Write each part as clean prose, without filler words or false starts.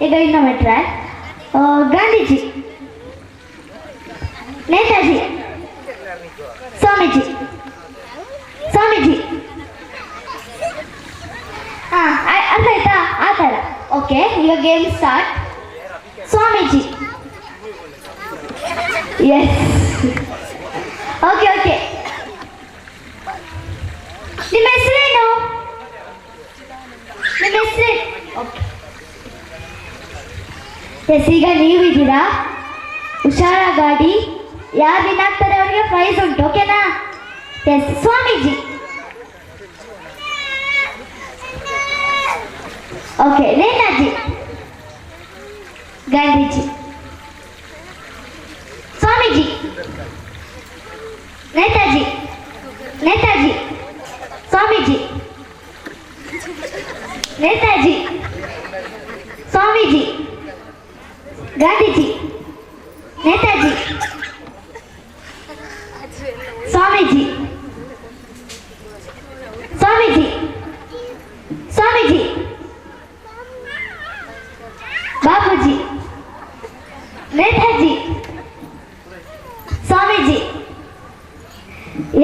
ಈಗ ಇನ್ನೊಮ್ಮೆ ಟ್ರೈ. ಗಾಂಧೀಜಿ, ನೇತಾಜಿ, ಸ್ವಾಮೀಜಿ, ಸ್ವಾಮೀಜಿ. ಹಾಂ, ಅರ್ಥ ಆಯ್ತಾ? ಆ ಥರ. ಓಕೆ, ಈಗ game start. Swamiji. Yes, okay okay. ನಿಮ್ಮ ಹೆಸರೇನು? ನಿಮ್ಮ ಹೆಸರು? Okay, yes. ಈಗ ನೀವಿದ್ದೀರಾ, ಹುಷಾರ ಗಾಡಿ. ಯಾರು ವಿನ್ ಆಗ್ತಾರೆ ಅವರಿಗೆ ಪ್ರೈಸ್ ಉಂಟು, ಓಕೆನಾ? Yes, Swamiji. Okay, Netaji, Gandhiji, Swamiji, Netaji, Netaji, Swamiji, Netaji, Swamiji, Gandhiji, Netaji, Swamiji, Swamiji, Swamiji, Bapuji, Netaji, Swamiji.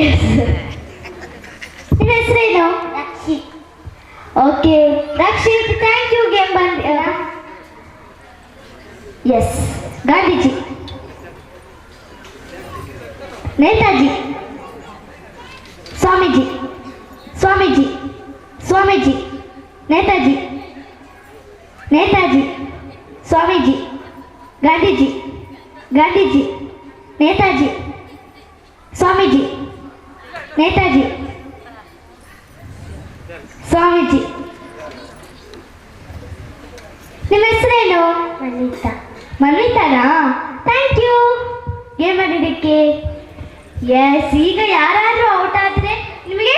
Yes, ನಿಮ್ಮ ಹೆಸರೇನು? Rakshit. Okay Rakshit, thank you. Game ಬಂದ. ಎಸ್, ಗಾಂಧೀಜಿ, ನೇತಾಜಿ, ಸ್ವಾಮೀಜಿ, ಸ್ವಾಮೀಜಿ, ಸ್ವಾಮೀಜಿ, ನೇತಾಜಿ, ನೇತಾಜಿ, ಸ್ವಾಮೀಜಿ, ಗಾಂಧೀಜಿ, ಗಾಂಧೀಜಿ, ನೇತಾಜಿ, ಸ್ವಾಮೀಜಿ, ನೇತಾಜಿ, ಸ್ವಾಮೀಜಿ. ನಿಮ್ಮ ಹೆಸರೇನು? ಮನ್ವಿತಾ. ಮನ್ವಿತಾನಾ? Thank you game ಆಡಿದ್ದಕ್ಕೆ. ಎಸ್, ಈಗ ಯಾರಾದರೂ ಔಟ್ ಆದರೆ ನಿಮಗೆ.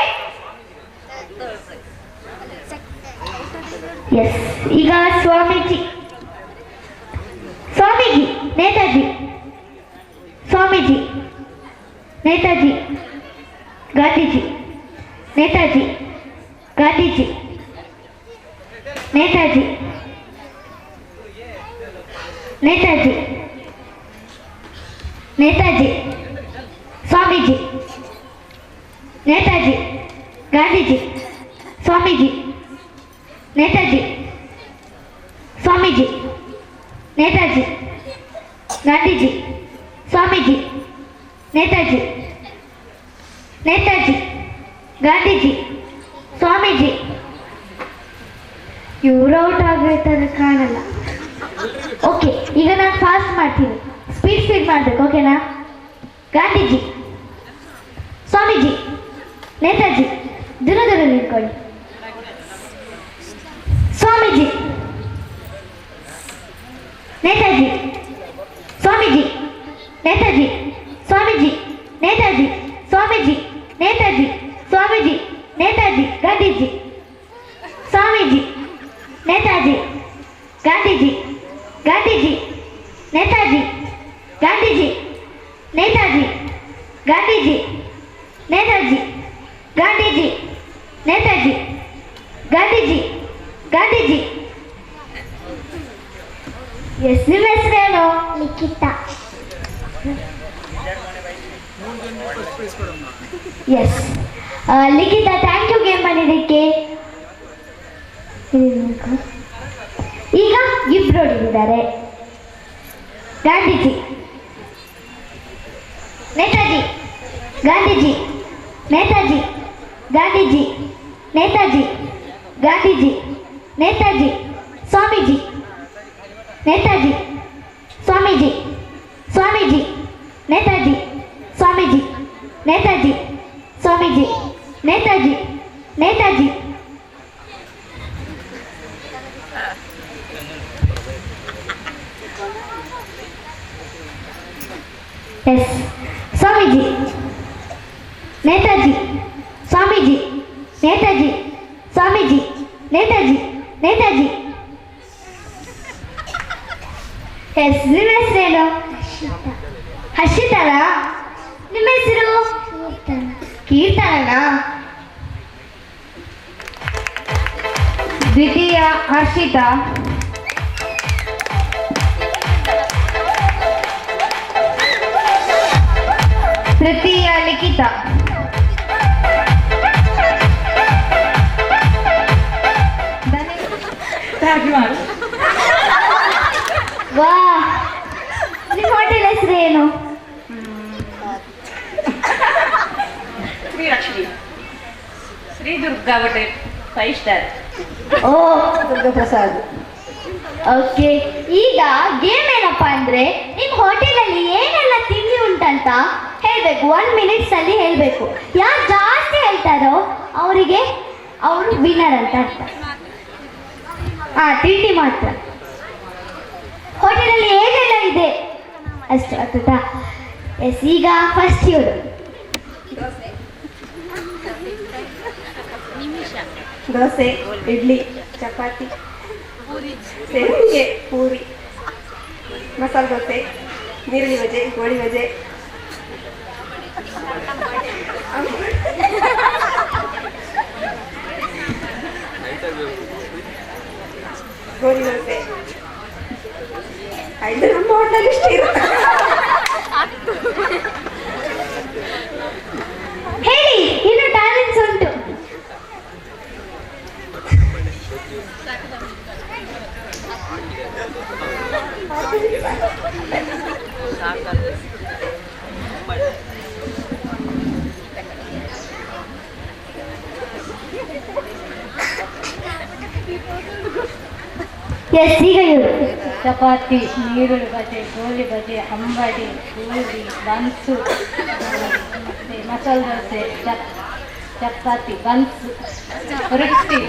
ಎಸ್, ಈಗ ಸ್ವಾಮೀಜಿ, ಸ್ವಾಮೀಜಿ, ನೇತಾಜಿ, ಸ್ವಾಮೀಜಿ, ನೇತಾಜಿ, ಗಾಂಧೀಜಿ, ನೇತಾಜಿ, ಗಾಂಧೀಜಿ, ನೇತಾಜಿ, ನೇತಾಜಿ, ನೇತಾಜಿ, ಸ್ವಾಮೀಜಿ, ನೇತಾಜಿ, ಗಾಂಧೀಜಿ, ಸ್ವಾಮೀಜಿ, ನೇತಾಜಿ, ಸ್ವಾಮೀಜಿ, ನೇತಾಜಿ, ಗಾಂಧೀಜಿ, ಸ್ವಾಮೀಜಿ, ನೇತಾಜಿ, ನೇತಾಜಿ, ಗಾಂಧೀಜಿ, ಸ್ವಾಮೀಜಿ. ಇವ್ರು ಔಟ್ ಆಗೋ ಕಾಣಲ್ಲ. ಓಕೆ, ಈಗ ನಾನು ಫಾಸ್ಟ್ ಮಾಡ್ತೀನಿ. ಸ್ಪೀಡ್ ಸ್ಪೀಡ್ ಮಾಡಬೇಕು, ಓಕೆನಾ? ಗಾಂಧೀಜಿ, ಸ್ವಾಮೀಜಿ, ನೇತಾಜಿ. ದೂರ ದೂರ ನಿಂತ್ಕೊಳ್ಳಿ. ಸ್ವಾಮೀಜಿ, ನೇತಾಜಿ, ಸ್ವಾಮೀಜಿ, ನೇತಾಜಿ, ಸ್ವಾಮೀಜಿ, ನೇತಾಜಿ, ಸ್ವಾಮೀಜಿ, ನೇತಾಜಿ, ಸ್ವಾಮೀಜಿ, ನೇತಾಜಿ, ಗಾಂಧೀಜಿ, ಸ್ವಾಮೀಜಿ, ನೇತಾಜಿ, ಗಾಂಧೀಜಿ, ಗಾಂಧೀಜಿ, ನೇತಾಜಿ, ಗಾಂಧೀಜಿ, ನೇತಾಜಿ, ಗಾಂಧೀಜಿ, ನೇತಾಜಿ, ಗಾಂಧೀಜಿ, ನೇತಾಜಿ, ಗಾಂಧೀಜಿ, ಗಾಂಧೀಜಿ. ಎಸ್, ನಿಮ್ಮ ಹೆಸರೇನು? Likhita. Yes Likhita, thank you game ಮಾಡಿದ್ದಕ್ಕೆ. ಈಗ ಇಬ್ರು ಹೊಡೆದಿದ್ದಾರೆ. ಗಾಂಧೀಜಿ, ನೇತಾಜಿ, ಗಾಂಧೀಜಿ, ನೇತಾಜಿ, ಗಾಂಧೀಜಿ, ನೇತಾಜಿ, ಗಾಂಧೀಜಿ, ನೇತಾಜಿ, ಸ್ವಾಮೀಜಿ, ನೇತಾಜಿ, ಸ್ವಾಮೀಜಿ, ಸ್ವಾಮೀಜಿ, ನೇತಾಜಿ, ಸ್ವಾಮೀಜಿ, ನೇತಾಜಿ, ಸ್ವಾಮೀಜಿ, ನೇತಾಜಿ, ನೇತಾಜಿ. ಎಸ್, ಸ್ವಾಮೀಜಿ, ನೇತಾಜಿ, ಸ್ವಾಮೀಜಿ, ನೇತಾಜಿ, ಸ್ವಾಮೀಜಿ, ನೇತಾಜಿ, ನೇತಾಜಿ. ಎಸ್, ನಿಮ್ಮ ಹೆಸರೇನು? ಹರ್ಷಿತಾ. ಹರ್ಷಿತಾನಾ? ನಿಮ್ಮ ಹೆಸರು? ಕೀರ್ತನ. ಕೀರ್ತನನಾ? ದ್ವಿತೀಯ ಹರ್ಷಿತಾ. ತೃತೀಯ ಲಿಖಿತ. ವಾ, ನಿಮ್ಮ ಹೋಟೆಲ್ ಹೆಸರು ಏನು? Srilakshmi, Shri Durga hotel, 5 star. Oh, Durga Prasad. Okay, ಈಗ ಗೇಮ್ ಏನಪ್ಪಾ ಅಂದ್ರೆ ನಿಮ್ಮ ಹೋಟೆಲಲ್ಲಿ ಏನೆಲ್ಲ ತಿಂಡಿ ಉಂಟಂತ ಹೇಳ್ಬೇಕು. 1 ಮಿನಿಟ್ಸ್ ಅಲ್ಲಿ ಹೇಳ್ಬೇಕು. ಯಾರು ಜಾಸ್ತಿ ಹೇಳ್ತಾರೋ ಅವರಿಗೆ, ಅವರು ವಿನ್ನರ್ ಅಂತ ಅರ್ಥ. ಹಾ, ತಿಂಡಿ ಮಾತ್ರ. ಹೋಟೆಲಲ್ಲಿ ಏನೆಲ್ಲ ಇದೆ ಅಷ್ಟೇ, ಆಯ್ತಾ? ಎಸ್, ಈಗ ಫಸ್ಟ್ ಇವರು. ದೋಸೆ, ಇಡ್ಲಿ, ಚಪಾತಿ, ಸಂಡಿಗೆ, ಪೂರಿ, ಮಸಾಲೆ ದೋಸೆ, ನೀರುಳ್ಳಿ ಬಜೆ, ಗೋಳಿ ಬಜೆ, ಗೋಲಿ ದೋಸೆ. ಐದು ನಮ್ಮ ಹೋಟ್ಲಲ್ಲಿ ಇಷ್ಟೇ ಇರುತ್ತೆ. ಹೇಳಿ, ಇನ್ನು ಟ್ಯಾಲೆಂಟ್ಸ್ ಉಂಟು. ಎಸ್, ಈಗ ಇವರು. ಚಪಾತಿ, ನೀರುಳ್ಳಿ ಬಜೆ, ಗೋಲಿ ಬಜೆ, ಅಂಬಡಿ, ಪೂರಿ, ಬನ್ಸು, ಮತ್ತು ಮಸಾಲೆ ದೋಸೆ, ಚಪಾತಿ, ಬನ್ಸು, ರೊಟ್ಟಿ.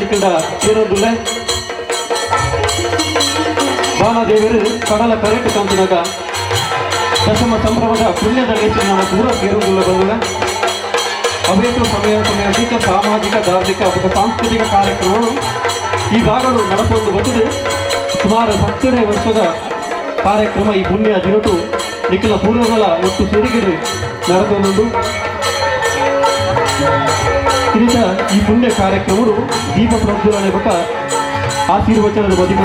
ನಿಖಿಲ್ಡ ಸೇರೊಂದುಲ್ಲೆ. ಬಾಲದೇವರು ಕಡಲ ಕರೆಕ್ಟ್ ಕಾಂತಿನಾಗ ದಶಮ ಸಂಭ್ರಮದ ಪುಣ್ಯದ ಲೇಸು ಪೂರ ಸೇರುವುದಿಲ್ಲ ಬಂಧುಗಳ. ಅವೇತು ಸಮಯ ಸಮಯಕ್ಕೆ ಸಾಮಾಜಿಕ, ಧಾರ್ಮಿಕ ಮತ್ತು ಸಾಂಸ್ಕೃತಿಕ ಕಾರ್ಯಕ್ರಮಗಳು ಈ ಭಾಗಗಳು ನಡಕೊಂಡು ಬಂದಿದೆ. ಸುಮಾರು 10ನೇ ವರ್ಷದ ಕಾರ್ಯಕ್ರಮ ಈ ಪುಣ್ಯ ದಿನಟು ನಿಖಿಲ ಪೂರ್ವಗಳ ಒಟ್ಟು ಸೇರಿಗೆಡು ನಡೆದೊಂದು. ಇದೀಗ ಈ ಪುಣ್ಯ ಕಾರ್ಯಕ್ರಮಗಳು ದೀಪ ಪ್ರಜ್ವಲನೆ ಬಕ ಆಶೀರ್ವಚನದ ಬದಿ.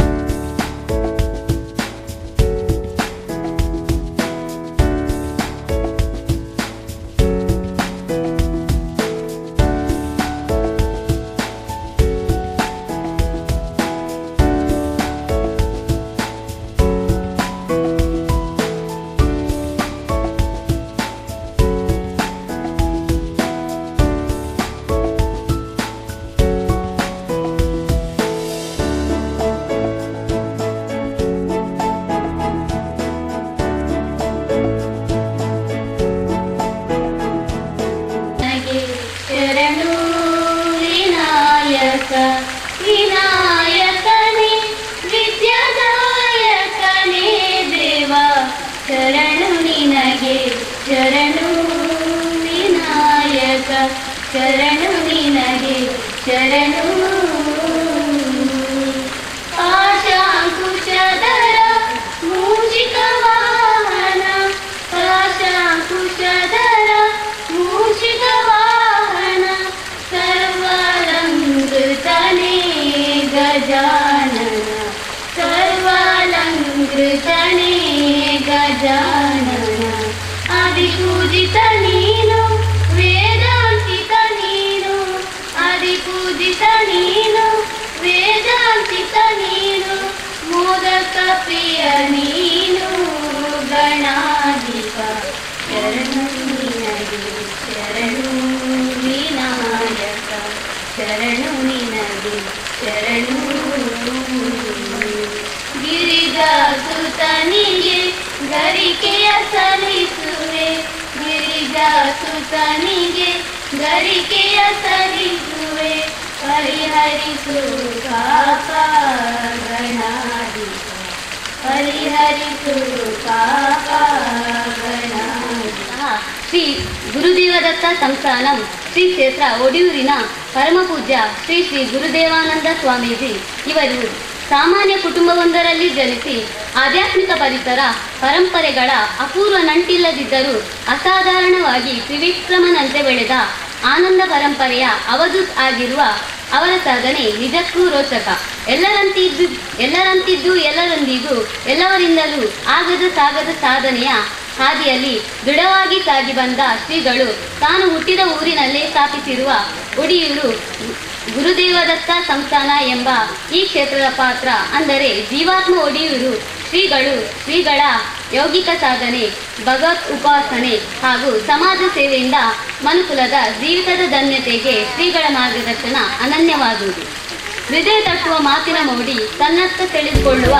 ಶರಣು ವಿನಾಯಕ ವಿನಾಯಕನೇ ವಿದ್ಯಾದಾಯಕನೇ ದೇವ ಶರಣು ನಿನಗೆ ಶರಣು ವಿನಾಯಕ ಶರಣು ನಿನಗೆ ಶರಣು. ಪಾಶಾಂಕುಶಧರ ಮೂಷಿಕ ವಾಹನ, ಪಾಶಾಂಕುಶಧರ ಮೂಷಿಕ ವಾಹನ, ಸರ್ವಾಲಂಕೃತನೇ ಗಜಾನನ, ಸರ್ವಾಲಂಕೃತನೇ ಗಜಾನನ. ಆದಿಪೂಜಿತ ನೀನು, ವೇದಾಂತಿಕ ನೀನು, ಆದಿಪೂಜಿತ ನೀನು, ವೇದಾಂತಿಕ ನೀನು, ಮೋದಕ ಪ್ರಿಯ ನೀನು ಗಣಾಧಿಪ. ಶರಣು ನಿನಗೆ ಶರಣು ವಿನಾಯಕ ಶರಣು ನಿನಗೆ ಶರಣು. ಗಿರಿಜಾಸುತನಿಗೆ ಗರಿಕೆಯ ಸಲ್ಲಿಸುವೆ, ಗಿರಿಜಾಸುತನಿಗೆ ಗರಿಕೆಯ ಸಲ್ಲಿಸುವೆ, ಪರಿಹರಿಸು ಪಾಪ ಗಣಾಧಿಪ, ಪರಿಹರಿಸು ಪಾಪ ಗಣಾಧಿಪ. ಶ್ರೀ ಗುರುದೇವದತ್ತ ಸಂಸ್ಥಾನಂ ಶ್ರೀ ಕ್ಷೇತ್ರ ಒಡಿಯೂರಿನ ಪರಮಪೂಜ್ಯ ಶ್ರೀ ಶ್ರೀ ಗುರುದೇವಾನಂದ ಸ್ವಾಮೀಜಿ ಇವರು ಸಾಮಾನ್ಯ ಕುಟುಂಬವೊಂದರಲ್ಲಿ ಜನಿಸಿ ಆಧ್ಯಾತ್ಮಿಕ ಪರಿಸರ ಪರಂಪರೆಗಳ ಅಪೂರ್ವ ನಂಟಿಲ್ಲದಿದ್ದರೂ ಅಸಾಧಾರಣವಾಗಿ ತ್ರಿವಿಕ್ರಮನಂತೆ ಬೆಳೆದ ಆನಂದ ಪರಂಪರೆಯ ಅವಧೂತ್ ಆಗಿರುವ ಅವರ ಸಾಧನೆ ನಿಜಕ್ಕೂ ರೋಚಕ. ಎಲ್ಲರಂತಿದ್ದು ಎಲ್ಲರೊಂದಿಗೂ ಎಲ್ಲವರಿಂದಲೂ ಆಗದ ಸಾಗದ ಸಾಧನೆಯ ಹಾದಿಯಲ್ಲಿ ದೃಢವಾಗಿ ಸಾಗಿ ಬಂದ ಶ್ರೀಗಳು ತಾನು ಹುಟ್ಟಿದ ಊರಿನಲ್ಲೇ ಸ್ಥಾಪಿಸಿರುವ ಒಡಿಯೂರು ಗುರುದೇವದತ್ತ ಸಂಸ್ಥಾನ ಎಂಬ ಈ ಕ್ಷೇತ್ರದ ಪಾತ್ರ ಅಂದರೆ ಜೀವಾತ್ಮ ಒಡಿಯೂರು ಶ್ರೀಗಳ ಯೌಗಿಕ ಸಾಧನೆ, ಭಗವತ್ ಉಪಾಸನೆ ಹಾಗೂ ಸಮಾಜ ಸೇವೆಯಿಂದ ಮನುಕುಲದ ಜೀವಿತದ ಧನ್ಯತೆಗೆ ಶ್ರೀಗಳ ಮಾರ್ಗದರ್ಶನ ಅನನ್ಯವಾದುದು. ಹೃದಯ ತಟ್ಟುವ ಮಾತಿನ ಮೌಡಿ ತನ್ನತ್ತ ಸೆಳೆದುಕೊಳ್ಳುವ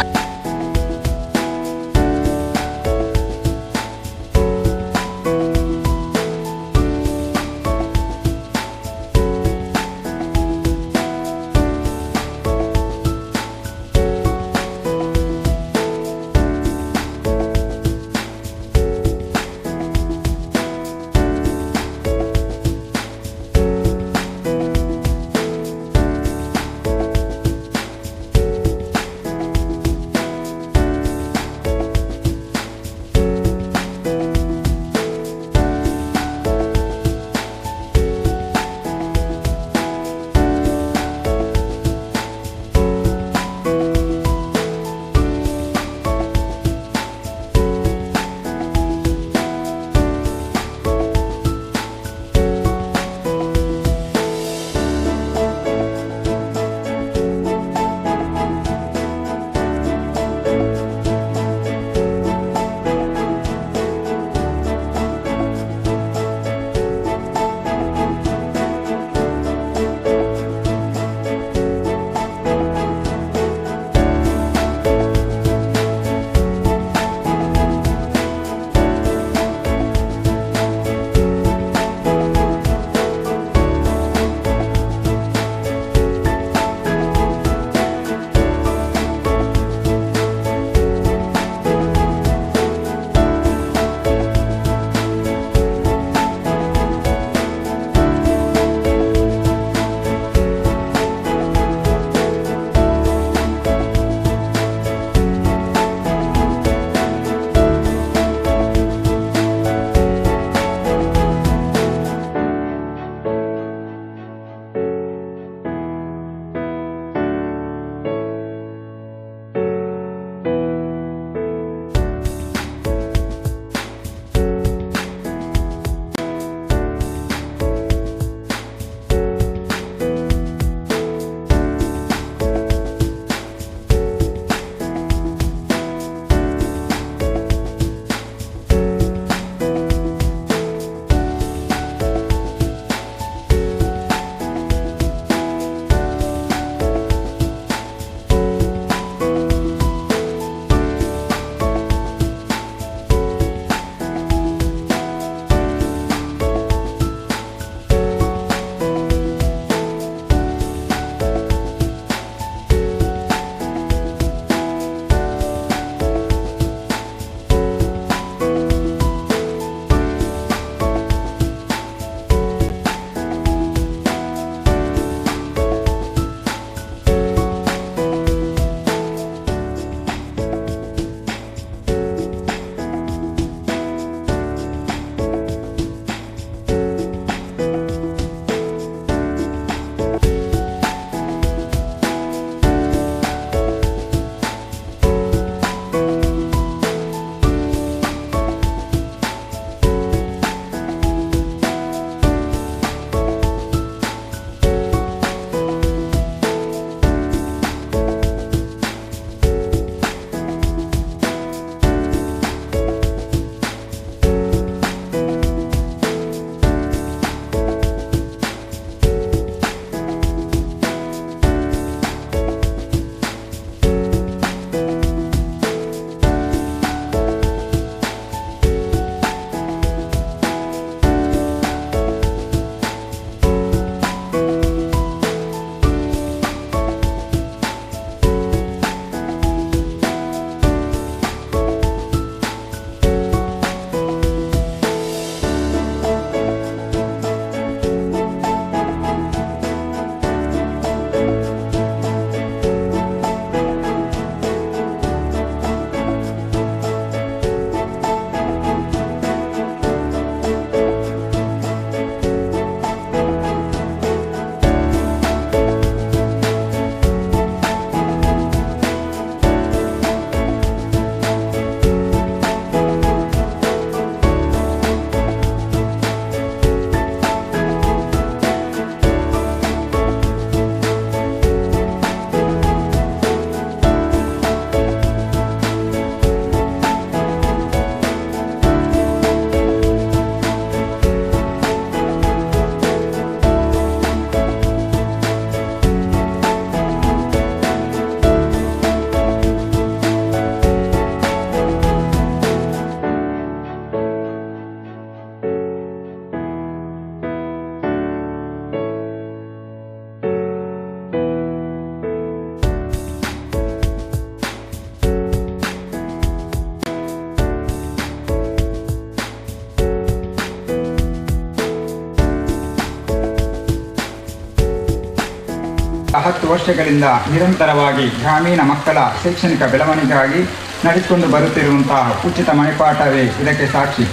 10 ವರ್ಷಗಳಿಂದ ನಿರಂತರವಾಗಿ ಗ್ರಾಮೀಣ ಮಕ್ಕಳ ಶೈಕ್ಷಣಿಕ ಬೆಳವಣಿಗೆಗಾಗಿ ನಡೆಸಿಕೊಂಡು ಬರುತ್ತಿರುವಂತಹ ಉಚಿತ ಮನೆಪಾಠವೇ ಇದಕ್ಕೆ ಸಾಕ್ಷಿ.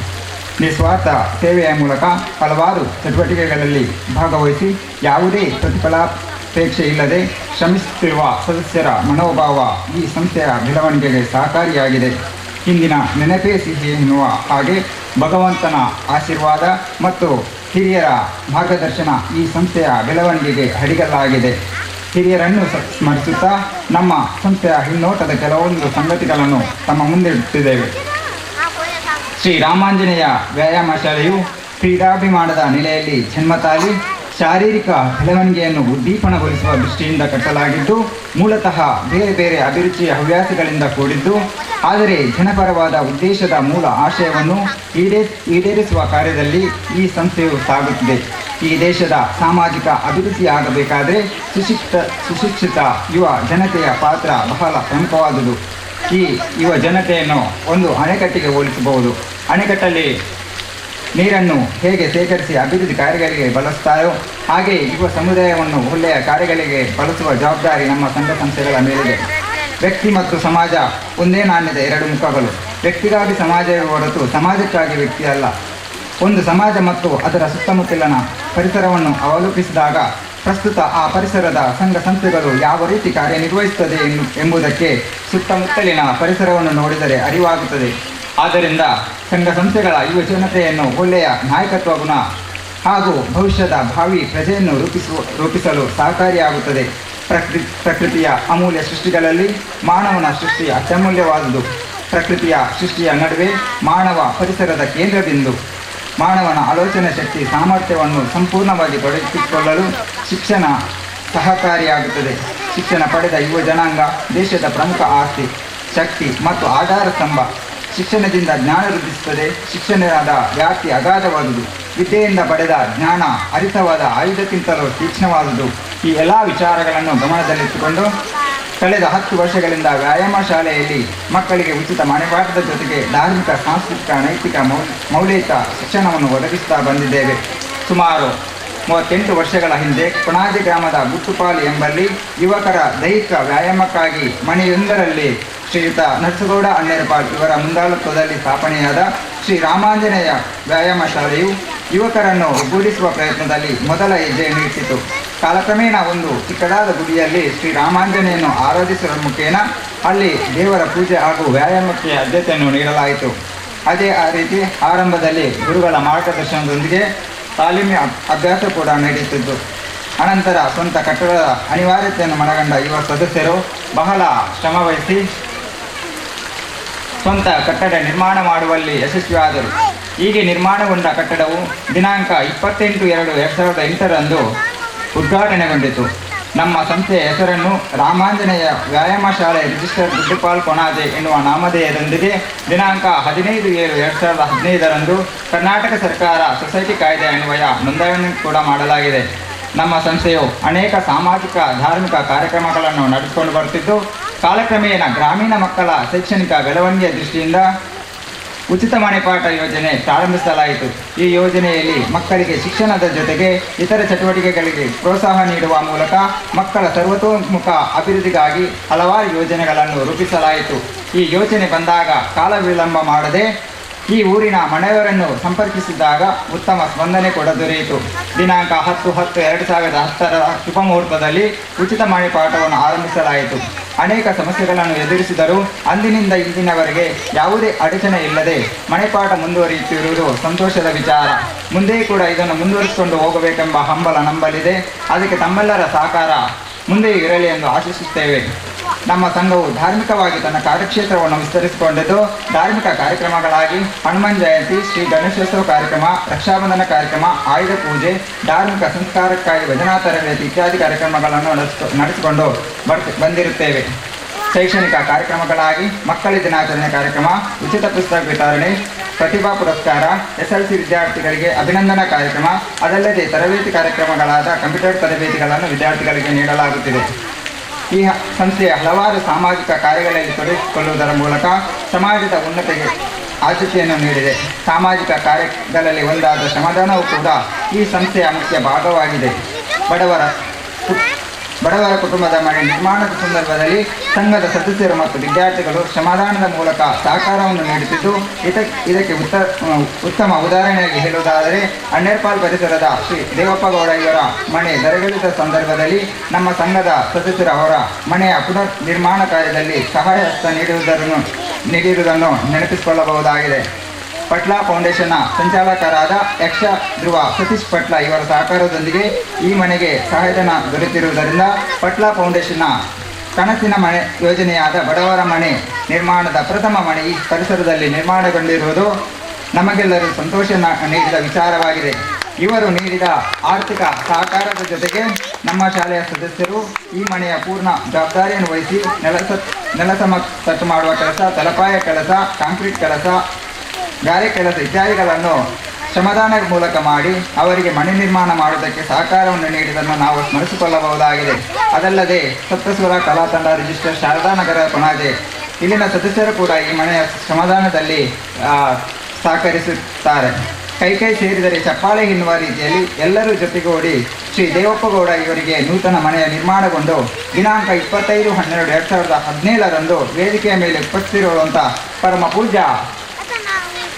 ನಿಸ್ವಾರ್ಥ ಸೇವೆಯ ಮೂಲಕ ಹಲವಾರು ಚಟುವಟಿಕೆಗಳಲ್ಲಿ ಭಾಗವಹಿಸಿ ಯಾವುದೇ ಪ್ರತಿಫಲಾಪೇಕ್ಷೆ ಇಲ್ಲದೆ ಶ್ರಮಿಸುತ್ತಿರುವ ಸದಸ್ಯರ ಮನೋಭಾವ ಈ ಸಂಸ್ಥೆಯ ಬೆಳವಣಿಗೆಗೆ ಸಹಕಾರಿಯಾಗಿದೆ. ಇಂದಿನ ನೆನಪೇ ಸಿಹಿ ಎನ್ನುವ ಹಾಗೆ ಭಗವಂತನ ಆಶೀರ್ವಾದ ಮತ್ತು ಹಿರಿಯರ ಮಾರ್ಗದರ್ಶನ ಈ ಸಂಸ್ಥೆಯ ಬೆಳವಣಿಗೆಗೆ ಅಡಿಗಲ್ಲಾಗಿದೆ. ಹಿರಿಯರನ್ನು ಸ್ಮರಿಸುತ್ತಾ ನಮ್ಮ ಸಂಸ್ಥೆಯ ಹಿನ್ನೋಟದ ಕೆಲವೊಂದು ಸಂಗತಿಗಳನ್ನು ತಮ್ಮ ಮುಂದಿಡುತ್ತಿದ್ದೇವೆ. ಶ್ರೀ ರಾಮಾಂಜನೇಯ ವ್ಯಾಯಾಮ ಶಾಲೆಯು ಕ್ರೀಡಾಭಿಮಾನದ ನೆಲೆಯಲ್ಲಿ ಜನ್ಮತಾಳಿ ಶಾರೀರಿಕ ಬೆಳವಣಿಗೆಯನ್ನು ಉದ್ದೀಪನಗೊಳಿಸುವ ದೃಷ್ಟಿಯಿಂದ ಕಟ್ಟಲಾಗಿದ್ದು, ಮೂಲತಃ ಬೇರೆ ಬೇರೆ ಅಭಿರುಚಿಯ ಹವ್ಯಾಸಗಳಿಂದ ಕೂಡಿದ್ದು, ಆದರೆ ಜನಪರವಾದ ಉದ್ದೇಶದ ಮೂಲ ಆಶಯವನ್ನು ಈಡೇರಿಸುವ ಕಾರ್ಯದಲ್ಲಿ ಈ ಸಂಸ್ಥೆಯು ಸಾಗುತ್ತಿದೆ. ಈ ದೇಶದ ಸಾಮಾಜಿಕ ಅಭಿವೃದ್ಧಿಯಾಗಬೇಕಾದರೆ ಸುಶಿಕ್ಷಿತ ಯುವ ಜನತೆಯ ಪಾತ್ರ ಬಹಳ ಪ್ರಮುಖವಾದುದು. ಈ ಯುವ ಜನತೆಯನ್ನು ಒಂದು ಅಣೆಕಟ್ಟಿಗೆ ಹೋಲಿಸಬಹುದು. ಅಣೆಕಟ್ಟಲ್ಲಿ ನೀರನ್ನು ಹೇಗೆ ಶೇಖರಿಸಿ ಅಭಿವೃದ್ಧಿ ಕಾರ್ಯಗಳಿಗೆ ಬಳಸ್ತಾರೋ ಹಾಗೆ ಯುವ ಸಮುದಾಯವನ್ನು ಒಳ್ಳೆಯ ಕಾರ್ಯಗಳಿಗೆ ಬಳಸುವ ಜವಾಬ್ದಾರಿ ನಮ್ಮ ಸಂಘ ಸಂಸ್ಥೆಗಳ ಮೇಲಿದೆ. ವ್ಯಕ್ತಿ ಮತ್ತು ಸಮಾಜ ಒಂದೇ ನಾಣ್ಯದ ಎರಡು ಮುಖಗಳು. ವ್ಯಕ್ತಿಗಾಗಿ ಸಮಾಜವೇ ಹೊರತು ಸಮಾಜಕ್ಕಾಗಿ ವ್ಯಕ್ತಿ ಅಲ್ಲ. ಒಂದು ಸಮಾಜ ಮತ್ತು ಅದರ ಸುತ್ತಮುತ್ತಲಿನ ಪರಿಸರವನ್ನು ಅವಲೋಕಿಸಿದಾಗ ಪ್ರಸ್ತುತ ಆ ಪರಿಸರದ ಸಂಘ ಸಂಸ್ಥೆಗಳು ಯಾವ ರೀತಿ ಕಾರ್ಯನಿರ್ವಹಿಸುತ್ತದೆ ಎಂಬುದಕ್ಕೆ ಸುತ್ತಮುತ್ತಲಿನ ಪರಿಸರವನ್ನು ನೋಡಿದರೆ ಅರಿವಾಗುತ್ತದೆ. ಆದ್ದರಿಂದ ಸಂಘ ಸಂಸ್ಥೆಗಳ ಯುವ ಜನತೆಯನ್ನು ಒಳ್ಳೆಯ ನಾಯಕತ್ವ ಗುಣ ಹಾಗೂ ಭವಿಷ್ಯದ ಭಾವಿ ಪ್ರಜೆಯನ್ನು ರೂಪಿಸಲು ಸಹಕಾರಿಯಾಗುತ್ತದೆ. ಪ್ರಕೃತಿಯ ಅಮೂಲ್ಯ ಸೃಷ್ಟಿಗಳಲ್ಲಿ ಮಾನವನ ಸೃಷ್ಟಿ ಅತ್ಯಮೂಲ್ಯವಾದುದು. ಪ್ರಕೃತಿಯ ಸೃಷ್ಟಿಯ ನಡುವೆ ಮಾನವ ಪರಿಸರದ ಕೇಂದ್ರಬಿಂದು. ಮಾನವನ ಆಲೋಚನಾ ಶಕ್ತಿ ಸಾಮರ್ಥ್ಯವನ್ನು ಸಂಪೂರ್ಣವಾಗಿ ತೊಡಗಿಸಿಕೊಳ್ಳಲು ಶಿಕ್ಷಣ ಸಹಕಾರಿಯಾಗುತ್ತದೆ. ಶಿಕ್ಷಣ ಪಡೆದ ಯುವ ಜನಾಂಗ ದೇಶದ ಪ್ರಮುಖ ಆಸ್ತಿ, ಶಕ್ತಿ ಮತ್ತು ಆಧಾರ ಸ್ತಂಭ. ಶಿಕ್ಷಣದಿಂದ ಜ್ಞಾನ ವೃದ್ಧಿಸುತ್ತದೆ. ಶಿಕ್ಷಣದ ವ್ಯಾಪ್ತಿ ಅಗಾಧವಾದುದು. ವಿದ್ಯೆಯಿಂದ ಪಡೆದ ಜ್ಞಾನ ಹರಿತವಾದ ಆಯುಧಕ್ಕಿಂತಲೂ ತೀಕ್ಷ್ಣವಾದುದು. ಈ ಎಲ್ಲ ವಿಚಾರಗಳನ್ನು ಗಮನದಲ್ಲಿಟ್ಟುಕೊಂಡು ಕಳೆದ 10 ವರ್ಷಗಳಿಂದ ವ್ಯಾಯಾಮ ಶಾಲೆಯಲ್ಲಿ ಮಕ್ಕಳಿಗೆ ಉಚಿತ ಮನೆಪಾಠದ ಜೊತೆಗೆ ಧಾರ್ಮಿಕ, ಸಾಂಸ್ಕೃತಿಕ, ನೈತಿಕ, ಮೌಲ್ಯಯುತ ಶಿಕ್ಷಣವನ್ನು ಒದಗಿಸುತ್ತಾ ಬಂದಿದ್ದೇವೆ. ಸುಮಾರು 38 ವರ್ಷಗಳ ಹಿಂದೆ ಕೊಣಾಜೆ ಗ್ರಾಮದ ಗುಟ್ಟುಪಾಲಿ ಎಂಬಲ್ಲಿ ಯುವಕರ ದೈಹಿಕ ವ್ಯಾಯಾಮಕ್ಕಾಗಿ ಮನೆಯೊಂದರಲ್ಲಿ ಶ್ರೀಯುತ ನರಸಗೌಡ ಅಣ್ಣೇರಪಾಲ್ ಇವರ ಮುಂದಾಳತ್ವದಲ್ಲಿ ಸ್ಥಾಪನೆಯಾದ ಶ್ರೀ ರಾಮಾಂಜನೇಯ ವ್ಯಾಯಾಮ ಶಾಲೆಯು ಯುವಕರನ್ನು ಒಗ್ಗೂಡಿಸುವ ಪ್ರಯತ್ನದಲ್ಲಿ ಮೊದಲ ಹೆಜ್ಜೆಯನ್ನು ಇಟ್ಟಿತು. ಕಾಲಕ್ರಮೇಣ ಒಂದು ಚಿಕ್ಕದಾದ ಗುಡಿಯಲ್ಲಿ ಶ್ರೀ ರಾಮಾಂಜನೇಯನ್ನು ಆರಾಧಿಸುವ ಮುಖೇನ ಅಲ್ಲಿ ದೇವರ ಪೂಜೆ ಹಾಗೂ ವ್ಯಾಯಾಮಕ್ಕೆ ಆದ್ಯತೆಯನ್ನು ನೀಡಲಾಯಿತು. ಅದೇ ಆ ರೀತಿ ಆರಂಭದಲ್ಲಿ ಗುರುಗಳ ಮಾರ್ಗದರ್ಶನದೊಂದಿಗೆ ತಾಲೀಮಿ ಅಭ್ಯಾಸ ಕೂಡ ನಡೆಯುತ್ತಿದ್ದು, ಅನಂತರ ಸ್ವಂತ ಕಟ್ಟಡದ ಅನಿವಾರ್ಯತೆಯನ್ನು ಮನಗಂಡ ಯುವ ಸದಸ್ಯರು ಬಹಳ ಶ್ರಮವಹಿಸಿ ಸ್ವಂತ ಕಟ್ಟಡ ನಿರ್ಮಾಣ ಮಾಡುವಲ್ಲಿ ಯಶಸ್ವಿಯಾದರು. ಹೀಗೆ ನಿರ್ಮಾಣಗೊಂಡ ಕಟ್ಟಡವು ದಿನಾಂಕ 28/2/2008 ಉದ್ಘಾಟನೆಗೊಂಡಿತು. ನಮ್ಮ ಸಂಸ್ಥೆಯ ಹೆಸರನ್ನು ರಾಮಾಂಜನೇಯ ವ್ಯಾಯಾಮ ಶಾಲೆ ರಿಜಿಸ್ಟರ್ ಗುಡ್ಡುಪಾಲ್ ಕೊಣಾಜೆ ಎನ್ನುವ ನಾಮಧೇಯದೊಂದಿಗೆ ದಿನಾಂಕ 15/7/2015 ಕರ್ನಾಟಕ ಸರ್ಕಾರ ಸೊಸೈಟಿ ಕಾಯ್ದೆ ಅನ್ವಯ ನೋಂದಣಿ ಕೂಡ ಮಾಡಲಾಗಿದೆ. ನಮ್ಮ ಸಂಸ್ಥೆಯು ಅನೇಕ ಸಾಮಾಜಿಕ ಧಾರ್ಮಿಕ ಕಾರ್ಯಕ್ರಮಗಳನ್ನು ನಡೆಸಿಕೊಂಡು ಬರುತ್ತಿದ್ದು, ಕಾಲಕ್ರಮೇಣ ಗ್ರಾಮೀಣ ಮಕ್ಕಳ ಶೈಕ್ಷಣಿಕ ಬೆಳವಣಿಗೆಯ ದೃಷ್ಟಿಯಿಂದ ಉಚಿತ ಮನೆಪಾಠ ಯೋಜನೆ ಪ್ರಾರಂಭಿಸಲಾಯಿತು. ಈ ಯೋಜನೆಯಲ್ಲಿ ಮಕ್ಕಳಿಗೆ ಶಿಕ್ಷಣದ ಜೊತೆಗೆ ಇತರ ಚಟುವಟಿಕೆಗಳಿಗೆ ಪ್ರೋತ್ಸಾಹ ನೀಡುವ ಮೂಲಕ ಮಕ್ಕಳ ಸರ್ವತೋಮುಖ ಅಭಿವೃದ್ಧಿಗಾಗಿ ಹಲವಾರು ಯೋಜನೆಗಳನ್ನು ರೂಪಿಸಲಾಯಿತು. ಈ ಯೋಜನೆ ಬಂದಾಗ ಕಾಲವಿಳಂಬ ಮಾಡದೆ ಈ ಊರಿನ ಮನೆಯವರನ್ನು ಸಂಪರ್ಕಿಸಿದಾಗ ಉತ್ತಮ ಸ್ಪಂದನೆ ಕೂಡ ದೊರೆಯಿತು. ದಿನಾಂಕ 10/10/2010 ಶುಭ ಮುಹೂರ್ತದಲ್ಲಿ ಉಚಿತ ಮನೆಪಾಠವನ್ನು ಆರಂಭಿಸಲಾಯಿತು. ಅನೇಕ ಸಮಸ್ಯೆಗಳನ್ನು ಎದುರಿಸಿದರೂ ಅಂದಿನಿಂದ ಇಂದಿನವರೆಗೆ ಯಾವುದೇ ಅಡಚಣೆ ಇಲ್ಲದೆ ಮನೆಪಾಠ ಮುಂದುವರಿಯುತ್ತಿರುವುದು ಸಂತೋಷದ ವಿಚಾರ. ಮುಂದೆ ಕೂಡ ಇದನ್ನು ಮುಂದುವರಿಸಿಕೊಂಡು ಹೋಗಬೇಕೆಂಬ ಹಂಬಲ ನಂಬಲಿದೆ. ಅದಕ್ಕೆ ತಮ್ಮೆಲ್ಲರ ಸಹಕಾರ ಮುಂದೆ ಇರಲಿ ಎಂದು ಆಶಿಸುತ್ತೇವೆ. ನಮ್ಮ ಸಂಘವು ಧಾರ್ಮಿಕವಾಗಿ ತನ್ನ ಕಾರ್ಯಕ್ಷೇತ್ರವನ್ನು ವಿಸ್ತರಿಸಿಕೊಂಡಿದ್ದು, ಧಾರ್ಮಿಕ ಕಾರ್ಯಕ್ರಮಗಳಾಗಿ ಹನುಮಾನ್ ಜಯಂತಿ, ಶ್ರೀ ಗಣೇಶೋತ್ಸವ ಕಾರ್ಯಕ್ರಮ, ರಕ್ಷಾಬಂಧನ ಕಾರ್ಯಕ್ರಮ, ಆಯುಧ ಪೂಜೆ, ಧಾರ್ಮಿಕ ಸಂಸ್ಕಾರಕ್ಕಾಗಿ ಭಜನಾ ತರಬೇತಿ ಇತ್ಯಾದಿ ಕಾರ್ಯಕ್ರಮಗಳನ್ನು ನಡೆಸಿಕೊಂಡು ಬಂದಿರುತ್ತೇವೆ. ಶೈಕ್ಷಣಿಕ ಕಾರ್ಯಕ್ರಮಗಳಾಗಿ ಮಕ್ಕಳ ದಿನಾಚರಣೆ ಕಾರ್ಯಕ್ರಮ, ಉಚಿತ ಪುಸ್ತಕ ವಿತರಣೆ, ಪ್ರತಿಭಾ ಪುರಸ್ಕಾರ, SLC ವಿದ್ಯಾರ್ಥಿಗಳಿಗೆ ಅಭಿನಂದನಾ ಕಾರ್ಯಕ್ರಮ, ಅದಲ್ಲದೆ ತರಬೇತಿ ಕಾರ್ಯಕ್ರಮಗಳಾದ ಕಂಪ್ಯೂಟರ್ ತರಬೇತಿಗಳನ್ನು ವಿದ್ಯಾರ್ಥಿಗಳಿಗೆ ನೀಡಲಾಗುತ್ತಿದೆ. ಈ ಸಂಸ್ಥೆಯ ಹಲವಾರು ಸಾಮಾಜಿಕ ಕಾರ್ಯಗಳಲ್ಲಿ ತೊಡಗಿಸಿಕೊಳ್ಳುವುದರ ಮೂಲಕ ಸಮಾಜದ ಉನ್ನತಿಗೆ ಆದ್ಯತೆಯನ್ನು ನೀಡಿದೆ. ಸಾಮಾಜಿಕ ಕಾರ್ಯಗಳಲ್ಲಿ ಒಂದಾದ ಶ್ರಮದಾನವೂ ಕೂಡ ಈ ಸಂಸ್ಥೆಯ ಮುಖ್ಯ ಭಾಗವಾಗಿದೆ. ಬಡವರ ಬಡವರ ಕುಟುಂಬದ ಮನೆ ನಿರ್ಮಾಣದ ಸಂದರ್ಭದಲ್ಲಿ ಸಂಘದ ಸದಸ್ಯರು ಮತ್ತು ವಿದ್ಯಾರ್ಥಿಗಳು ಶ್ರಮದಾನದ ಮೂಲಕ ಸಹಕಾರವನ್ನು ನೀಡುತ್ತಿದ್ದು, ಇದಕ್ಕೆ ಉತ್ತಮ ಉದಾಹರಣೆಯಾಗಿ ಹೇಳುವುದಾದರೆ ಅಣ್ಣೇರ್ಪಾಲ್ ಪರಿಸರದ ಶ್ರೀ ದೇವಪ್ಪಗೌಡ ಇವರ ಮನೆ ದರಗಳಿದ ಸಂದರ್ಭದಲ್ಲಿ ನಮ್ಮ ಸಂಘದ ಸದಸ್ಯರು ಅವರ ಮನೆಯ ಪುನರ್ ನಿರ್ಮಾಣ ಕಾರ್ಯದಲ್ಲಿ ಸಹಾಯ ಹಸ್ತ ನೀಡಿರುವುದನ್ನು ನೆನಪಿಸಿಕೊಳ್ಳಬಹುದಾಗಿದೆ. ಪಟ್ಲಾ ಫೌಂಡೇಶನ್ನ ಸಂಚಾಲಕರಾದ ಯಕ್ಷ ಧ್ರುವ ಸತೀಶ್ ಪಟ್ಲಾ ಇವರ ಸಹಕಾರದೊಂದಿಗೆ ಈ ಮನೆಗೆ ಸಹಾಯಧನ ದೊರೆತಿರುವುದರಿಂದ ಪಟ್ಲಾ ಫೌಂಡೇಶನ್ನ ಕನಸಿನ ಮನೆ ಯೋಜನೆಯಾದ ಬಡವರ ಮನೆ ನಿರ್ಮಾಣದ ಪ್ರಥಮ ಮನೆ ಈ ಪರಿಸರದಲ್ಲಿ ನಿರ್ಮಾಣಗೊಂಡಿರುವುದು ನಮಗೆಲ್ಲರೂ ಸಂತೋಷ ನೀಡಿದ ವಿಚಾರವಾಗಿದೆ. ಇವರು ನೀಡಿದ ಆರ್ಥಿಕ ಸಹಕಾರದ ಜೊತೆಗೆ ನಮ್ಮ ಶಾಲೆಯ ಸದಸ್ಯರು ಈ ಮನೆಯ ಪೂರ್ಣ ಜವಾಬ್ದಾರಿಯನ್ನು ವಹಿಸಿ ನೆಲಸಮ ತಟ್ಟು ಮಾಡುವ ಕೆಲಸ, ತಲಪಾಯ ಕೆಲಸ, ಕಾಂಕ್ರೀಟ್ ಕೆಲಸ, ಗಾರೆ ಕೆಲಸ ಇತ್ಯಾದಿಗಳನ್ನು ಶ್ರಮದಾನ ಮೂಲಕ ಮಾಡಿ ಅವರಿಗೆ ಮನೆ ನಿರ್ಮಾಣ ಮಾಡುವುದಕ್ಕೆ ಸಹಕಾರವನ್ನು ನೀಡಿದ್ದನ್ನು ನಾವು ಸ್ಮರಿಸಿಕೊಳ್ಳಬಹುದಾಗಿದೆ. ಅದಲ್ಲದೆ ಸಪ್ತಸ್ವರ ಕಲಾ ತಂಡ ರಿಜಿಸ್ಟರ್ ಶಾರದಾನಗರ ಕೊಣಾಜೆ ಇಲ್ಲಿನ ಸದಸ್ಯರು ಕೂಡ ಈ ಮನೆಯ ಶ್ರಮದಾನದಲ್ಲಿ ಸಹಕರಿಸುತ್ತಾರೆ. ಕೈ ಕೈ ಸೇರಿದರೆ ಚಪ್ಪಾಳೆ ಎನ್ನುವ ರೀತಿಯಲ್ಲಿ ಎಲ್ಲರೂ ಜೊತೆಗೂಡಿ ಶ್ರೀ ದೇವಪ್ಪಗೌಡ ಇವರಿಗೆ ನೂತನ ಮನೆಯ ನಿರ್ಮಾಣಗೊಂಡು ದಿನಾಂಕ 25/12/2017 ವೇದಿಕೆಯ ಮೇಲೆ ಉಪಸ್ಥಿತಿರುವಂಥ ಪರಮ ಪೂಜ್ಯ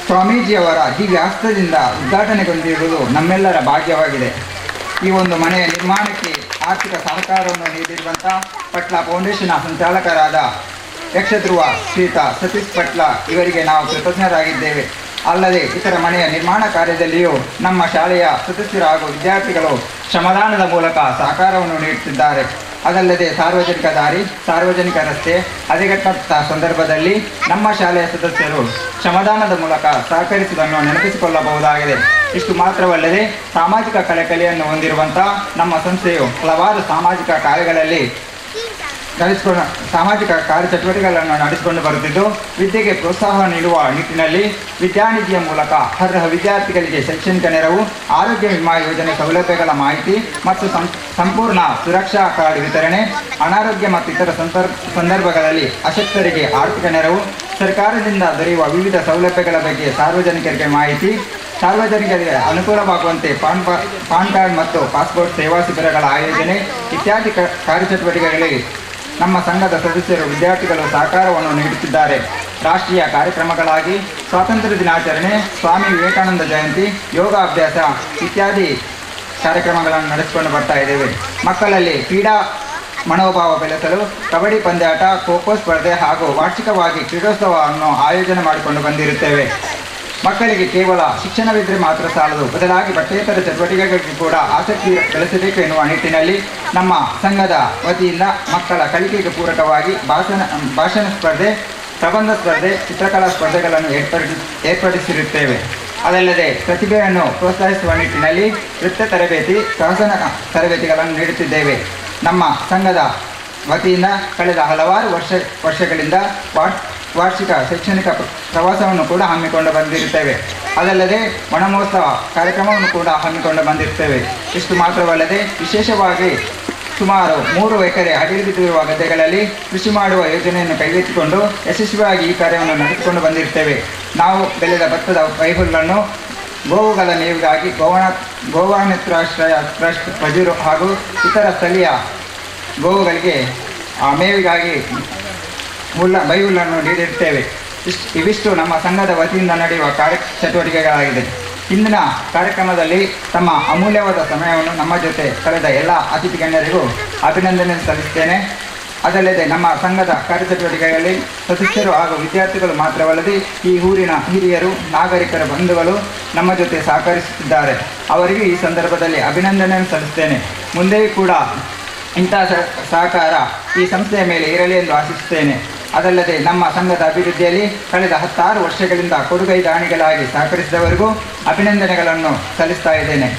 ಸ್ವಾಮೀಜಿಯವರ ದಿವ್ಯಾಸ್ತ್ರದಿಂದ ಉದ್ಘಾಟನೆಗೊಂಡಿರುವುದು ನಮ್ಮೆಲ್ಲರ ಭಾಗ್ಯವಾಗಿದೆ. ಈ ಒಂದು ಮನೆಯ ನಿರ್ಮಾಣಕ್ಕೆ ಆರ್ಥಿಕ ಸಹಕಾರವನ್ನು ನೀಡಿರುವಂಥ ಪಟ್ಲಾ ಫೌಂಡೇಶನ್ನ ಸಂಚಾಲಕರಾದ ಯಕ್ಷಧ್ರುವ ಶ್ರೀತ ಸತೀಶ್ ಪಟ್ಲಾ ಇವರಿಗೆ ನಾವು ಕೃತಜ್ಞರಾಗಿದ್ದೇವೆ. ಅಲ್ಲದೆ ಇತರ ಮನೆಯ ನಿರ್ಮಾಣ ಕಾರ್ಯದಲ್ಲಿಯೂ ನಮ್ಮ ಶಾಲೆಯ ಸದಸ್ಯರು ಹಾಗೂ ವಿದ್ಯಾರ್ಥಿಗಳು ಶ್ರಮದಾನದ ಮೂಲಕ ಸಹಕಾರವನ್ನು ನೀಡುತ್ತಿದ್ದಾರೆ. ಅದಲ್ಲದೆ ಸಾರ್ವಜನಿಕ ದಾರಿ, ಸಾರ್ವಜನಿಕ ರಸ್ತೆ ಹದಗೆಟ್ಟ ಸಂದರ್ಭದಲ್ಲಿ ನಮ್ಮ ಶಾಲೆಯ ಸದಸ್ಯರು ಶ್ರಮದಾನದ ಮೂಲಕ ಸಹಕರಿಸುವುದನ್ನು ನೆನಪಿಸಿಕೊಳ್ಳಬಹುದಾಗಿದೆ. ಇಷ್ಟು ಮಾತ್ರವಲ್ಲದೆ ಸಾಮಾಜಿಕ ಕಳಕಳಿಯನ್ನು ಹೊಂದಿರುವಂಥ ನಮ್ಮ ಸಂಸ್ಥೆಯು ಹಲವಾರು ಸಾಮಾಜಿಕ ಕಾರ್ಯಗಳಲ್ಲಿ ಸಾಮಾಜಿಕ ಕಾರ್ಯಚಟುವಟಿಕೆಗಳನ್ನು ನಡೆಸಿಕೊಂಡು ಬರುತ್ತಿದ್ದು, ವಿದ್ಯೆಗೆ ಪ್ರೋತ್ಸಾಹ ನೀಡುವ ನಿಟ್ಟಿನಲ್ಲಿ ವಿದ್ಯಾನಿಧಿಯ ಮೂಲಕ ಅರ್ಹ ವಿದ್ಯಾರ್ಥಿಗಳಿಗೆ ಶೈಕ್ಷಣಿಕ ನೆರವು, ಆರೋಗ್ಯ ವಿಮಾ ಯೋಜನೆ ಸೌಲಭ್ಯಗಳ ಮಾಹಿತಿ ಮತ್ತು ಸಂಪೂರ್ಣ ಸುರಕ್ಷಾ ಕಾರ್ಡ್ ವಿತರಣೆ, ಅನಾರೋಗ್ಯ ಮತ್ತು ಇತರ ಸಂದರ್ಭಗಳಲ್ಲಿ ಅಶಕ್ತರಿಗೆ ಆರ್ಥಿಕ ನೆರವು, ಸರ್ಕಾರದಿಂದ ದೊರೆಯುವ ವಿವಿಧ ಸೌಲಭ್ಯಗಳ ಬಗ್ಗೆ ಸಾರ್ವಜನಿಕರಿಗೆ ಮಾಹಿತಿ, ಸಾರ್ವಜನಿಕರಿಗೆ ಅನುಕೂಲವಾಗುವಂತೆ ಪಾನ್ ಕಾರ್ಡ್ ಮತ್ತು ಪಾಸ್ಪೋರ್ಟ್ ಸೇವಾ ಶಿಬಿರಗಳ ಆಯೋಜನೆ ಇತ್ಯಾದಿ ಕಾರ್ಯಚಟುವಟಿಕೆಗಳಲ್ಲಿ ನಮ್ಮ ಸಂಘದ ಸದಸ್ಯರು ವಿದ್ಯಾರ್ಥಿಗಳು ಸಹಕಾರವನ್ನು ನೀಡುತ್ತಿದ್ದಾರೆ. ರಾಷ್ಟ್ರೀಯ ಕಾರ್ಯಕ್ರಮಗಳಾಗಿ ಸ್ವಾತಂತ್ರ್ಯ ದಿನಾಚರಣೆ, ಸ್ವಾಮಿ ವಿವೇಕಾನಂದ ಜಯಂತಿ, ಯೋಗಾಭ್ಯಾಸ ಇತ್ಯಾದಿ ಕಾರ್ಯಕ್ರಮಗಳನ್ನು ನಡೆಸಿಕೊಂಡು ಬರ್ತಾ ಇದ್ದೇವೆ. ಮಕ್ಕಳಲ್ಲಿ ಕ್ರೀಡಾ ಮನೋಭಾವ ಬೆಳೆಸಲು ಕಬಡ್ಡಿ ಪಂದ್ಯಾಟ, ಖೋ ಖೋ ಸ್ಪರ್ಧೆ ಹಾಗೂ ವಾರ್ಷಿಕವಾಗಿ ಕ್ರೀಡೋತ್ಸವವನ್ನು ಆಯೋಜನೆ ಮಾಡಿಕೊಂಡು ಬಂದಿರುತ್ತೇವೆ. ಮಕ್ಕಳಿಗೆ ಕೇವಲ ಶಿಕ್ಷಣವಿದ್ದರೆ ಮಾತ್ರ ಸಾಲದು, ಬದಲಾಗಿ ಪಠ್ಯೇತರ ಚಟುವಟಿಕೆಗಳಿಗೆ ಕೂಡ ಆಸಕ್ತಿ ಬೆಳೆಸಬೇಕು ಎನ್ನುವ ನಿಟ್ಟಿನಲ್ಲಿ ನಮ್ಮ ಸಂಘದ ವತಿಯಿಂದ ಮಕ್ಕಳ ಕಲಿಕೆಗೆ ಪೂರಕವಾಗಿ ಭಾಷಣ ಸ್ಪರ್ಧೆ, ಪ್ರಬಂಧ ಸ್ಪರ್ಧೆ, ಚಿತ್ರಕಲಾ ಸ್ಪರ್ಧೆಗಳನ್ನು ಏರ್ಪಡಿಸಿರುತ್ತೇವೆ. ಅದಲ್ಲದೆ ಪ್ರತಿಭೆಯನ್ನು ಪ್ರೋತ್ಸಾಹಿಸುವ ನಿಟ್ಟಿನಲ್ಲಿ ನೃತ್ಯ ತರಬೇತಿ, ಸಾಹಸನ ತರಬೇತಿಗಳನ್ನು ನೀಡುತ್ತಿದ್ದೇವೆ. ನಮ್ಮ ಸಂಘದ ವತಿಯಿಂದ ಕಳೆದ ಹಲವಾರು ವರ್ಷಗಳಿಂದ ವಾರ್ಷಿಕ ಶೈಕ್ಷಣಿಕ ಪ್ರವಾಸವನ್ನು ಕೂಡ ಹಮ್ಮಿಕೊಂಡು ಬಂದಿರುತ್ತೇವೆ. ಅದಲ್ಲದೆ ವನಮಹೋತ್ಸವ ಕಾರ್ಯಕ್ರಮವನ್ನು ಕೂಡ ಹಮ್ಮಿಕೊಂಡು ಬಂದಿರುತ್ತೇವೆ. ಇಷ್ಟು ಮಾತ್ರವಲ್ಲದೆ ವಿಶೇಷವಾಗಿ ಸುಮಾರು 3 ಎಕರೆ ಅಡಿಲು ಬಿದ್ದಿರುವ ಗದ್ದೆಗಳಲ್ಲಿ ಕೃಷಿ ಮಾಡುವ ಯೋಜನೆಯನ್ನು ಕೈಗೆತ್ತಿಕೊಂಡು ಯಶಸ್ವಿಯಾಗಿ ಈ ಕಾರ್ಯವನ್ನು ನಡೆಸಿಕೊಂಡು ಬಂದಿರುತ್ತೇವೆ. ನಾವು ಬೆಳೆದ ಭತ್ತದ ವೈಹುಲ್ಲನ್ನು ಗೋವುಗಳ ಮೇವಿಗಾಗಿ ಗೋವಾನೇತ್ರಾಶ್ರಯ ಟ್ರಸ್ಟ್ ಪಜೂರು ಹಾಗೂ ಇತರ ಸ್ಥಳೀಯ ಗೋವುಗಳಿಗೆ ಆ ಮೇವಿಗಾಗಿ ಬೈಹುಲ್ಲನ್ನು ನೀಡಿರುತ್ತೇವೆ. ಇವಿಷ್ಟು ನಮ್ಮ ಸಂಘದ ವತಿಯಿಂದ ನಡೆಯುವ ಕಾರ್ಯಚಟುವಟಿಕೆಗಳಾಗಿದೆ. ಇಂದಿನ ಕಾರ್ಯಕ್ರಮದಲ್ಲಿ ತಮ್ಮ ಅಮೂಲ್ಯವಾದ ಸಮಯವನ್ನು ನಮ್ಮ ಜೊತೆ ಕಳೆದ ಎಲ್ಲ ಅತಿಥಿ ಗಣ್ಯರಿಗೂ ಅಭಿನಂದನೆ ಸಲ್ಲಿಸುತ್ತೇನೆ. ಅದಲ್ಲದೆ ನಮ್ಮ ಸಂಘದ ಕಾರ್ಯಚಟುವಟಿಕೆಗಳಲ್ಲಿ ಸದಸ್ಯರು ಹಾಗೂ ವಿದ್ಯಾರ್ಥಿಗಳು ಮಾತ್ರವಲ್ಲದೆ ಈ ಊರಿನ ಹಿರಿಯರು, ನಾಗರಿಕರ ಬಂಧುಗಳು ನಮ್ಮ ಜೊತೆ ಸಹಕರಿಸುತ್ತಿದ್ದಾರೆ. ಅವರಿಗೂ ಈ ಸಂದರ್ಭದಲ್ಲಿ ಅಭಿನಂದನೆ ಸಲ್ಲಿಸುತ್ತೇನೆ. ಮುಂದೆಯೂ ಕೂಡ ಇಂತಹ ಸಹಕಾರ ಈ ಸಂಸ್ಥೆಯ ಮೇಲೆ ಇರಲಿ ಎಂದು ಆಶಿಸುತ್ತೇನೆ. ಅದಲ್ಲದೆ ನಮ್ಮ ಸಂಘದ ಅಭಿವೃದ್ಧಿಯಲ್ಲಿ ಕಳೆದ 16 ವರ್ಷಗಳಿಂದ ಕೊಡುಗೈ ದಾನಿಗಳಾಗಿ ಸಹಕರಿಸಿದವರಿಗೂ ಅಭಿನಂದನೆಗಳನ್ನು ಸಲ್ಲಿಸ್ತಾ ಇದ್ದೇನೆ.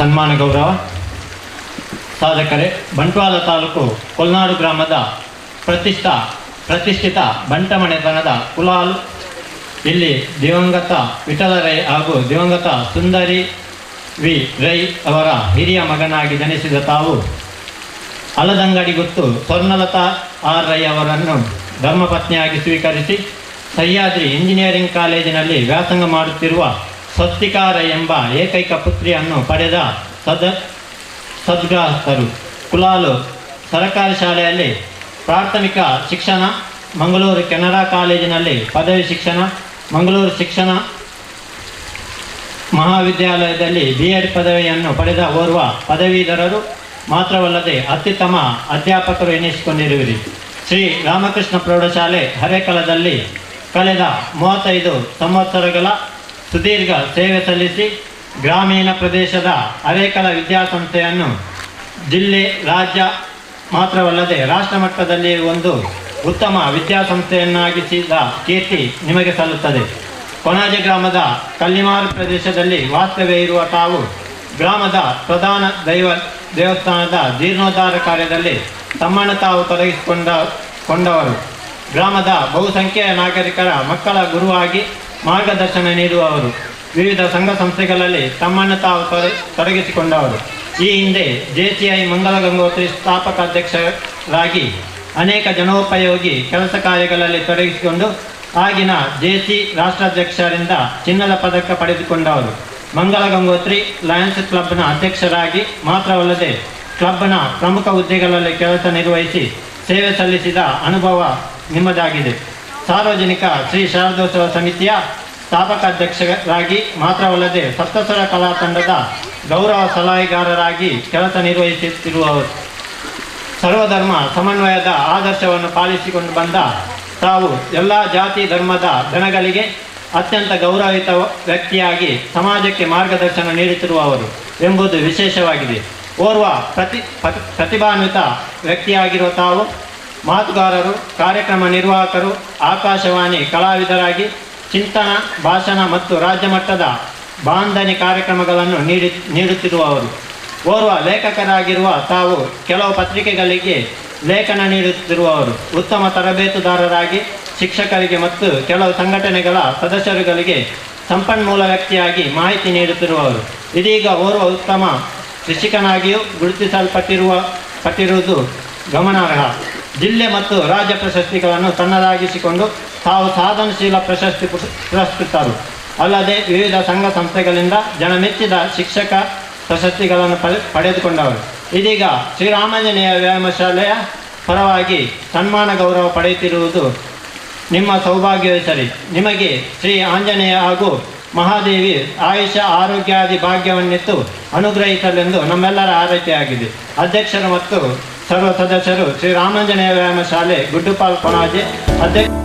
ಸನ್ಮಾನ ಗೌರವ ಸಾಧಕರೇ, ಬಂಟ್ವಾಳ ತಾಲೂಕು ಕೊಲ್ನಾಡು ಗ್ರಾಮದ ಪ್ರತಿಷ್ಠಿತ ಬಂಟಮನೆತನದ ಕುಲಾಲ್ ಇಲ್ಲಿ ದಿವಂಗತ ವಿಠಲ ರೈ ಹಾಗೂ ದಿವಂಗತ ಸುಂದರಿ ವಿ ರೈ ಅವರ ಹಿರಿಯ ಮಗನಾಗಿ ಜನಿಸಿದ ತಾವು ಅಲದಂಗಡಿ ಗುತ್ತು ಸ್ವರ್ಣಲತಾ ಆರ್ ರೈ ಅವರನ್ನು ಧರ್ಮಪತ್ನಿಯಾಗಿ ಸ್ವೀಕರಿಸಿ ಸಹ್ಯಾದ್ರಿ ಇಂಜಿನಿಯರಿಂಗ್ ಕಾಲೇಜಿನಲ್ಲಿ ವ್ಯಾಸಂಗ ಮಾಡುತ್ತಿರುವ ಸ್ವಸ್ತಿಕಾ ರೈ ಎಂಬ ಏಕೈಕ ಪುತ್ರಿಯನ್ನು ಪಡೆದ ಸದ್ಗ್ರಾಹಕರು. ಕುಲಾಲು ಸರಕಾರಿ ಶಾಲೆಯಲ್ಲಿ ಪ್ರಾಥಮಿಕ ಶಿಕ್ಷಣ, ಮಂಗಳೂರು ಕೆನರಾ ಕಾಲೇಜಿನಲ್ಲಿ ಪದವಿ ಶಿಕ್ಷಣ, ಮಂಗಳೂರು ಶಿಕ್ಷಣ ಮಹಾವಿದ್ಯಾಲಯದಲ್ಲಿ ಬಿ.ಎಡ್ ಪದವಿಯನ್ನು ಪಡೆದ ಓರ್ವ ಪದವೀಧರರು ಮಾತ್ರವಲ್ಲದೆ ಅತ್ಯುತ್ತಮ ಅಧ್ಯಾಪಕರು ಎನಿಸಿಕೊಂಡಿರುವಿರಿ. ಶ್ರೀ ರಾಮಕೃಷ್ಣ ಪ್ರೌಢಶಾಲೆ ಹರೇಕಳದಲ್ಲಿ ಕಳೆದ 35 ಸಂವತ್ಸರಗಳ ಸುದೀರ್ಘ ಸೇವೆ ಸಲ್ಲಿಸಿ ಗ್ರಾಮೀಣ ಪ್ರದೇಶದ ಹರೇಕಳ ವಿದ್ಯಾಸಂಸ್ಥೆಯನ್ನು ಜಿಲ್ಲೆ, ರಾಜ್ಯ ಮಾತ್ರವಲ್ಲದೆ ರಾಷ್ಟ್ರಮಟ್ಟದಲ್ಲಿ ಒಂದು ಉತ್ತಮ ವಿದ್ಯಾಸಂಸ್ಥೆಯನ್ನಾಗಿಸಿದ ಕೀರ್ತಿ ನಿಮಗೆ ಸಲ್ಲುತ್ತದೆ. ಕೊಣಾಜೆ ಗ್ರಾಮದ ಕಲ್ಲಿಮಾರು ಪ್ರದೇಶದಲ್ಲಿ ವಾಸ್ತವ್ಯ ಇರುವ ತಾವು ಗ್ರಾಮದ ಪ್ರಧಾನ ದೇವಸ್ಥಾನದ ಜೀರ್ಣೋದ್ಧಾರ ಕಾರ್ಯದಲ್ಲಿ ತಮ್ಮನ್ನು ತಾವು ತೊಡಗಿಸಿಕೊಂಡವರು. ಗ್ರಾಮದ ಬಹುಸಂಖ್ಯೆಯ ನಾಗರಿಕರ ಮಕ್ಕಳ ಗುರುವಾಗಿ ಮಾರ್ಗದರ್ಶನ ನೀಡುವವರು. ವಿವಿಧ ಸಂಘ ಸಂಸ್ಥೆಗಳಲ್ಲಿ ತಮ್ಮನ್ನು ತಾವು ತೊಡಗಿಸಿಕೊಂಡವರು. ಈ ಹಿಂದೆ ಜೆಸಿಐ ಮಂಗಲ ಗಂಗೋತ್ರಿ ಸ್ಥಾಪಕ ಅಧ್ಯಕ್ಷರಾಗಿ ಅನೇಕ ಜನೋಪಯೋಗಿ ಕೆಲಸ ಕಾರ್ಯಗಳಲ್ಲಿ ತೊಡಗಿಸಿಕೊಂಡು ಆಗಿನ ಜೆಸಿ ರಾಷ್ಟ್ರಾಧ್ಯಕ್ಷರಿಂದ ಚಿನ್ನದ ಪದಕ ಪಡೆದುಕೊಂಡವರು. ಮಂಗಲ ಗಂಗೋತ್ರಿ ಲಯನ್ಸ್ ಕ್ಲಬ್ನ ಅಧ್ಯಕ್ಷರಾಗಿ ಮಾತ್ರವಲ್ಲದೆ ಕ್ಲಬ್ನ ಪ್ರಮುಖ ಹುದ್ದೆಗಳಲ್ಲಿ ಕೆಲಸ ನಿರ್ವಹಿಸಿ ಸೇವೆ ಸಲ್ಲಿಸಿದ ಅನುಭವ ನಿಮ್ಮದಾಗಿದೆ. ಸಾರ್ವಜನಿಕ ಶ್ರೀ ಶಾರದೋತ್ಸವ ಸಮಿತಿಯ ಸ್ಥಾಪಕಾಧ್ಯಕ್ಷರಾಗಿ ಮಾತ್ರವಲ್ಲದೆ ಸಪ್ತಸ್ವರ ಕಲಾ ತಂಡದ ಗೌರವ ಸಲಹೆಗಾರರಾಗಿ ಕೆಲಸ ನಿರ್ವಹಿಸುತ್ತಿರುವವರು. ಸರ್ವಧರ್ಮ ಸಮನ್ವಯದ ಆದರ್ಶವನ್ನು ಪಾಲಿಸಿಕೊಂಡು ಬಂದ ತಾವು ಎಲ್ಲ ಜಾತಿ ಧರ್ಮದ ಜನಗಳಿಗೆ ಅತ್ಯಂತ ಗೌರವಿತ ವ್ಯಕ್ತಿಯಾಗಿ ಸಮಾಜಕ್ಕೆ ಮಾರ್ಗದರ್ಶನ ನೀಡುತ್ತಿರುವವರು ಎಂಬುದು ವಿಶೇಷವಾಗಿದೆ. ಓರ್ವ ಪ್ರತಿಭಾನ್ವಿತ ವ್ಯಕ್ತಿಯಾಗಿರುವ ತಾವು ಮಾತುಗಾರರು, ಕಾರ್ಯಕ್ರಮ ನಿರ್ವಾಹಕರು, ಆಕಾಶವಾಣಿ ಕಲಾವಿದರಾಗಿ ಚಿಂತನ, ಭಾಷಣ ಮತ್ತು ರಾಜ್ಯ ಮಟ್ಟದ ಬಾಂಧನಿ ಕಾರ್ಯಕ್ರಮಗಳನ್ನು ನೀಡುತ್ತಿರುವವರು. ಓರ್ವ ಲೇಖಕರಾಗಿರುವ ತಾವು ಕೆಲವು ಪತ್ರಿಕೆಗಳಿಗೆ ಲೇಖನ ನೀಡುತ್ತಿರುವವರು. ಉತ್ತಮ ತರಬೇತುದಾರರಾಗಿ ಶಿಕ್ಷಕರಿಗೆ ಮತ್ತು ಕೆಲವು ಸಂಘಟನೆಗಳ ಸದಸ್ಯರುಗಳಿಗೆ ಸಂಪನ್ಮೂಲ ವ್ಯಕ್ತಿಯಾಗಿ ಮಾಹಿತಿ ನೀಡುತ್ತಿರುವವರು. ಇದೀಗ ಓರ್ವ ಉತ್ತಮ ಕೃಷಿಕನಾಗಿಯೂ ಗುರುತಿಸಲ್ಪಟ್ಟಿರುವುದು ಗಮನಾರ್ಹ. ಜಿಲ್ಲೆ ಮತ್ತು ರಾಜ್ಯ ಪ್ರಶಸ್ತಿಗಳನ್ನು ತನ್ನದಾಗಿಸಿಕೊಂಡು ತಾವು ಸಾಧನಶೀಲ ಪ್ರಶಸ್ತಿ ಪುರಸ್ಕೃತರು. ಅಲ್ಲದೆ ವಿವಿಧ ಸಂಘ ಸಂಸ್ಥೆಗಳಿಂದ ಜನಮೆಚ್ಚಿದ ಶಿಕ್ಷಕ ಪ್ರಶಸ್ತಿಗಳನ್ನು ಪಡೆದುಕೊಂಡವರು. ಇದೀಗ ಶ್ರೀರಾಮಾಂಜನೇಯ ವ್ಯಾಯಾಮ ಶಾಲೆಯ ಪರವಾಗಿ ಸನ್ಮಾನ ಗೌರವ ಪಡೆಯುತ್ತಿರುವುದು ನಿಮ್ಮ ಸೌಭಾಗ್ಯವೇ ಸರಿ. ನಿಮಗೆ ಶ್ರೀ ಆಂಜನೇಯ ಹಾಗೂ ಮಹಾದೇವಿ ಆಯುಷ ಆರೋಗ್ಯಾದಿ ಭಾಗ್ಯವನ್ನಿತ್ತು ಅನುಗ್ರಹಿಸಲೆಂದು ನಮ್ಮೆಲ್ಲರ ಆರೈಕೆಯಾಗಿದೆ. ಅಧ್ಯಕ್ಷರು ಮತ್ತು ಸರ್ವ ಸದಸ್ಯರು ಶ್ರೀ ರಾಮಾಂಜನೇಯ ವ್ಯಾಯಾಮ ಶಾಲೆ ಗುಡ್ಡುಪಾಲ್ ಕೊಣಾಜೆ ಅಧ್ಯಕ್ಷ.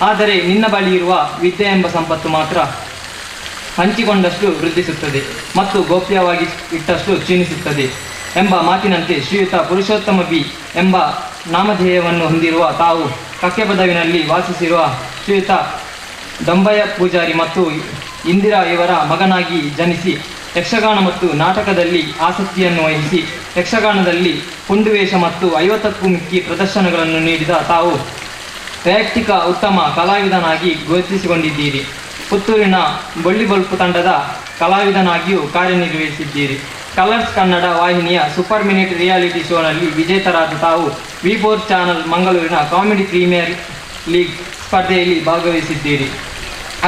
ಆದರೆ ನಿನ್ನ ಬಳಿ ಇರುವ ವಿದ್ಯೆ ಎಂಬ ಸಂಪತ್ತು ಮಾತ್ರ ಹಂಚಿಕೊಂಡಷ್ಟು ವೃದ್ಧಿಸುತ್ತದೆ ಮತ್ತು ಗೋಪ್ಯವಾಗಿ ಇಟ್ಟಷ್ಟು ಕ್ಷೀಣಿಸುತ್ತದೆ ಎಂಬ ಮಾತಿನಂತೆ ಶ್ರೀಯುತ ಪುರುಷೋತ್ತಮ ಬಿ ಎಂಬ ನಾಮಧೇಯವನ್ನು ಹೊಂದಿರುವ ತಾವು ಕಕ್ಕೆಪದವಿನಲ್ಲಿ ವಾಸಿಸಿರುವ ಶ್ರೀಯುತ ದಂಬಯ್ಯ ಪೂಜಾರಿ ಮತ್ತು ಇಂದಿರಾ ಇವರ ಮಗನಾಗಿ ಜನಿಸಿ ಯಕ್ಷಗಾನ ಮತ್ತು ನಾಟಕದಲ್ಲಿ ಆಸಕ್ತಿಯನ್ನು ವಹಿಸಿ ಯಕ್ಷಗಾನದಲ್ಲಿ ಪುಂಡುವೇಷ ಮತ್ತು 50ಕ್ಕೂ ಮಿಕ್ಕಿ ಪ್ರದರ್ಶನಗಳನ್ನು ನೀಡಿದ ತಾವು ವೈಯಕ್ತಿಕ ಉತ್ತಮ ಕಲಾವಿದನಾಗಿ ಗುರುತಿಸಿಕೊಂಡಿದ್ದೀರಿ. ಪುತ್ತೂರಿನ ಬೊಳ್ಳಿಬೊಲ್ಪು ತಂಡದ ಕಲಾವಿದನಾಗಿಯೂ ಕಾರ್ಯನಿರ್ವಹಿಸಿದ್ದೀರಿ. ಕಲರ್ಸ್ ಕನ್ನಡ ವಾಹಿನಿಯ ಸೂಪರ್ ಮಿನಿಟ್ ರಿಯಾಲಿಟಿ ಶೋನಲ್ಲಿ ವಿಜೇತರಾದ ತಾವು V4 channel ಮಂಗಳೂರಿನ ಕಾಮಿಡಿ ಪ್ರೀಮಿಯರ್ ಲೀಗ್ ಸ್ಪರ್ಧೆಯಲ್ಲಿ ಭಾಗವಹಿಸಿದ್ದೀರಿ.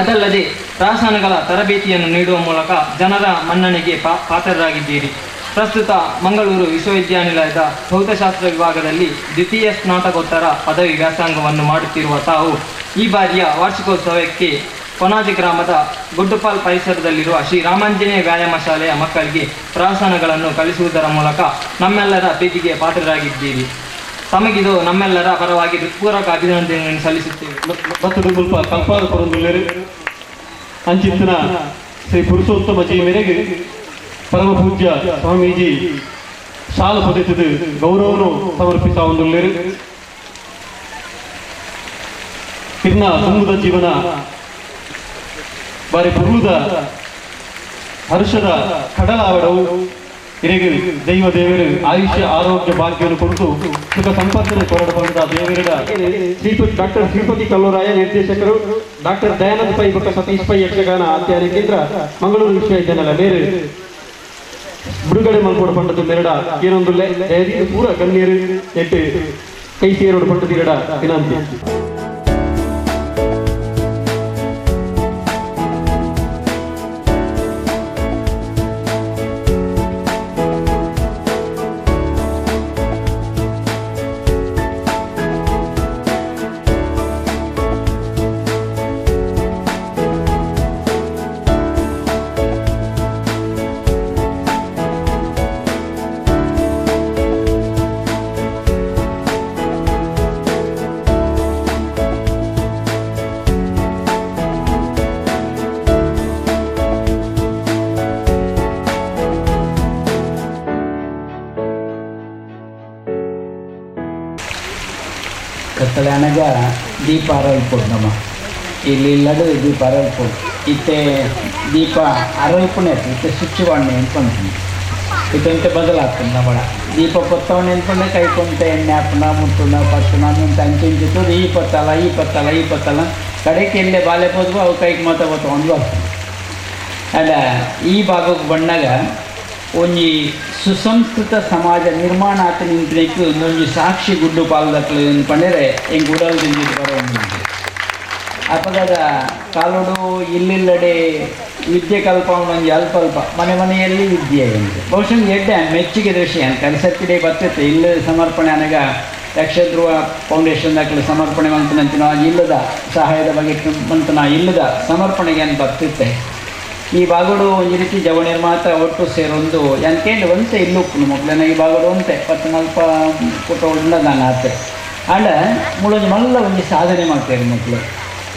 ಅದಲ್ಲದೆ ಪ್ರಾಸನಗಳ ತರಬೇತಿಯನ್ನು ನೀಡುವ ಮೂಲಕ ಜನರ ಮನ್ನಣೆಗೆ ಪಾತ್ರರಾಗಿದ್ದೀರಿ. ಪ್ರಸ್ತುತ ಮಂಗಳೂರು ವಿಶ್ವವಿದ್ಯಾನಿಲಯದ ಭೌತಶಾಸ್ತ್ರ ವಿಭಾಗದಲ್ಲಿ ದ್ವಿತೀಯ ಸ್ನಾತಕೋತ್ತರ ಪದವಿ ವ್ಯಾಸಂಗವನ್ನು ಮಾಡುತ್ತಿರುವ ತಾವು ಈ ಬಾರಿಯ ವಾರ್ಷಿಕೋತ್ಸವಕ್ಕೆ ಕೊನಾಜಿ ಗ್ರಾಮದ ಗುಡ್ಡುಪಾಲ್ ಪರಿಸರದಲ್ಲಿರುವ ಶ್ರೀ ರಾಮಾಂಜನೇಯ ವ್ಯಾಯಾಮ ಶಾಲೆಯ ಮಕ್ಕಳಿಗೆ ಪ್ರಾಸನಗಳನ್ನು ಕಲಿಸುವುದರ ಮೂಲಕ ನಮ್ಮೆಲ್ಲರ ಪ್ರೀತಿಗೆ ಪಾತ್ರರಾಗಿದ್ದೀರಿ. ತಮಗಿದು ನಮ್ಮೆಲ್ಲರ ಪರವಾಗಿ ಹೃತ್ಪೂರ್ವಕ ಅಭಿನಂದನೆಯನ್ನು ಸಲ್ಲಿಸುತ್ತೇವೆ. ಅಂಚಿತ್ತಿನ ಶ್ರೀ ಪುರುಷೋತ್ತಮ ಜಿ ಮೇರೆಗೆ ಪರಮ ಪೂಜ್ಯ ಸ್ವಾಮೀಜಿ ಶಾಲು ಪೊದೆತದು ಗೌರವನು ಸಮರ್ಪಿಸ ಒಂದುಲ್ಲೇರು. ಕಿರ್ನ ತುಂಬುದ ಜೀವನ ಬಾರಿ ಪುರುಳುದ ಹರ್ಷದ ಕಡಲಾವಡವು ಇರೆಗೆ ದೈವ ದೇವರು ಆಯುಷ್ಯ ಆರೋಗ್ಯ ಭಾಗ್ಯವನ್ನು ಕೊಟ್ಟು ಸುಖ ಸಂಪತ್ತನ್ನು ಕೊರಡಬಂದ ದೇವರ ಡಾಕ್ಟರ್ ಶ್ರೀಪತಿ ಕಲ್ಲೂರಾಯ ನಿರ್ದೇಶಕರು, ಡಾಕ್ಟರ್ ದಯಾನಂದ ಪೈ ಬೊಕ್ಕ ಸತೀಶ್ ಪೈ ಯಕ್ಷಗಾನ ಅಧ್ಯಯನ ಕೇಂದ್ರ ಮಂಗಳೂರು ವಿಶ್ವವಿದ್ಯಾನಿಲಯ ಮೇರೆ ಬಿಡುಗಡೆ ಮಲ್ಕೋಡು ಪಂಡದ ಮೆರಡ ಏನೊಂದುಲ್ಲೆ ಪೂರ ಗಣ್ಯರು ಎಟ್ಟು ಕೈ ಸೇರೋಡು ಪಂಡದಿರಡ ವಿನಂತಿ. ಕತ್ತಲೆ ದೀಪ ಅರಲ್ಪುಡು ನಮ್ಮ ಇಲ್ಲಿ ಇಲ್ಲದು ದೀಪ ಅರಲ್ಪುಡು ಇತ್ತೆ ದೀಪ ಅರಲ್ಪುಣೆ ಇತ್ತೆ ಸ್ವಿಚ್ ಬಾಣೆ ಅನ್ಕೊಂತೀನಿ ಇತ್ತಂತೆ ಬದಲಾಗ್ತದೆ ನಮ್ಮಳ ದೀಪ ಪೊತ್ತವಣ್ಣೆ ಅನ್ಕೊಂಡೆ ಕೈ ಕೊಂತ ಎಣ್ಣೆ ಹಾಪುಣ ಮುಟ್ಟುಣ ಪತ್ತುಣ ಅಂತ ಅಂಚಿಂಚಿತ್ತು ಈ ಪತ್ತಲ್ಲ ಈ ಪತ್ತಲ್ಲ ಈ ಪತ್ತಲ್ಲ ಕಡೆಗೆ ಎಲ್ಲೇ ಬಾಲೆ ಪೋದ್ವು ಅವು ಕೈಗೆ ಮಾತ ಬತ್ತಕೊಂಡು ಬರ್ತದೆ. ಅಲ್ಲ ಈ ಭಾಗಕ್ಕೆ ಬಂದಾಗ ಒಂಜಿ ಸುಸಂಸ್ಕೃತ ಸಮಾಜ ನಿರ್ಮಾಣ ಆತ ನಿಂತಕ್ಕೆ ಒಂದೊಂಜಿ ಸಾಕ್ಷಿ ಗುಡ್ಡು ಪಾಲ್ದಕ್ಲು ಪಂಡರೆ ಎಂಗ್ ಉಡಲ್ ದಿಂಜಿದ್ ಬರೋ ಅಪಗದ ಕಾಲೋಡು ಇಲ್ಲಿಲ್ಲಡೆ ವಿದ್ಯೆ ಕಲ್ಪವನ ಒಂಜಿ ಅಲ್ಪ ಅಲ್ಪ ಮನೆ ಮನೆಯಲ್ಲಿ ವಿದ್ಯೆ ಎಂದು ಬಹುಶಃ ಎಡ್ಡೆ ಮೆಚ್ಚುಗೆ ದೃಶ್ಯ ಕಲಿಸತ್ತಿಡೆ ಬರ್ತೈತೆ ಇಲ್ಲ ಸಮರ್ಪಣೆ ಅನಗ ಯಕ್ಷಧ್ರುವ ಫೌಂಡೇಶನ್ ದಾಖಲೆ ಸಮರ್ಪಣೆ ಮಂತನಂತಿನ ಇಲ್ಲದ ಸಹಾಯದ ಬಗ್ಗೆ ಮಂತನ ಇಲ್ಲದ ಸಮರ್ಪಣೆಗೆ ಅಂತ ಬರ್ತಿತ್ತೆ. ಈ ಬಾಗೋಡು ಒಂಜಿ ರೀತಿ ಜವಣಿಯರ್ ಮಾತ್ರ ಒಟ್ಟು ಸೇರೊಂದು ಯಾನ್ ಒಂತೆ ಇಲ್ಲುಪ್ಪುನು ಮೊಕ್ಲೆನ ಈ ಬಾಗೋಡು ಒಂತೆ ಪತ್ತನಲ್ಪ ಪುಟ್ಟ ಉಂಡದಾನ ಆತೆ ಆಂಡ ಮೂಲೊಂಜಿ ಮಲ್ಲ ಒಂಜಿ ಸಾಧನೆ ಮಾಡ್ತೇವೆ ಮಕ್ಕಳು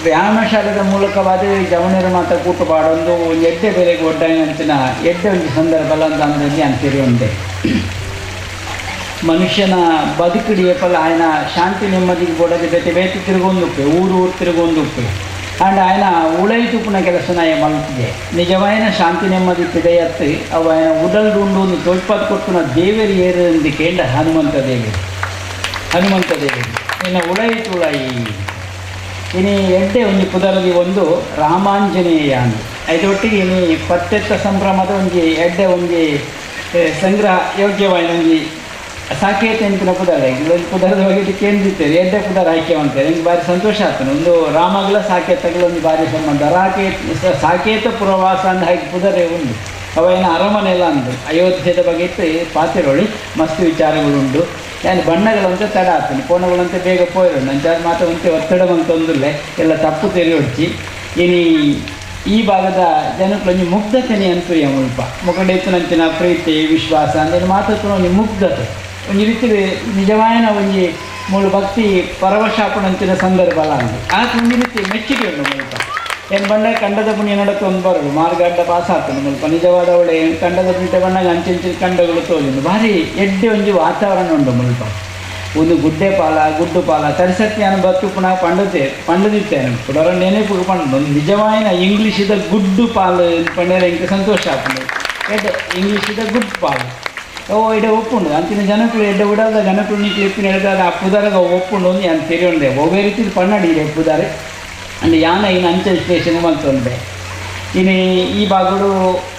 ವ್ಯಾಯಾಮ ಶಾಲೆದ ಮೂಲಕವಾದ ಜವಣಿಯರ ಮಾತ್ರ ಕೂಟ ಪಾಡೊಂದು ಒಂಜಿ ಎಡ್ಡೆ ಬೆಲೆಗೆ ಒಡ್ಡಾಯಿನಂಚಿನ ಎಡ್ಡೆ ಒಂಜಿ ಸಂದರ್ಭ ಅಂತ ಅಂದ್ರೆ ಅಂತೀರಿ ಒಂದೆ ಮನುಷ್ಯನ ಬದುಕುಡಿಯಪಲ್ಲ ఆయన ಶಾಂತಿ ನೆಮ್ಮದಿಗೆ ಬೋಡದೆ ಬೇತೆ ಬೇತೆ ತಿರುಗೊಂದುಪ್ಪೆ ಊರು ಊರು ತಿರುಗೊಂದುಪ್ಪೆ ಆಂಡ್ ఆయన ಉಳೈ ತುಪ್ಪುನ ಕೆಲಸನ ಮಲ್ತಿದೆ ನಿಜವಾಯಿನ ಶಾಂತಿ ನೆಮ್ಮದಿ ಪಿದೆಯತ್ತು ಅವು ఆయన ಉಡಲ್ ಉಂಡು ಒಂದು ತೋಜ್ಪಾತ್ ಕೊಟ್ಟುನ ದೇವರು ಏರು ಎಂದು ಕೇಂಡ ಹನುಮಂತ ದೇವರು ಹನುಮಂತ ದೇವರು ಇನ್ನು ಉಳೈ ತುಳೈ ಇನಿ ಎಡ್ಡೆ ಒಂಜಿ ಪುದರದಿ ಒಂದು ರಾಮಾಂಜನೇಯ ಅಂದು ಐದೊಟ್ಟಿಗೆ ಇನಿ ಪತ್ತೆತ್ತ ಸಂಭ್ರಮದ ಒಂಜಿ ಎಡ್ಡೆ ಒಂಜಿ ಸಂಗ್ರಹ ಯೋಗ್ಯವಾಯಿನ ಒಂಜಿ ಸಾಕೇತ ಎಂತಿನ ಪುದರ ಒಂದು ಪುದರದ ಬಗ್ಗೆ ಕೇಂದ್ರಿತ್ತೇವೆ ಎಡ್ಡೆ ಪುದರ ಆಯ್ಕೆ ಅಂತಾರೆ ನಿಮ್ಗೆ ಭಾರಿ ಸಂತೋಷ ಆಗ್ತದೆ ಒಂದು ರಾಮಗಳ ಸಾಕೇತಗಳ ಒಂದು ಭಾರಿ ಸಂಬಂಧ ರಾಕೇತ ಸಾಕೇತ ಪುರವಾಸ ಅಂದ ಹಾಗೆ ಪುದರೇ ಉಂಡು ಅವೇನ ಅರಮನೆ ಎಲ್ಲ ಅಂದು ಅಯೋಧ್ಯದ ಬಗ್ಗೆ ಇತ್ತು ಪಾತಿರೊಳಿ ಮಸ್ತ್ ವಿಚಾರಗಳುಂಟು ಯಾನ್ ಬಣ್ಣಗಳಂತೆ ತಡ ಆಗ್ತದೆ ಕೋಣಗಳಂತೆ ಬೇಗ ಪೋಯಿರು ನಂಚಾದ ಮಾತ್ರ ಒಂತೆ ಒತ್ತಡ ಬಂತೊಂದಿಲ್ಲ ಎಲ್ಲ ತಪ್ಪು ತೆರೆಯೊಡ್ಚಿ ಇನಿ ಈ ಭಾಗದ ಜನಕ್ಕೆ ಮುಗ್ಧತೆನೆ ಅಂತೂ ಮುಲ್ಪ ಮುಖಂಡೈತನಂಚಿನ ಪ್ರೀತಿ ವಿಶ್ವಾಸ ಅಂದರೆ ಮಾತ್ರ ಒಂಜಿ ಮುಗ್ಧತೆ ಒಂಜಿ ರೀತಿ ನಿಜವಾಯನ ಒಂಜಿ ಮೂಳು ಭಕ್ತಿ ಪರವಶಾಪಣಂಚಿನ ಸಂದರ್ಭ ಅಲ್ಲ ಅಂದು ಆತ ಒಂಜಿ ರೀತಿ ಮೆಚ್ಚುಗೆ ಉಂಟು ಮುಲ್ಪ ಏನು ಬಣ್ಣ ಕಂಡದ ಪುಣ್ಯ ನಡಕ್ಕೆ ಒಂದು ಬರೋದು ಮಾರ್ಗ ಅಡ್ಡ ಪಾಸ್ ಆಗ್ತದೆ ಮುಲ್ಪ ನಿಜವಾದ ಒಳ್ಳೆ ಕಂಡದ ಪುಣ್ಯ ಬಣ್ಣಗ ಅಂಚಿಂಚಿನ ಕಂಡಗಳು ತೋಜುಂಡು ಭಾರಿ ಎಡ್ಡೆ ಒಂಜಿ ವಾತಾವರಣ ಉಂಟು ಮುಲ್ಪ ಒಂದು ಗುಡ್ಡೆ ಪಾಲ ಗುಡ್ಡು ಪಾಲ ತರಿಸತ್ಯಾನ ಬತ್ತು ಪುನಃ ಪಂಡತೆ ಪಂಡದಿತ್ತೇನೆ ಪುನರ ನೆನಪು ಪಂಡ ಒಂದು ನಿಜವಾಯಿನ ಇಂಗ್ಲೀಷಿದ ಗುಡ್ಡು ಪಾಲು ಪಂಡರೆ ಇಂಕ ಸಂತೋಷ ಆಗ್ತದೆ ಎಡ್ಡೆ ಇಂಗ್ಲೀಷಿದ ಗುಡ್ ಪಾಲು ಓ ಎಡೆ ಒಪ್ಪುಂಡು ಅಂತಿನ ಜನಕುಲು ಎಡ್ಡೆ ಉಡಾದ ಜನಕುಲು ನೀ ಇಪ್ಪಿನ ಎಡ್ದಾದ ಆ ಪುದರಗ ಒಪ್ಪುಂಡು ಒಂದು ಯಾನ್ ತೆರಿಯೊಂಡೆ ಒವ್ವೇ ರೀತಿ ಪನ್ನಡಿ ಇದೆ ಪುದಾರೆ ಅಂಡ್ ಯಾನ ಇನ್ನು ಅಂಚೆ ವಿಶ್ಲೇಷಣೆ ಮಲ್ತೊಂಡೆ ಇನ್ನು ಈ ಭಾಗಡು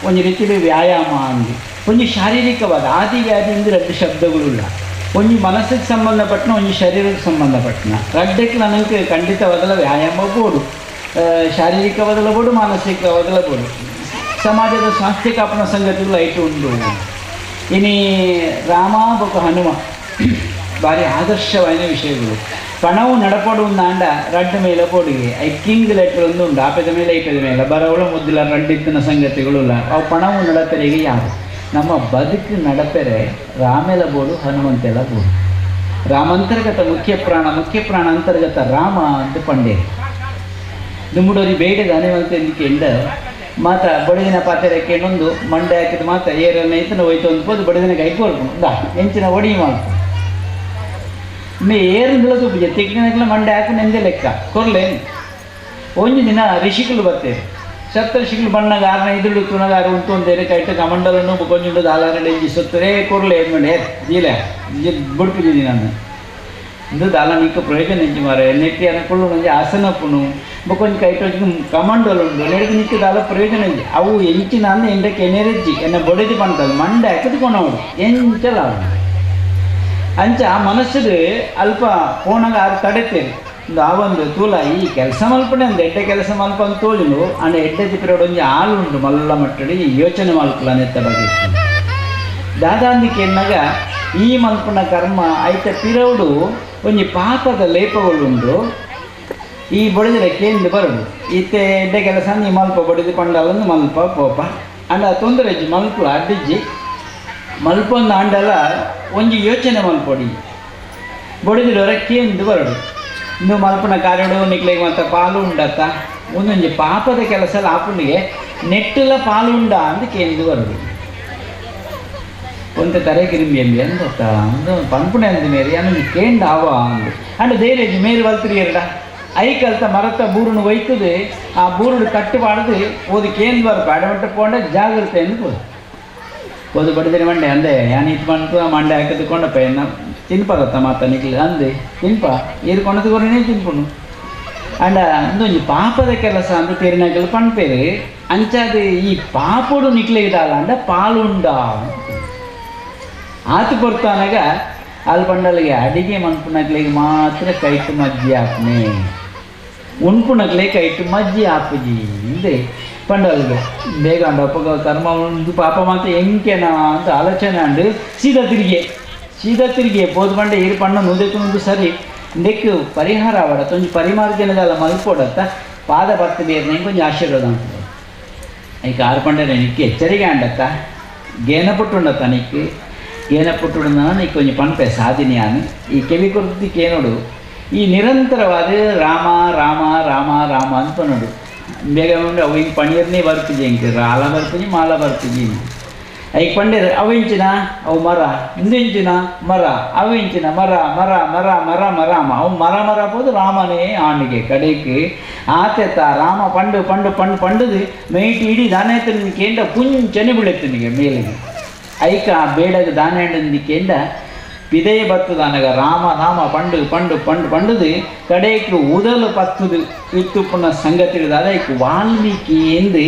ಒಂಜಿ ರೀತಿಯ ವ್ಯಾಯಾಮ ಅಂದು ಒಂಜಿ ಶಾರೀರಿಕವಾದ ಆದಿ ವ್ಯಾಧಿ ಅಂದರೆ 2 ಶಬ್ದಗಳುಲ್ಲ. ಒಂಜಿ ಮನಸ್ಸಿಗೆ ಸಂಬಂಧಪಟ್ಟನ, ಒಂಜಿ ಶರೀರಕ್ಕೆ ಸಂಬಂಧಪಟ್ಟನ. ರಡ್ಡಕ್ಕೆ ನನಗೆ ಖಂಡಿತವಾದಲ ವ್ಯಾಯಾಮ ಬೋಡು, ಶಾರೀರಿಕವಾದಲ ಬೋಡು, ಮಾನಸಿಕವಾದಲ ಬೋಡು. ಸಮಾಜದ ಸ್ವಾಸ್ಥ್ಯ ಕಾಪನ ಸಂಗತಿಗಳು ಐಟು ಉಂಡು. ಇನಿ ರಾಮ ಬೊಕ ಹನುಮ ಭಾರಿ ಆದರ್ಶವಾದ ವಿಷಯಗಳು. ಪಣವು ನಡಪಡು ಅಂಡ ರಡ್ಡ ಮೇಲೆ ಪೋಡಿಗೆ I king letter ಒಂದು ಉಂಡು, ಆಪೆದ ಮೇಲೆ ಐಪೆದ ಮೇಲೆ ಬರವಳ ಮುದ್ದಿಲ್ಲ ರಡ್ಡಿತ್ತಿನ ಸಂಗತಿಗಳು ಇಲ್ಲ. ಅವು ಪಣವು ನಡಪೆರೆಗೆ ಯಾರು ನಮ್ಮ ಬದುಕು ನಡಪೆರೆ ರಾಮೆಲ ಬೋಡು ಹನುಮಂತೆಲ್ಲ ಬೋಡು. ರಾಮಾಂತರ್ಗತ ಮುಖ್ಯ ಪ್ರಾಣ, ಮುಖ್ಯ ಪ್ರಾಣ ಅಂತರ್ಗತ ರಾಮ ಅಂತ ಪಂಡೇರಿ ದುಂಬುಡೋರಿ ಬೇಡದ ಅನೇವಂತ ಎಂಡ ಮಾತ ಬಡದಿನ ಪಾತೆರಕ್ಕೆ ಇನ್ನೊಂದು ಮಂಡೆ ಹಾಕಿದ ಮಾತ ಏರನ್ನ ಇತ್ತನ ಹೋಯ್ತು ಒಂದು ಪೋದು ಬಡದಿನ ಕೈ ಕೋರ್ಕೊಂಡು ದಾ ಎಂಚಿನ ಒಡಿ ಮಾಡ್ತು ಮೇ ಏರಂದುಲ ತುಪ್ಪು ತೆಕ್ಕಿನಕ್ಲ ಮಂಡೆ ಹಾಕು ನೆಂದೆ ಲೆಕ್ಕ ಕೊರ್ಲೇನು. ಒಂಜಿ ದಿನ ಋಷಿಕಲು ಬರ್ತೇವೆ, ಸಪ್ತ ಋಷಿಕಲು ಬಣ್ಣಗ ಆರನ ಇದುಳು ತುಣಗಾರ ಉಂಟು ಒಂದೇನೆ ಕೈಟ ಕಮಂಡಲನ್ನು ಕೊಂಜುಂಡು ದಾಲಾರ ಎಂಜಿ ಸತ್ತರೇ ಕೊರ್ಲೆ ಏನು ಮಂಡೆ ಜೀಲೆ ಬುಡ್ಪಿದ್ದೀನಿ ನಾನು ಇಂದು ದಾಲ ನಿಕ್ಕ ಪ್ರಯೋಜನ ಎಂಜಿ ಮಾರೆ ನೆಟ್ಟಿ ಅನಕೊಳ್ಳು ನಂಜೆ ಆಸನ ಪುಣು ಬೊಕೊಂಜಿ ಕೈಟ ಕಮಂಡಲ ಉಂಡು ನೆಡದು ನಿಕ್ಕ ದಾಲ ಪ್ರಯೋಜನ ಎಂಜಿ ಅವು ಎಂಚಿನ ಅಂದ ಎಂಡಕ್ಕೆ ಎನೆರಜ್ಜಿ ಎನ್ನ ಬೊಡೆದಿ ಪಂಟಲ್ ಮಂಡೆ ಹಾಕಿದ್ ಕೊನವಡು ಎಂಚಲ ಅಂಚ ಮನಸ್ಸು ಅಲ್ಪ ಪೋಣಗ ಆರು ತಡೆತೇನೆ ಒಂದು ಆ ಒಂದು ತೂಲ ಈ ಕೆಲಸ ಮಲ್ಪನೆ ಒಂದು ಎಡ್ಡೆ ಕೆಲಸ ಮಲ್ಪ ಅಂತ ತೋಜುಂಡು ಅಂಡ ಎಡ್ಡೆ ತಿಪ್ಪಿರೋಡು ಒಂಜಿ ಹಾಲು ಉಂಡು ಮಲ್ಲ ಮಟ್ಟಡಿ ಯೋಚನೆ ಮಲ್ಪಲ ನೆತ್ತ ಬಗ್ಗೆ ದಾದಾಂದಿಕೆ ಎನ್ನಾಗ ಈ ಮಲ್ಪನ ಕರ್ಮ ಐತ ಪಿರೌಡು ಒಂಜಿ ಪಾಪದ ಲೇಪಗಳುಂಡು. ಈ ಬಡಿದ್ರೆ ಕೇಂದ್ರ ಬರಡು ಈತೆ ಎಡ್ಡೆ ಕೆಲಸ ಈ ಮಲ್ಪ ಬಡಿದು ಪಂಡಲಂದು ಮಲ್ಪ ಪೋಪ ಅಂಡ ತೊಂದರೆ ಇಜ್ಜಿ ಮಲ್ಪುಲ ಅಡ್ಡಿಜ್ಜಿ ಮಲ್ಪೊಂದು ಆಂಡಲ ಒಂಜಿ ಯೋಚನೆ ಮಲ್ಪೊಡಿ ಬಡಿದಿಡೋರ ಕೇಂದ್ರ ಬರಡು ಇಂದು ಮಲ್ಪನ ಕಾರ್ಯಡು ನಿಕ್ಲೆಗೆ ಮತ್ತು ಪಾಲು ಉಂಡತ್ತ ಒಂದೊಂಜಿ ಪಾಪದ ಕೆಲಸ ಆಪುಣಿಗೆ ನೆಟ್ಟಲ ಪಾಲು ಉಂಡ ಅಂತ ಕೇಂದ್ರ ಬರಡು. ಒಂತೆ ತರೆ ಕಿರಿಂಬಿ ಎಂಬಿ ಅಂದತ್ತ ಅಂದು ಪನ್ಪುಣೆ ಅಂದ ಮೇರಿ ಅನ್ನೊಂದು ಕೇಂಡ ಆವ ಅಂದು ಅಂಡ ಧೈರ್ಯ ಮೇರಿ ವಲ್ತಿರಿ ಎರಡ I ಕಲ್ತ ಮರತ್ತ ಬೂರುನು ಒಯ್ತದೆ ಆ ಬೂರುಡು ಕಟ್ಟುಬಾರ್ದು ಓದು ಕೇಂದ್ರ ಬರ್ಪ ಅಡಮಟ್ಟ ಪೋಂಡ ಜಾಗ್ರತೆ ಎಂದು ಹೋದು ಓದು ಬಡಿದ್ರೆ ಮಂಡೆ ಅಂದೆ ಯಾನ್ ಇತ್ತು ಬಂತು ಆ ಮಂಡೆ ಹಾಕಿದ್ದು ಕೊಂಡಪ್ಪ ಎನ್ನ ತಿನ್ಪದತ್ತ ಮಾತ ನಿಕ್ಲಿ ಅಂದೆ ತಿನ್ಪ ನೀರು ಕೊಂಡದ್ದು ಕೊರನೇ ತಿನ್ಪುನು ಅಂಡ ಅಂದೊಂಜಿ ಪಾಪದ ಕೆಲಸ ಅಂದು ತೇರಿನಾಗಲು ಪಣ್ಪೇರು ಅಂಚಾದ ಈ ಪಾಪಡು ನಿಕ್ಲೆ ಇಡಲ್ಲ ಅಂಡ ಪಾಲುಂಡ ಆತು ಕೊರ್ತಾನಾಗ ಅಲ್ಲಿ ಪಂಡಲಿಗೆ ಅಡಿಗೆ ಮನ್ಪುನಕ್ಲಿಗೆ ಮಾತ್ರ ಕೈಟು ಮಜ್ಜಿ ಹಾಕ್ನೆ ಉಣ್ಪುನಕ್ಲೆ ಕೈಟು ಮಜ್ಜಿ ಹಾಪುಜಿ ಇಂದೆ ಪಂಡಲ್ಗೆ ಬೇಗ ಅಂಡ ಅಪ್ಪಗ ಕರ್ಮ ಒಂದು ಪಾಪ ಮಾತ್ರ ಎಂಕೆನಾ ಅಂತ ಆಲೋಚನೆ ಅಂಡು ಸೀದಾ ತಿರುಗಿ ಸೀದಾ ತಿರುಗಿ ಪೋದು ಪಂಡೆ ಇರು ಪಣ್ಣ ನೂದಕ್ಕೆ ಸರಿ ನೆಕ್ ಪರಿಹಾರ ಅವಡತ್ತ ಒಂಜಿ ಪರಿಮಾರ್ಜನದಲ್ಲ ಮಲ್ಪೊಡತ್ತ ಪಾದ ಭಕ್ತ ಬೇರೆ ಕೊಂಚ ಆಶೀರ್ವಾದ ಅಂತ ಈಗ ಆರು ಪಂಡೆ ನಿಕ್ಕೆ ಎಚ್ಚರಿಕೆ ಅಂಡತ್ತ ಗೇನ ಪುಟ್ಟುಂಡತ್ತ ನಿಕ್ಕು ಗೇನ ಪುಟ್ಟುಂಡ ನಿಕ್ಕು ಒಂಜಿ ಪನ್ಪೆ ಸಾಧಿನಿಯಾನು ಈ ಕೆವಿ ಕೊರ್ತಿಕ್ಕೆ ಏನೋಡು ಈ ನಿರಂತರವಾದ ರಾಮ ರಾಮ ರಾಮ ರಾಮ ಅಂತ ನೋಡು ಬೇಗ ಅವು ಹಿಂಗೆ ಪಣೀರ್ನೇ ಬರ್ತಿದ್ದೆ ಹಿಂಗೆ ರಾಲ ಬರ್ತಿದ್ದಿ ಮಾಲ ಬರ್ತಿದ್ದಿ ಐಕ್ ಪಂಡೇರ್ ಅವು ಇಂಚಿನ ಅವು ಮರ ಇಂದು ಮರ ಅವು ಇಂಚಿನ ಮರ ಮರ ಮರ ಮರ ಮರ ಅವು ಮರ ಮರ ಪೋದು ರಾಮನೇ ಆಣಿಗೆ ಕಡೆಗೆ ಆತೆತ ರಾಮ ಪಂಡು ಪಂಡು ಪಂಡು ಪಂಡದು ಮೇಟಿ ಇಡೀ ದಾನೆ ಕೇಂದ್ರ ಕುಂಚನೆ ಬೀಳುತ್ತನಿಗೆ ಮೇಲಿಗೆ ಐಕ ಬೇಡಗ ದಾನೆ ಕೇಂದ್ರ ಪಿದೆಯ ಬತ್ತದಾನಗ ರಾಮ ರಾಮ ಪಂಡು ಪಂಡು ಪಂಡು ಪಂಡದು ಕಡೆಗೆ ಉದಲು ಪತ್ತದು ಇತ್ತುಪ್ಪುನ ಸಂಗತಿ ಐಕ್ ವಾಲ್ಮೀಕಿ ಎಂದು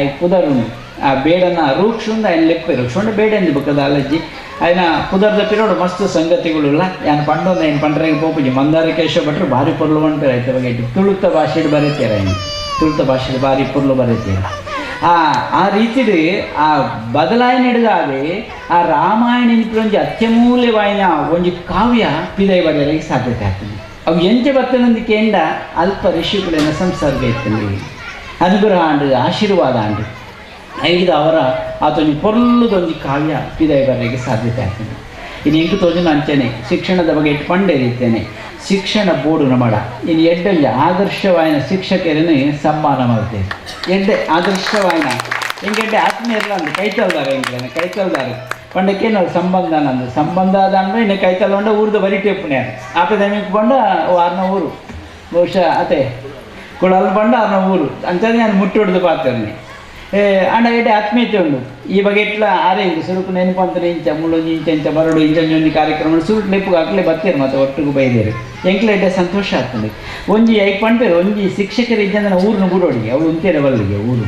I ಪುದರುಂಡು ಆ ಬೇಡನ ರೂಕ್ಷುಂದ ఆయన ಲೆಪ್ಪೆ ರುಕ್ಷುಂಡ ಬೇಡ ಎಂದು ಬಕ್ಕದ ಅಲಜ್ಜಿ ఆయన ಪುದರ್ದ ಪಿರೋಡು ಮಸ್ತ್ ಸಂಗತಿಗಳುಲ್ಲ ಯಾನ್ ಪಂಡೊಂದು ಏನು ಪಂಡ್ರೆಗೆ ಪೋಪುಜಿ ಮಂದಾರ ಕೇಶವ ಭಟ್ರು ಭಾರಿ ಪೊರ್ಲು ಪಂಡ್ರೆ ಆಯ್ತು ಬಗ್ಗೆ ತುಳುತ್ತ ಭಾಷೆಡ್ ಬರೀತೀರ ఆయన ತುಳುತ್ತ ಭಾಷೆಡ್ ಭಾರಿ ಪೊರ್ಲು ಬರೀತೀರ ಆ ಆ ರೀತಿಡು ಆ ಬದಲಾವಣೆ ಹಿಡಿದಾವೆ ಆ ರಾಮಾಯಣ ಒಂಜಿ ಅತ್ಯಮೂಲ್ಯವಾಯಿನ ಒಂಜಿ ಕಾವ್ಯ ಪಿದೈ ಬರೆಯಲಿಕ್ಕೆ ಸಾಧ್ಯತೆ ಆಗ್ತದೆ. ಅವು ಎಂಚ ಬತ್ತನಂದು ಕೇಂದ್ರ ಅಲ್ಪ ಋಷಿಗಳನ್ನ ಸಂಸರ್ಗ ಇತ್ತಲ್ಲಿ ಅನುಗ್ರಹ ಆಂಡು ಆಶೀರ್ವಾದ ಆಂಡು ಐದು ಅವರ ಆತೊಂಜಿ ಪೊರ್ಲುದೊಂಜಿ ಕಾವ್ಯ ಪಿದೈ ಬರಲಿಕ್ಕೆ ಸಾಧ್ಯತೆ ಆಗ್ತದೆ. ಇನ್ನು ಎಂಟು ತೋಜನ ಅಂಚನೆ ಶಿಕ್ಷಣದ ಬಗ್ಗೆ ಇಟ್ಟು ಪಂಡೇರಿದ್ದೇನೆ ಶಿಕ್ಷಣ ಬೋರ್ಡು ನಮಡ ಇನ್ನು ಎಡ್ಡೊಂಜಿ ಆದರ್ಶವಾಯಿನ ಶಿಕ್ಷಕರನ್ನು ಸಮ್ಮಾನ ಮಾಡ್ತೇವೆ. ಎಡ್ಡೆ ಆದರ್ಶವಾಯಿನ ಹಿಂಗೆಡ್ಡೆ ಆತ್ಮೀಯರಲ್ಲ ಅಂದು ಕೈತಲ್ದಾರೆ ಹಿಂಗೆ ಕೈತಲ್ದಾರೆ ಪಂಡಕ್ಕೇನು ಸಂಬಂಧ ನಂದು ಸಂಬಂಧ ಅದ ಅಂದ್ರೆ ಇನ್ನು ಕೈತಲ್ಲ ಊರ್ದು ಬರಿ ಟೇಪುಣ್ಯ ಆಪೆ ದಮಿಗೆ ಬಂಡ ಆರ್ನ ಊರು ಬಹುಶಃ ಅತೆ ಕುಳಲ್ ಬಂಡ ಆರ್ನ ಊರು ಅಂಚಾನೆ ನಾನು ಮುಟ್ಟಿ ಹೊಡೆದು ಪಾತೇನೆ ಅಂಡ ಎಡ್ಡೆ ಆತ್ಮೀಯತೆ ಉಂಡು ಈ ಬಗ್ಗೆ ಎಟ್ಲ ಆರೆ ಇಂದು ಸುರುಕು ನೆನಪು ಅಂತಾರೆ ಇಂಚ ಮುಳ್ಳೊಂಜಿ ಇಂಚ ಇಂಚ ಬರಡು ಇಂಚ ಕಾರ್ಯಕ್ರಮ ಸುರುಕು ನೆಪ್ಪು ಹಾಕ್ಲೆ ಬತ್ತೀರು ಮತ್ತು ಒಟ್ಟಿಗೆ ಬೈದೇರು ಎಂಕ್ಲೆ ಎಡ್ಡೆ ಸಂತೋಷ ಆಗ್ತದೆ. ಒಂಜಿ ಐಕ್ ಪಂಪೇರು ಒಂಜಿ ಶಿಕ್ಷಕರು ಇದ್ದಂದ್ರೆ ಊರನ್ನು ಬುಡೋಡಿಗೆ ಅವಳು ಉಂತೇರೆ ಬಲ್ಲಿಗೆ ಊರು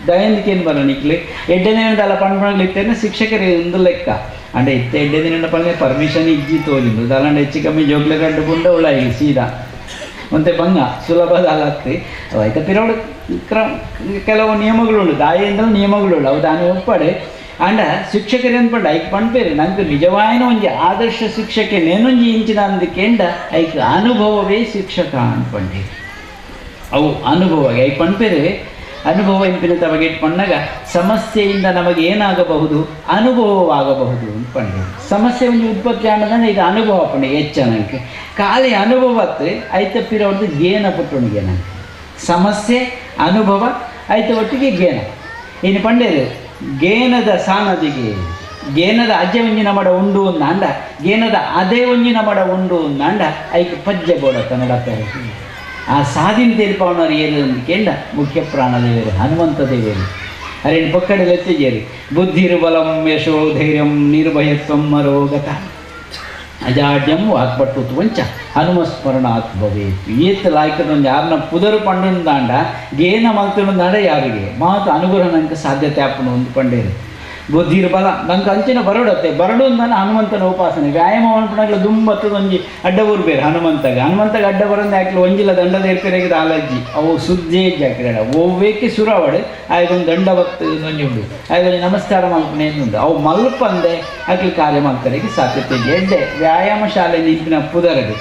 ದಯಂದಿಕೇನು ಬರ ನಿಕ್ಲೆ ಎಡ್ಡೆ ದಾಲ ಪಂಡ್ಪಣಗ್ಲು ಇತ್ತೇನೆ ಶಿಕ್ಷಕರು ಒಂದು ಲೆಕ್ಕ ಅಂಡ ಇತ್ತೆ ಎಡ್ಡೆ ದಿನ ಪಲ್ಲೆ ಪರ್ಮಿಷನ್ ಇಜ್ಜಿ ತೋಜಿಂದು ದಾಲಂಡ ಹೆಚ್ಚು ಕಮ್ಮಿ ಜೋಗ್ಲೆ ಕಡ್ಡು ಉಳಾಯಿ ಸೀದಾ ಮತ್ತೆ ಬಂಗ ಸುಲಭ ದಾಲತ್ತಿ ಐತ ಪಿರೋಡು ಕೆಲವು ನಿಯಮಗಳುಂಡು ದಾಯಿಂದಲೂ ನಿಯಮಗಳುಂಡು ಅವು ದಾನಿ ಒಪ್ಪಡೆ ಅಂಡ ಶಿಕ್ಷಕರು ಅನ್ಪಂಡ ಐಕ್ ಪಣ್ಪೇರು ನಂಗೆ ನಿಜವಾಯಿನ ಒಂಜಿ ಆದರ್ಶ ಶಿಕ್ಷಕೆ ನೇನೊಂಜಿ ಇಂಚಿನ ಅಂದಕೇಂಡ ಐಕ್ ಅನುಭವವೇ ಶಿಕ್ಷಕ ಅನ್ಪಂಡೆ ಅವು ಅನುಭವ ಐಕ್ ಪಣ್ಪೇರು ಅನುಭವ ಇಂಪಿನ ತಮಗೆ ಪಣ್ಣಾಗ ಸಮಸ್ಯೆಯಿಂದ ನಮಗೆ ಏನಾಗಬಹುದು ಅನುಭವವಾಗಬಹುದು ಅನ್ಪಂಡೆ ಸಮಸ್ಯೆ ಒಂಜಿ ಉತ್ಪತ್ತಿ ಆನದಂದ್ರೆ ಇದು ಅನುಭವ ಪಂಡೆ ಹೆಚ್ಚ ನಂಗೆ ಖಾಲಿ ಅನುಭವತ್ತು ಐತ ಪಿರೋರ್ದು ಗೇನ ಪುಟ್ಟುಣಿಗೆ ನಂಗೆ ಸಮಸ್ಯೆ ಅನುಭವ ಐತ ಒಟ್ಟಿಗೆ ಗೇನ ಇನ್ನು ಪಂಡೇರು ಗೇನದ ಸಾನದಿಗೆ ಗೇನದ ಅಜ್ಜೆ ಒಂಜಿನ ಮಡ ಉಂಡು ಅಂದ ಗೇನದ ಅದೇ ಒಂಜಿನ ಮಡ ಉಂಡು ಅಂದ ಐಕ್ ಪಜ್ಜೆ ಬೋಡ ಕನ್ನಡ ಆ ಸಾಧಿನ ತೀರ್ಪವನವರು ಏನು ಅಂದ್ಕೇಂಡ ಮುಖ್ಯ ಪ್ರಾಣದೇವರು ಹನುಮಂತ ದೇವರು ಅರೇನು ಪಕ್ಕಡೆ ಲೆತ್ತಿಜೇರಿ ಬುದ್ಧಿರ್ಬಲಂ ಯಶೋ ಧೈರ್ಯಂ ನಿರ್ಭಯತ್ವಂ ಮರೋಗತ ಅಜಾಡ್ಯಂ ವಾಕ್ಪಟ್ಟುತ್ವಂಚ ಹನುಮಸ್ಮರಣಾತ್ ಭವೇತ್ ಏತ್ ಲಾಯ್ಕದೊಂದು ಯಾರನ್ನ ಪುದರು ಪಂಡುಂದಾಂಡ ಗೇನ ಮಲ್ತುಂದಾಂಡ ಯಾರಿಗೆ ಮಾತು ಅನುಗ್ರಹ ನಂಗೆ ಸಾಧ್ಯತೆ ಆಪನು ಒಂದು ಪಂಡೇರು ಬುದ್ಧಿರ್ಬಲ ನಂಗೆ ಅಂಚಿನ ಬರಡತ್ತೆ ಬರಡು ಅಂದಾನೆ ಹನುಮಂತನ ಉಪಾಸನೆ ವ್ಯಾಯಾಮ ಅನ್ಪಣಗ್ಲ ದುಂಬತ್ತದ ಒಂಜಿ ಅಡ್ಡ ಊರ್ಬೇರು ಹನುಮಂತಗ ಹನುಮಂತಗ ಅಡ್ಡ ಬರಂದು ಯಾಕೆ ಒಂಜಿಲ ದಂಡದ ಏರ್ಪೇರಿಗೆ ಆಲಜ್ಜಿ ಅವು ಸುದ್ದಿ ಜಾಕಿರಡ ಒವ್ವೇಕೆ ಸುರವಡು ಆಯ್ಗೊಂದು ದಂಡ ಬತ್ತು ಒಂಜಿ ಉಂಡು ಆಯ್ಗೊಂದು ನಮಸ್ಕಾರ ಮಲ್ಪನೆ ಉಂಡು ಅವು ಮಲ್ಪಂದೆ ಆಕೆ ಕಾರ್ಯ ಮಾಡ್ತಾರೆ ಸಾಧ್ಯತೆ ಎಡ್ಡೆ ವ್ಯಾಯಾಮ ಶಾಲೆ ನಿಂಪಿನ ಪುದರಡು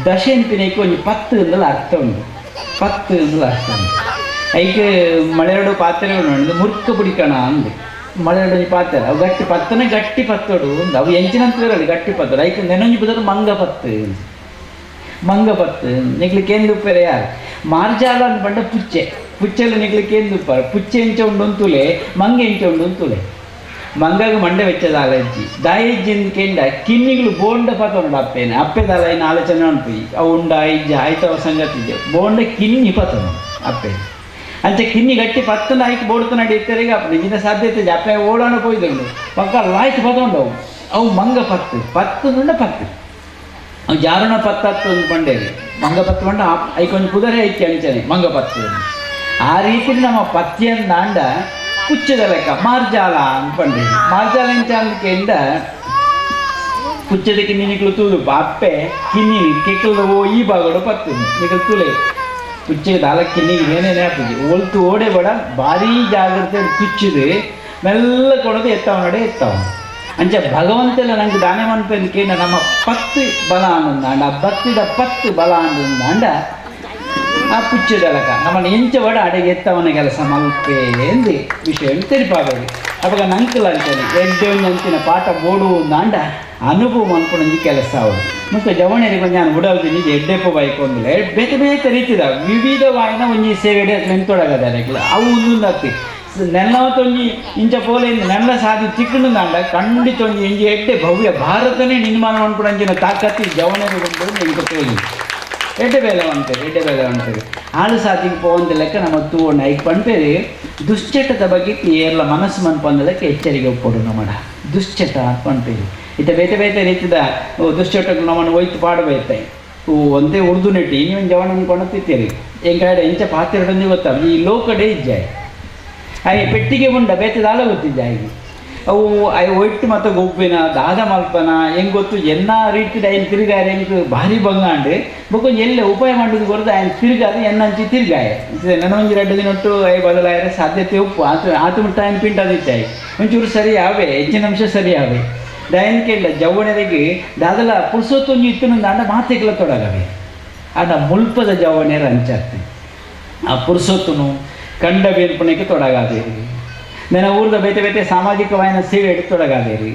ದಶೆಂಪಿನಕ್ಕೆ ಒಂಜಿ ಪತ್ತು ಅಂದಲ ಅರ್ಥ ಉಂಡು ಪತ್ತು ಅಂದಲ ಅರ್ಥ ಉಂಡು ಐಕೆ ಮಳೆರಡು ಪಾತ್ರೆಗಳು ಉಂಡು ಮುರ್ಕ ಪುಡಿಕಣ ಅಂದು ಮಳೆರಡು ಪಾತ್ರೆ ಅವು ಗಟ್ಟಿ ಪತ್ತನೆ ಗಟ್ಟಿ ಪತ್ತೋಡು ಒಂದು ಅವು ಎಂಚಿನಂತ ಇರಲಿ ಗಟ್ಟಿ ಪತ್ತೋಡು ಐಕೆ ನೆನೊಂಜಿ ಪುದರು ಮಂಗ ಪತ್ತು ಮಂಗ ಪತ್ತು ನಿಕ್ಲಿಕ್ಕೆ ಏನು ಯಾರು ಮಾರ್ಜಾಲ ಅಂದ್ಪಂಡ ಪುಚ್ಚೆ ಪುಚ್ಚೆಲ್ಲ ನಿಕ್ಲಿಕ್ಕೆ ಏನು ಪುಚ್ಚೆ ಎಂಚ ಉಂಡು ಅಂತುಲೆ ಮಂಗ ಎಂಚ ಉಂಡು ಅಂತುಲೆ ಮಂಗಾಗ ಮಂಡೆ ವೆಚ್ಚದ ಅಲಜ್ಜಿ ದಾಯಜ್ಜಿಂದ ಕೆಂಡ ಕಿನ್ನಿಗಳು ಬೋಂಡ ಪತೊಂಡು ಅಪ್ಪೇನೆ ಅಪ್ಪೆದಾಲ ಏನು ಆಲೋಚನೆ ಉಂಟು ಅವು ಉಂಡ ಇಜ್ಜ ಆಯ್ತವ ಸಂಗತಿ ಬೋಂಡ ಕಿನ್ನಿ ಪತೊಂಡು ಅಪ್ಪೆ ಅಂಚೆ ಕಿನ್ನಿ ಗಟ್ಟಿ ಪತ್ತನ ಆಯ್ತು ಬೋಡ್ತ ನಡೀತಾರೆ ಅಪ್ಪ ನಿಜಿನ ಸಾಧ್ಯತೆ ಅಪ್ಪೆ ಓಡೋಣ ಪೋಯ್ದುಂಡು ಪಕ್ಕ ಲಾಯ್ತು ಪತೊಂಡು ಅವು ಅವು ಮಂಗ ಪತ್ತು ಪತ್ತು ನುಂಡ ಪತ್ತು ಅವು ಜಾರುಣ ಪತ್ತತ್ತು ಒಂದು ಬಂಡೇರಿ ಮಂಗ ಪತ್ತು ಬಂಡ ಐಕೊಂದು ಕುದುರೆ ಐತಿ ಅಂಚನೆ ಮಂಗ ಪತ್ತು ಆ ರೀತಿ ನಮ್ಮ ಪತ್ತಿಯಂದಾಂಡ ಪುಚ್ಚದ ಲೆಕ್ಕ ಮಾರ್ಜಾಲ ಅನ್ಪಂಡೆ ಮಾರ್ಜಾಲ ಎಂಚ ಅಂದ್ಕೆಂಡ ಪುಚ್ಚದ ಕಿನ್ನಿ ನಿಕ್ಲು ತೂದು ಅಪ್ಪೆ ಕಿನ್ನಿ ಕೆಕ್ಕಲ್ದ ಓ ಈ ಭಾಗಡು ಪತ್ತು ನಿಕ್ಲು ತುಲೆ ಪುಚ್ಚಗೆ ದಾಲ ಕಿನ್ನಿಗೆ ಏನೇನೇ ಹಾಕುದು ಒಲ್ತು ಓಡೆ ಬೇಡ ಭಾರೀ ಜಾಗ್ರತೆ ತುಚ್ಚಿದೆ ಮೆಲ್ಲ ಕೊಡೋದು ಎತ್ತವ ನಡೆ ಎತ್ತವ ಅಂಚೆ ಭಗವಂತೆಲ್ಲ ನಂಗೆ ದಾನೆ ಮನ್ಪೆಂದ್ಕೇಂಡ ನಮ್ಮ ಪತ್ತು ಬಲ ಅಂದಂಡ ಆ ಭಕ್ತಿದ ಪತ್ತು ಬಲ ಅಂದಂಡ ಆ ಪುಚ್ಚದಲಕ ನಮ್ಮನ್ನು ಎಂಚ ಬಡ ಅಡೆಗೆ ಎತ್ತವನ ಕೆಲಸ ಮಲ್ಪೆ ಎಂದು ವಿಷಯ ತೆರಿಪಾಗಲಿ ಅವಾಗ ನಂಕಲ್ ಅಂತಾನೆ ಎಡ್ಡೆ ಒಂದು ಅಂತಿನ ಪಾಠ ಬೋಡು ಅಂದಾಂಡ ಅನುಭವ ಮನ್ಪುಣಂಜಿ ಕೆಲಸ ಅವಳು ಮತ್ತು ಜವಣರಿಗೆ ಒಂಜಿ ನಾನು ಉಡಲ್ತೀನಿ ಎಡ್ಡೆಪ್ಪ ಬೈಕ್ ಒಂದಿಲ್ಲ ಬೇತೆ ಬೇತೆ ರೀತಿದ ವಿವಿಧವಾಯಿನ ಒಂಜಿ ಸೇವೆ ನಿಂತೊಳಗದ ಅವು ಒಂದೊಂದು ಆಗ್ತಿ ನೆಲ್ಲವತ್ತೊಂಜಿ ಇಂಚ ಪೋಲೆ ನೆಲ್ಲ ಸಾಧಿ ಚಿಕ್ಕಂದಾಂಡ ಖಂಡಿತ ಒಂಜಿ ಇಂಜಿ ಎಡ್ಡೆ ಭವ್ಯ ಭಾರತನೇ ನಿರ್ಮಾಣ ಮನ್ಪುಣಂಜಿನ ತಾಕತ್ತಿ ಜವಣರಿಗೆ ಉಂಟು ಎಂಕ ತೋಲಿ ಎಡ್ಡೆ ಬೇಲೆ ಅಂತಾರೆ ಎಡ್ಡೆ ಬೇಲೆ ಅಂತಾರೆ ಆಳು ಸಾತಿಗೆ ಪೋವಂತ ಲೆಕ್ಕ ನಮ್ಮ ತೂವಣ್ಣ ಐಕ್ ಪಂಪೇರಿ ದುಶ್ಚಟದ ಬಗ್ಗೆ ಏರ್ಲ ಮನಸ್ಸು ಮನ್ಪಂದ ಲೆಕ್ಕ ಎಚ್ಚರಿಕೆ ಒಪ್ಪಡು ನಮ್ಮಡ ದುಶ್ಚಟ ಪಂಪೇರಿ ಇತ್ತ ಬೇತೆ ಬೇತೆ ರೀತಿದ ದುಶ್ಚಟಗಳು ನಮ್ಮನ್ನು ಒಯ್ತು ಪಾಡಬೈತೆ ಒಂದೇ ಉರ್ದು ನೆಟ್ಟಿ ಇನ್ನೊಂದು ಜವಣ ಅನ್ಕೊಂಡು ಎಂಕಾಡೆ ಎಂಚ ಪಾತ್ರೆ ಗೊತ್ತ ಈ ಲೋಕಡೆ ಇಜ್ಜಾಯ್ ಆಯ್ ಪೆಟ್ಟಿಗೆ ಉಂಡ ಬೇತೆ ದಾಲ ಗೊತ್ತಿದ್ದೆ ಅವು I ಒಟ್ಟು ಮತ್ತು ಗೊಬ್ಬಿನ ದಾದ ಮಲ್ಪನ ಹೆಂಗೆ ಗೊತ್ತು ಎಲ್ಲ ರೀತಿದ ಐನ್ ತಿರುಗಾರೆ ಎಂಕ್ ಭಾರಿ ಬಂಗಾಂಡು ಬೊಕ್ಕ ಎಲ್ಲೆ ಉಪಾಯ ಮಾಡಿದ್ ಕೊರದು ಆಯ್ನ ತಿರುಗಾದೆ ಎನ್ನಂಚಿ ತಿರುಗಾಯ ನನೊಂಜಿ ಎರಡು ದಿನ ಒಟ್ಟು I ಬದಲಾಯರೆ ಸಾಧ್ಯತೆ ಉಪ್ಪು ಆತು ಆತು ಮುಟ್ಟ ಆಯ್ನ ಪಿಂಟದಿತ್ತಾಯಿ ಒಂಚೂರು ಸರಿ ಆವೆ ಹೆಚ್ಚಿನ ಅಂಶ ಸರಿ ಆವೆ ದಯನ್ ಕೇಳಲ್ಲ ಜವಣರಿಗೆ ದಾದಲ ಪುರ್ಸೊತ್ತೊಂಜಿ ಇತ್ತು ದಾಂಡ ಮಾತೆಗ್ಲ ತೊಡಗವೆ ಆಡ ಮುಲ್ಪದ ಜವಣೆರ ಅಂಚಾಗ್ತಿ ಆ ಪುರ್ಸೊತ್ತುನು ಕಂಡ ಬೇರ್ಪಣೆಗೆ ತೊಡಗಾದೇರಿ ನನ್ನ ಊರ್ದ ಬೇತೆ ಬೇತೆ ಸಾಮಾಜಿಕವಾಯಿನ ಸೇವೆ ತೊಡಗಾದೇರಿ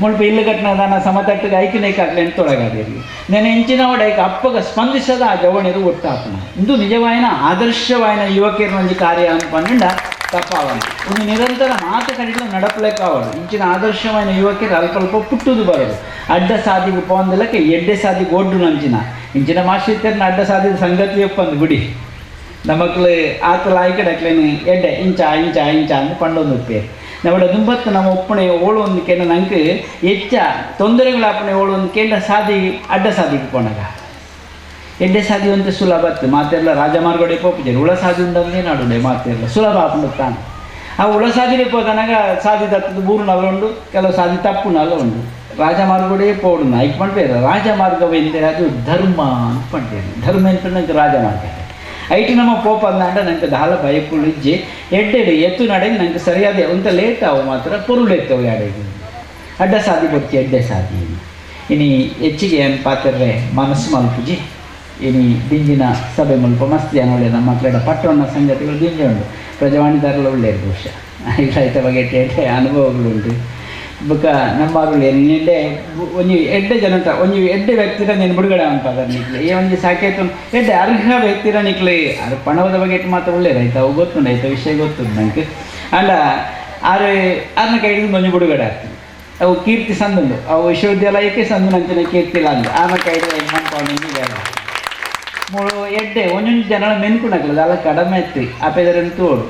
ಮುಲ್ಪ ಇಲ್ಲು ಕಟ್ಟಣದಾನ ಸಮತಟ್ಟಿಗೆ ಐಕ್ಯನೇಕಾಗ್ಲಿ ಅಂತ ತೊಡಗಾದೇರಿ ನೆನೆ ಎಂಚಿನ ಐಕ ಅಪ್ಪಗ ಸ್ಪಂದಿಸದ ಆ ಜವಣೆರು ಒಟ್ಟಾಪನ ಇಂದು ನಿಜವಾಯಿನ ಆದರ್ಶವಾಯಿನ ಯುವಕರೊಂದು ಕಾರ್ಯ ಅನ್ಪಂಡ ತಪ್ಪಾವನ ಒಂದು ನಿರಂತರ ಮಾತು ಕಡಿಲು ನಡಪಲೇಕಾವಡು ಇಂಚಿನ ಆದರ್ಶವಾಯಿನ ಯುವಕರು ಅಲ್ಪ ಅಲ್ಪ ಪುಟ್ಟುದು ಬರಡು ಅಡ್ಡ ಸಾದಿಗೆ ಪೋಂದಲಕ್ಕೆ ಎಡ್ಡೆ ಸಾದಿಗೆ ಒಡ್ಡು ನಂಚಿನ ಇಂಚಿನ ಮಾಶ್ರಿತರನ್ನ ಅಡ್ಡ ಸಾದಿದ ಸಂಗತಿ ಒಪ್ಪಂದು ಬಿಡಿ ನಮಕ್ಲು ಆತಲ ಆಯ್ಕಡಕ್ಲೇನು ಎಡ್ಡೆ ಇಂಚ ಇಂಚ ಇಂಚ ಅಂತ ಪಂಡೊಂದು ಉಪ್ಪೇರು ನಮ್ಮಡ ದುಂಬತ್ತು ನಮ್ಮ ಒಪ್ಪಣೆ ಓಳು ಒಂದು ಕೇಂದ್ರ ನಂಗೆ ಹೆಚ್ಚ ತೊಂದರೆಗಳ ಅಪ್ಪಣೆ ಓಳು ಒಂದು ಕೇಂದ್ರ ಸಾದಿ ಅಡ್ಡ ಸಾದಿಗೆ ಪೋಣಗ ಎಡ್ಡೆ ಸಾದಿ ಒಂತೆ ಸುಲಭ ಅತ್ತು ಮಾತೆಲ್ಲ ರಾಜಮಾರ್ಗಡೆ ಪೋಪುಜೆರ್ ಉಳ ಸಾದಿ ಉಂಡಂದೇ ನಾಡುಂಡೆ ಮಾತೆಲ್ಲ ಸುಲಭ ಆಪುಂಡು ತಾನು ಆ ಉಳ ಸಾದಿಡೆ ಪೋತನಾಗ ಸಾದಿ ತತ್ತದ ಬೂರುನಲ್ಲ ಉಂಡು ಕೆಲವು ಸಾದಿ ತಪ್ಪುನಲ್ಲ ಉಂಡು ರಾಜಮಾರ್ಗಡೆ ಪೋಡು ಐಕ್ ಪಂಪೇರು ರಾಜಮಾರ್ಗವೆಂದರೆ ಅದು ಧರ್ಮ ಅಂತ ಪಂಪೇರು ಧರ್ಮ ಅಂತ ನಂಗೆ ರಾಜಮಾರ್ಗ ಐಟು ನಮ್ಮ ಪೋಪ ಅಂದಾಂಡ ನಂಗೆ ದಾಲ ಭಯಪುಳ್ಳು ಇಜ್ಜಿ ಎಡ್ಡೆಡು ಎತ್ತು ನಡೆಗೆ ನಂಗೆ ಸರಿಯಾದ ಒಂತ ಲೇಟ್ ಆವು ಮಾತ್ರ ಪೊರುಳು ಎತ್ತವು ಯಾಡೆಗೆ ಅಡ್ಡ ಸಾದಿ ಬೊಡ್ಚಿ ಎಡ್ಡೆ ಸಾದಿ ಇನಿ ಹೆಚ್ಚಿಗೆ ಏನು ಪಾತ್ರೆ ಮನಸ್ಸು ಮಲ್ಪುಜಿ ಇನಿ ದಿಂಜಿನ ಸಭೆ ಮಲ್ಪ ಮಸ್ತ್ ಜನ ಒಳ್ಳೆ ನಮ್ಮ ಮಕ್ಕಳ ಪಟ್ಟಣ ಸಂಗತಿಗಳು ದಿಂಜೆ ಉಂಟು ಪ್ರಜಾವಾಣಿದಾರಲ್ಲ ಒಳ್ಳೆಯ ಬಹುಶಃ ಈಗ ರೈತ ಬಗ್ಗೆ ಎಡ್ಡೆ ಅನುಭವಗಳುಂಟು ಬೊಕ್ಕ ನಮ್ಮ ಎಣ್ಣೆ ಒಂಜಿ ಎಡ್ಡೆ ಜನತ ಒಂಜಿ ಎಡ್ಡೆ ವ್ಯಕ್ತಿರ ನೀನು ಬಿಡುಗಡೆ ಅನ್ಪಾದ ನಿಕ್ಲೆ ಈ ಒಂಜಿ ಸಾಕೇತು ಎಡ್ಡೆ ಅರ್ಹ ವ್ಯಕ್ತಿರ ನಿಕ್ಲೆ ಅದು ಪಣವದ ಬಗ್ಗೆ ಮಾತ್ರ ಒಳ್ಳೆ ರೈತ ಅವು ಗೊತ್ತುಂಡು ರೈತ ವಿಷಯ ಗೊತ್ತುಂಡು ನಂಗೆ ಅಂಡ ಆರು ಆರನ ಕೈ ಹಿಡಿದು ಒಂಜಿ ಬಿಡುಗಡೆ ಆಗ್ತದೆ ಅವು ಕೀರ್ತಿ ಸಂದುಂಡು ಅವು ವಿಶ್ವವಿದ್ಯಾಲಯಕ್ಕೆ ಸಂದು ನಂಚಿನ ಕೀರ್ತಿ ಇಲ್ಲ ಅಂದು ಆರನ ಕೈ ಹಿಡಿದು ಮೂಳು ಎಡ್ಡೆ ಒಂಜೊಂಜಿ ಜನಗಳ ಮೆನ್ಕುಣಕ್ಲದ ಅಲ್ಲ ಕಡಿಮೆ ಇತ್ತು ಅಪೆದರನ್ನು ತೋಡು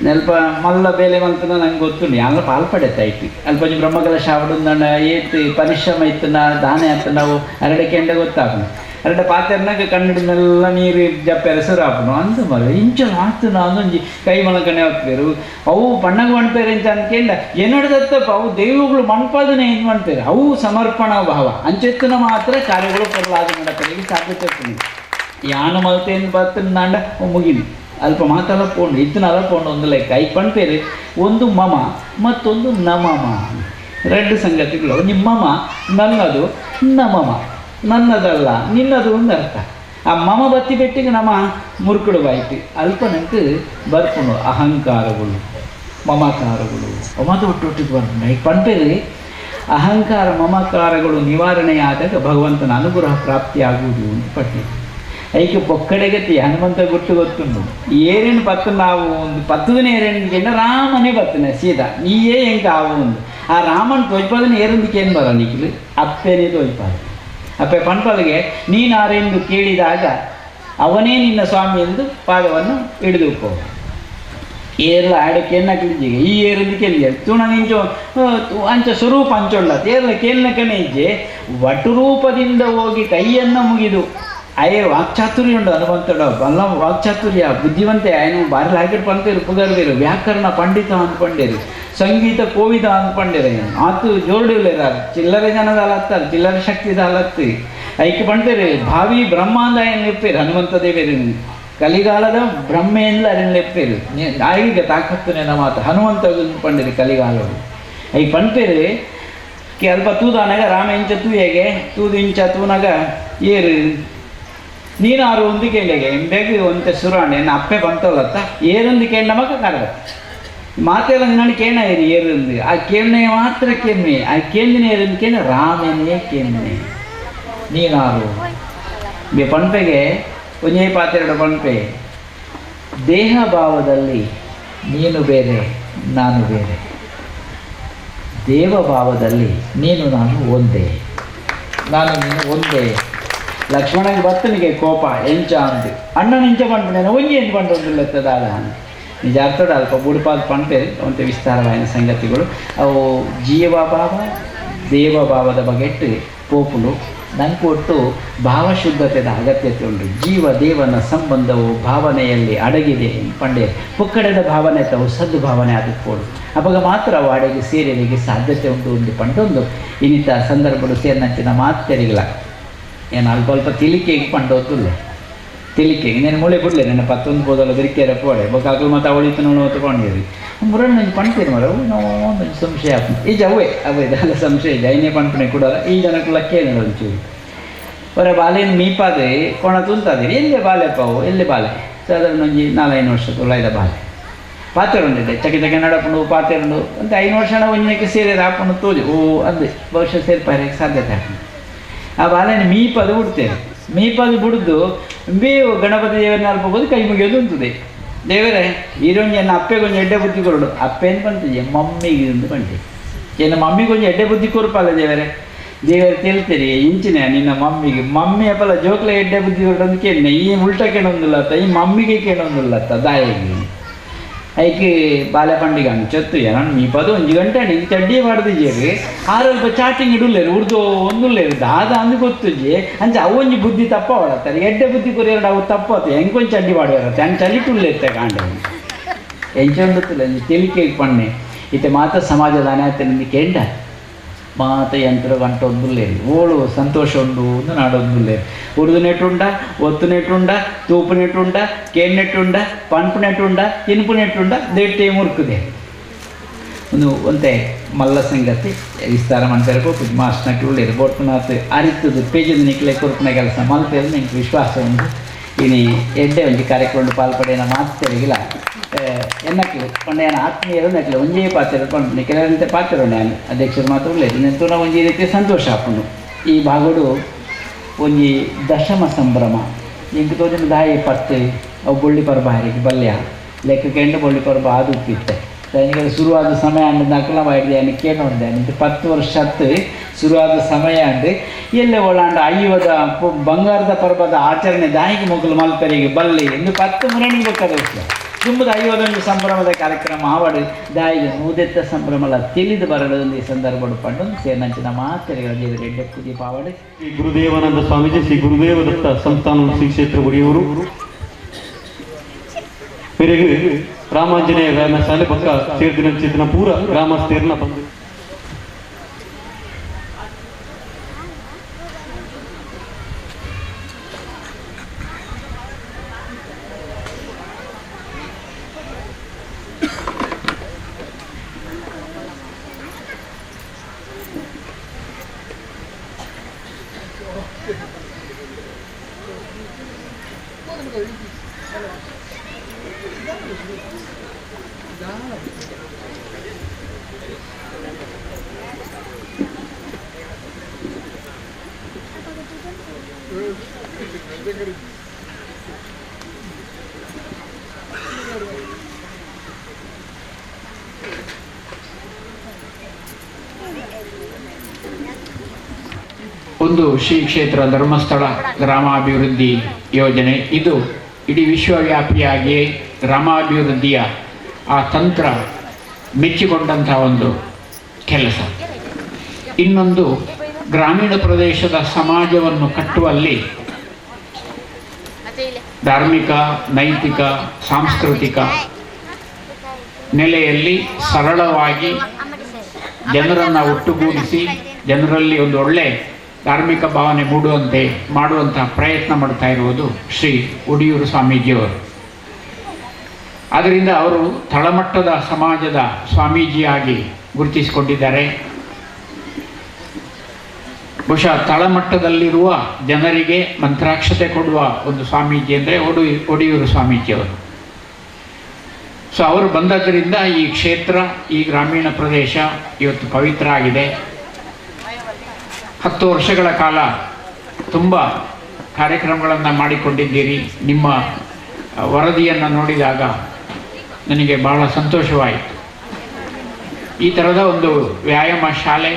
ನೆಲ್ಪ ಮಲ್ಲ ಬೇಲೆ ಮಲ್ತನ ನಂಗೆ ಗೊತ್ತುಂಡು ಯಾನ್ಲ ಪಾಲ್ ಪಡೆತ ಐತಿ ಅಲ್ಪ ಒಂಜಿ ಬ್ರಹ್ಮಕಲಶ ಆವಡುಂದಣ್ಣ ಏತ್ ಪರಿಶ್ರಮ ಇತ್ತನ ದಾನೆ ಆತ ನಾವು ಅರಡೆ ಕೆಂಡ ಗೊತ್ತಾಪುಂಡು ಅರಡೆ ಪಾತೆರ್ನಾಗ ಕನ್ನಡನೆಲ್ಲ ನೀರು ಜಪ್ಪೆರ ಸುರಾಪುಂಡು ಅಂದು ಮರ ಇಂಚ ಆತನ ಅಂದೊಂಜಿ ಕೈ ಮಲಕಣೆ ಹೋಗ್ತೇರು ಅವು ಪಣ್ಣಗ ಮಣ್ಪೇರು ಅಂತ ಅಂದ್ಕೆಂಡ ಎನ್ನಡದತ್ತಪ್ಪ ಅವು ದೈವಗಳು ಮಣ್ಪಾದನೆ ಏನು ಮಾಡ್ತಾರೆ ಅವು ಸಮರ್ಪಣಾ ಭಾವ ಅಂಚೆತ್ತನ ಮಾತ್ರ ಕಾರ್ಯಗಳು ಪೊರ್ಲಾದ ನಡಪರಿಗೆ ಸಾಧ್ಯತೆ ಯಾನು ಮಲ್ತೇನು ಬತ್ತಂದಾಂಡ ಮುಗಿಲಿ ಅಲ್ಪ ಮಾತಲ್ಲ ಪೋಂಡು ಇತ್ತನಲ್ಲ ಪೋಂಡು ಒಂದು ಲೆಕ್ಕ ಐಕ್ ಪಣ್ಪೇರು ಒಂದು ಮಮ ಮತ್ತೊಂದು ನಮಮ ಎರಡು ಸಂಗತಿಗಳು ನಿಮ್ಮಮ ನನ್ನದು ನಮಮ ನನ್ನದಲ್ಲ ನಿನ್ನದು ಒಂದು ಅರ್ಥ ಆ ಮಮ ಬತ್ತಿ ಬೆಟ್ಟಿಗೆ ನಮ್ಮ ಮುರುಕುಡು ಬಾಯ್ತು ಅಲ್ಪ ನಂಗೆ ಬರ್ಪುಂಡು ಅಹಂಕಾರಗಳು ಮಮಕಾರಗಳು ಮಾತು ಒಟ್ಟು ಒಟ್ಟಿಗೆ ಬರ್ಪುಂಡು ಐಕ್ ಪಣ್ಪೇರು ಅಹಂಕಾರ ಮಮಕಾರಗಳು ನಿವಾರಣೆಯಾದಾಗ ಭಗವಂತನ ಅನುಗ್ರಹ ಪ್ರಾಪ್ತಿಯಾಗುವುದು ಅಂತ ಪಟ್ಟೆ ಐಕೆ ಪೊಕ್ಕಡೆಗತಿ ಹನುಮಂತ ಗುಟ್ಟು ಗೊತ್ತುಂಡು ಏರೇನು ಪತ್ತು ನಾವು ಒಂದು ಪತ್ತದನೇ ಏರೇನು ರಾಮನೇ ಬತ್ತನೆ ಸೀದಾ ನೀಯೇ ಎಂಕ ಆವು ಒಂದು ಆ ರಾಮನ್ ತೋಜ್ಪಾದನೆ ಏರಂದಿಕ್ಕೆ ಏನು ಬರ ನಿಖಿಲು ಅಪ್ಪೇನೇ ತೋಜ್ಪಾದ ಅಪ್ಪೆ ಪಣ್ಪಲ್ಗೆ ನೀನಾರೆಂದು ಕೇಳಿದಾಗ ಅವನೇ ನಿನ್ನ ಸ್ವಾಮಿ ಎಂದು ಪಾದವನ್ನು ಹಿಡಿದು ಹೋಗ ಏರ್ಲ ಆಡಕ್ಕೆ ಎನ್ನಕ್ಲಿಜ್ಜಿಗೆ ಈ ಏರಂದಿಕ್ಕೆ ಎಲ್ಲಿ ತುಣ ನಿಂಚು ಅಂಚ ಸ್ವರೂಪ ಅಂಚೊಂಡ ಏರ್ಲ ಕೇಳ್ನಕನೇ ಇಜ್ಜೆ ವಟುರೂಪದಿಂದ ಹೋಗಿ ಕೈಯನ್ನು ಮುಗಿದು ಅಯ್ಯ ವಾಕ್ಚಾತುರ್ಯ ಉಂಡು ಹನುಮಂತಡ ಬಲ್ಲ ವಾಕ್ಚಾತುರ್ಯ ಬುದ್ಧಿವಂತೆ ఆయన ಭಾರಿ ಲಾಕೆಟ್ ಪಂತೇರು ಪುಗರ್ಬೇರು ವ್ಯಾಕರಣ ಪಂಡಿತ ಅಂದ್ಕೊಂಡೇರು ಸಂಗೀತ ಕೋವಿದ ಅಂದ್ಕೊಂಡೇರು ಆತು ಜೋರ್ಡಿಲ್ಲೇರ ಚಿಲ್ಲರೆ ಜನದ ಅಲತ್ತಾರೆ ಚಿಲ್ಲರೆ ಶಕ್ತಿದ ಅಲತ್ತಿ ಐಕೆ ಪಂಟೇರು ಭಾವಿ ಬ್ರಹ್ಮಾಂಡ ಏನು ಲೆಪ್ಪೇರು ಹನುಮಂತ ದೇವೇರು ಕಲಿಗಾಲದ ಬ್ರಹ್ಮೇಂದ್ರ ಅರಿನ್ ಲೆಪ್ಪೇರು ಆಯಿಗೆ ತಾಕತ್ತುನೇನ ಮಾತು ಹನುಮಂತ ಪಂಡೇರು ಕಲಿಗಾಲರು I ಪಂಪೇರು ಕೆ ಅಲ್ಪ ತೂದಾನಾಗ ರಾಮ ಇಂಚ ತೂಯೆಗೆ ತೂದು ಇಂಚ ತೂನಾಗ ಏರು ನೀನಾರು ಒಂದು ಕೇಳಿಗೆ ಎಂಬೆಗೆ ಒಂತೆ ಸುರಾಣೆ ನನ್ನ ಅಪ್ಪೆ ಬಂತಲ್ಲತ್ತ ಏರೊಂದು ಕೇಳ ನಮಗ ಕರಗ ಮಾತೆಲ್ಲ ನಾನು ಕೇಣ ಏರಿ ಏರೊಂದು ಆ ಕೇಳನೆ ಮಾತ್ರ ಕೆಮ್ಮೆ ಆ ಕೇಂದಿನ ಏರೊಂದು ಕೇಳ ರಾಮನೇ ಕೆಮ್ಮೆ ನೀನಾರು ಬೆ ಪಂಪೆಗೆ ಒಂದೇ ಪಾತ್ರೆರಡು ಪಂಪೆ ದೇಹ ಭಾವದಲ್ಲಿ ನೀನು ಬೇರೆ ನಾನು ಬೇರೆ ದೇವಭಾವದಲ್ಲಿ ನೀನು ನಾನು ಒಂದೇ ನಾನು ನೀನು ಒಂದೇ ಲಕ್ಷ್ಮಣಗೆ ಬತ್ತನಿಗೆ ಕೋಪ ಎಂಚ ಅಂದು ಅಣ್ಣನ ಎಂಚ ಪಂಪನೆ ಒಂಜಿ ಎಂಚ ಪಂಡೊಂದುಲ್ಲತ್ತದಾದ ನಿಜ ಅರ್ಥಡ ಅಲ್ಪ ಬುಡುಪಾದ ಪಂಪೆ ಒಂತೆ ವಿಸ್ತಾರವಾದ ಸಂಗತಿಗಳು ಅವು ಜೀವಭಾವ ದೇವಭಾವದ ಬಗೆಟ್ಟು ಪೋಪುಲು ನಂಗೆ ಒಟ್ಟು ಭಾವಶುದ್ಧತೆದ ಅಗತ್ಯತೆ ಉಂಟು. ಜೀವ ದೇವನ ಸಂಬಂಧವು ಭಾವನೆಯಲ್ಲಿ ಅಡಗಿದೆ ಪಂಡೆ ಪುಕ್ಕಡೆದ ಭಾವನೆ ತಾವು ಸದ್ದು ಭಾವನೆ ಆದುಕೋಡು ಅವಾಗ ಮಾತ್ರ ಅವು ಅಡಗಿ ಸೇರಲಿಕ್ಕೆ ಸಾಧ್ಯತೆ ಉಂಟು ಒಂದು ಪಂಡೊಂದು ಇನ್ನಿತ ಸಂದರ್ಭಗಳು ಸೇರಿನಂಚಿನ ಮಾತೆರಿಗಿಲ್ಲ ಏನು ಅಲ್ಪ ಅಲ್ಪ ತಿಳಿಕೆಗೆ ಪಂಡೋತುಲ್ಲೆ ತಿಳಿಕೆ ಇನ್ನೇನು ಮೂಳೆ ಬಿಡಲೆ ನನ್ನ ಪತ್ತೊಂದು ಬೋದಲ್ಲ ಬಿರಿಕೆರ ಪೋಡೆ ಬೊಕ್ಕಾಕಲು ಮತ್ತು ಅವಳಿತು ನೋಡು ತಗೊಂಡಿರಿ ಮುರಣ್ಣ ಪಣ್ತೀರಿ ಮರ ನಾವು ಒಂದು ಸಂಶಯ ಆಗ್ತದೆ ಈ ಅವೇ ಅವೇ ಇದೆಲ್ಲ ಸಂಶಯ ಇದೆ ಐನೇ ಪಣ್ಪಣೆ ಕೊಡಲ್ಲ ಈ ಜನಕ್ಕೆ ಲಕ್ಕೇನು ಒಂಚೂರು ಹೊರ ಬಾಲೆನ ಮೀಪಾದೆ ಕೊಣ ತುಂತಾದಿರಿ ಎಲ್ಲೇ ಬಾಲೆ ಪಾವು ಎಲ್ಲೇ ಬಾಲೆ ಸಾಧಾರಣ ಒಂಜಿ 4-5 ವರ್ಷ ತೊಲೈದ ಬಾಲೆ ಪಾತ್ರೆ ಉಂಡಿದೆ ಚಕ್ಕೆ ಚಕ್ಕೆ ನಡಪುಂಡು ಪಾತ್ರೆ ಉಂಡು ಅಂತ 5 ವರ್ಷ ಒಂಜಕ್ಕೆ ಸೇರಿ ಹಾಕೊಂಡು ತೋಜು ಓ ಅಂದೆ ಬಹುಶಃ ಸೇರ್ಪಾರಕ್ಕೆ ಸಾಧ್ಯತೆ ಆಗ್ತದೆ. ಆ ಬಾಲೆನ ಮೀಪದು ಬಿಡ್ತೇವೆ ಮೀಪದು ಬಿಡ್ದು ಬೇವು ಗಣಪತಿ ದೇವರನ್ನ ಅಲ್ಪಬೋದು ಕೈ ಮುಗಿಯೋದು ಉಂಟುದೆ ದೇವರೇ ಈರೊಂಜಿ ಅಪ್ಪೆಗೊಂಜಿ ಎಡ್ಡೆ ಬುದ್ಧಿ ಕೊರಡು ಅಪ್ಪೇನು ಬಂತಿದ್ದೆ ಮಮ್ಮಿಗೆ ಒಂದು ಬಂಟಿ ಏನು ಮಮ್ಮಿಗೊಂಜಿ ಎಡ್ಡೆ ಬುದ್ಧಿ ಕೊರಪಲ್ಲ ದೇವರೇ ದೇವರು ತಿಳ್ತೀರಿ ಇಂಚಿನ ನಿನ್ನ ಮಮ್ಮಿಗೆ ಮಮ್ಮಿ ಅಪ್ಪಲ್ಲ ಜೋಕ್ಲೆ ಎಡ್ಡೆ ಬುದ್ಧಿ ಕೊರಡು ಅಂತ ಕೇಳಿನ ಈ ಉಲ್ಟ ಕೇಳೊಂದಿಲ್ಲತ್ತ ಈ ಮಮ್ಮಿಗೆ ಕೇಳೊಂದಿಲ್ಲತ್ತ ದಾಯಿಗೆ ಐಕೆ ಬಾಲೆ ಪಂಡಿಗೆ ಅಂಚತ್ತು ಏನೋ ಮೀಪದು ಒಂಜಿ ಗಂಟೆ ನಿಂಗೆ ಚಡ್ಡಿ ಮಾಡ್ದಿಜೇರಿ ಆರಲ್ಪ ಚಾಟಿಂಗ್ ಇಡುಲ್ಲೇರು ಉರ್ದು ಒಂದುಲ್ಲೇರು ದಾದ ಅಂದು ಗೊತ್ತುಜಿ ಅಂಚ ಅವೊಂಜಿ ಬುದ್ಧಿ ತಪ್ಪ ಹೊಡತ್ತಾರೆ ಎಡ್ಡೆ ಬುದ್ಧಿ ಕೊರಿಯರ ಅವು ತಪ್ಪತ್ತು ಹೆಂಗೊಂದು ಚಡ್ಡಿ ಮಾಡಿರತ್ತೆ ಹಂಗೆ ಚಲಿಟುಲ್ಲೆತ್ತೆ ಕಾಂಡ ಎಂಚೊಂದುತ್ತಿಲ್ಲ ಒಂಜಿ ತೆಲಿಕೆ ಪಣ್ಣೆ ಇತ್ತೆ ಮಾತ ಸಮಾಜದ ಅನಾಥ ನಿಂದು ಕೇಂಡ ಮಾತ ಯಂತ್ರ ಗಂಟ ಒಂದುಲ್ಲೇರಿ ಓಳು ಸಂತೋಷ ಉಂಡು ಒಂದು ನಾಡೊಂದುಲ್ಲೇರಿ ಉರ್ದು ನೆಟ್ಟುಂಡ ಒತ್ತು ನೆಟ್ಟುಂಡ ತೂಪು ನೆಟ್ಟುಂಡ ಕೇನ್ ನೆಟ್ಟುಂಡ ಪಂಪು ನೆಟ್ಟುಂಡ ತಿನ್ಪು ನೆಟ್ಟುಂಡ ದೇಟ್ಟೆ ಮುರ್ಕುದೆ ಒಂದು ಒಂತೆ ಮಲ್ಲ ಸಂಗತಿ ವಿಸ್ತಾರ ಮನ್ಸರ್ ಪೋಪುಜಿ ಮಾಸ್ನಕ್ಕೆ ಉಳ್ಳೇರು ಬೋಟ್ಪುನಾತ್ ಅರಿತದು ಪೇಜದ ನಿಕ್ಲೆ ಕೊರ್ಪುನ ಕೆಲಸ ಮಲ್ಪೆರ್ ನಿಂಗೆ ವಿಶ್ವಾಸ ಉಂಡು. ಇನಿ ಎಡ್ಡೆ ಒಂಜಿ ಕಾರ್ಯಕ್ರಮ ಪಾಲ್ಪಡೆಯನ ಮಾತೆರಿಗಿಲ್ಲ ಎನ್ನಕ್ಲು ಪಂಡ ಆತ್ಮೀಯರು ನಕ್ಲೆ ಒಂಜೇ ಪಾತ್ರ ಪಂಪುನಿ ಕೆಲವಂತೆ ಪಾತ್ರ ನಾನು ಅಧ್ಯಕ್ಷರು ಮಾತ್ರ ಉಳ್ಳೇರು ನೆಂತುನ ಒಂಜಿ ರೀತಿಯ ಸಂತೋಷ ಆಪುಂಡು. ಈ ಭಾಗಡು ಒಂಜಿ ದಶಮ ಸಂಭ್ರಮ ಇಂಕ್ ತೋಜಿನ ದಾಯಿ ಪತ್ತು ಅವು ಬೊಳ್ಳಿ ಪರ್ಬ ಹಾರಿಗೆ ಬಲ್ಯ ಲೆಕ್ಕಕೆಂಡು ಬೊಳ್ಳಿ ಪರ್ಬ ಅದು ಉಪ್ಪಿತ್ತೆ ನನಗೆ ಶುರುವಾದ ಸಮಯ ಅಂಡ್ ನಕಲ ಮಾಡಿದೆ ಕೇಳೋಂಡೆ 10 ವರ್ಷ ಹತ್ತು ಶುರುವಾದ ಸಮಯ ಅಂಡ್ ಎಲ್ಲೆ ಒಳಾಂಡ ಐವದ ಬಂಗಾರದ ಪರ್ಬದ ಆಚರಣೆ ದಾಯಿಗೆ ಮೊಗಲು ಮಲ್ಪರಿಗೆ ಬಲ್ಲಿ ಎಂದು 10 ಮುರಣಿ ಬೇಕಾದ ತುಂಬದ ಐವದೊಂದು ಸಂಭ್ರಮದ ಕಾರ್ಯಕ್ರಮ ಆವಡು ದಾಯಿಗೆ ನೂದೆತ್ತ ಸಂಭ್ರಮಲ ತಿಳಿದು ಬರಲು ಈ ಸಂದರ್ಭ ಪಂಡು ಸೇನಂಚಿನ ಮಾತೆರೆಗಳ ದೇವರ ದೀಪಾವಳಿ. ಶ್ರೀ ಗುರುದೇವಾನಂದ ಸ್ವಾಮೀಜಿ ಶ್ರೀ ಗುರುದೇವದತ್ತ ಸಂಸ್ಥಾನ ಶ್ರೀ ಕ್ಷೇತ್ರ ಒಡೆಯವರು பிறகு ರಾಮಾಂಜನೇಯ ವ್ಯಾಯಾಮ ಶಾಲೆ ಪಕ್ಕ ಸೇರ್ದಿನ ಪೂರ ಗ್ರಾಮಸ್ಥರನ್ನ ಬಂದು ಒಂದು ಶ್ರೀ ಕ್ಷೇತ್ರ ಧರ್ಮಸ್ಥಳ ಗ್ರಾಮಾಭಿವೃದ್ಧಿ ಯೋಜನೆ ಇದು ಇಡೀ ವಿಶ್ವವ್ಯಾಪಿಯಾಗಿ ಗ್ರಾಮಾಭಿವೃದ್ಧಿಯ ಆ ತಂತ್ರ ಮೆಚ್ಚಿಕೊಂಡಂತಹ ಒಂದು ಕೆಲಸ. ಇನ್ನೊಂದು ಗ್ರಾಮೀಣ ಪ್ರದೇಶದ ಸಮಾಜವನ್ನು ಕಟ್ಟುವಲ್ಲಿ ಧಾರ್ಮಿಕ, ನೈತಿಕ, ಸಾಂಸ್ಕೃತಿಕ ನೆಲೆಯಲ್ಲಿ ಸರಳವಾಗಿ ಜನರನ್ನು ಒಟ್ಟುಗೂಡಿಸಿ ಜನರಲ್ಲಿ ಒಂದು ಒಳ್ಳೆ ಧಾರ್ಮಿಕ ಭಾವನೆ ಮೂಡುವಂತೆ ಮಾಡುವಂತಹ ಪ್ರಯತ್ನ ಮಾಡ್ತಾ ಇರುವುದು ಶ್ರೀ ಒಡಿಯೂರು ಸ್ವಾಮೀಜಿಯವರು. ಆದ್ದರಿಂದ ಅವರು ತಳಮಟ್ಟದ ಸಮಾಜದ ಸ್ವಾಮೀಜಿಯಾಗಿ ಗುರುತಿಸಿಕೊಂಡಿದ್ದಾರೆ. ಬಹುಶಃ ತಳಮಟ್ಟದಲ್ಲಿರುವ ಜನರಿಗೆ ಮಂತ್ರಾಕ್ಷತೆ ಕೊಡುವ ಒಂದು ಸ್ವಾಮೀಜಿ ಅಂದರೆ ಒಡಿಯೂರು ಸ್ವಾಮೀಜಿಯವರು. ಸೊ ಅವರು ಬಂದದ್ದರಿಂದ ಈ ಕ್ಷೇತ್ರ, ಈ ಗ್ರಾಮೀಣ ಪ್ರದೇಶ ಇವತ್ತು ಪವಿತ್ರ ಆಗಿದೆ. 10 ವರ್ಷಗಳ ಕಾಲ ತುಂಬ ಕಾರ್ಯಕ್ರಮಗಳನ್ನು ಮಾಡಿಕೊಂಡಿದ್ದೀರಿ. ನಿಮ್ಮ ವರದಿಯನ್ನು ನೋಡಿದಾಗ ನನಗೆ ಬಹಳ ಸಂತೋಷವಾಯಿತು. ಈ ಥರದ ಒಂದು ವ್ಯಾಯಾಮ ಶಾಲೆ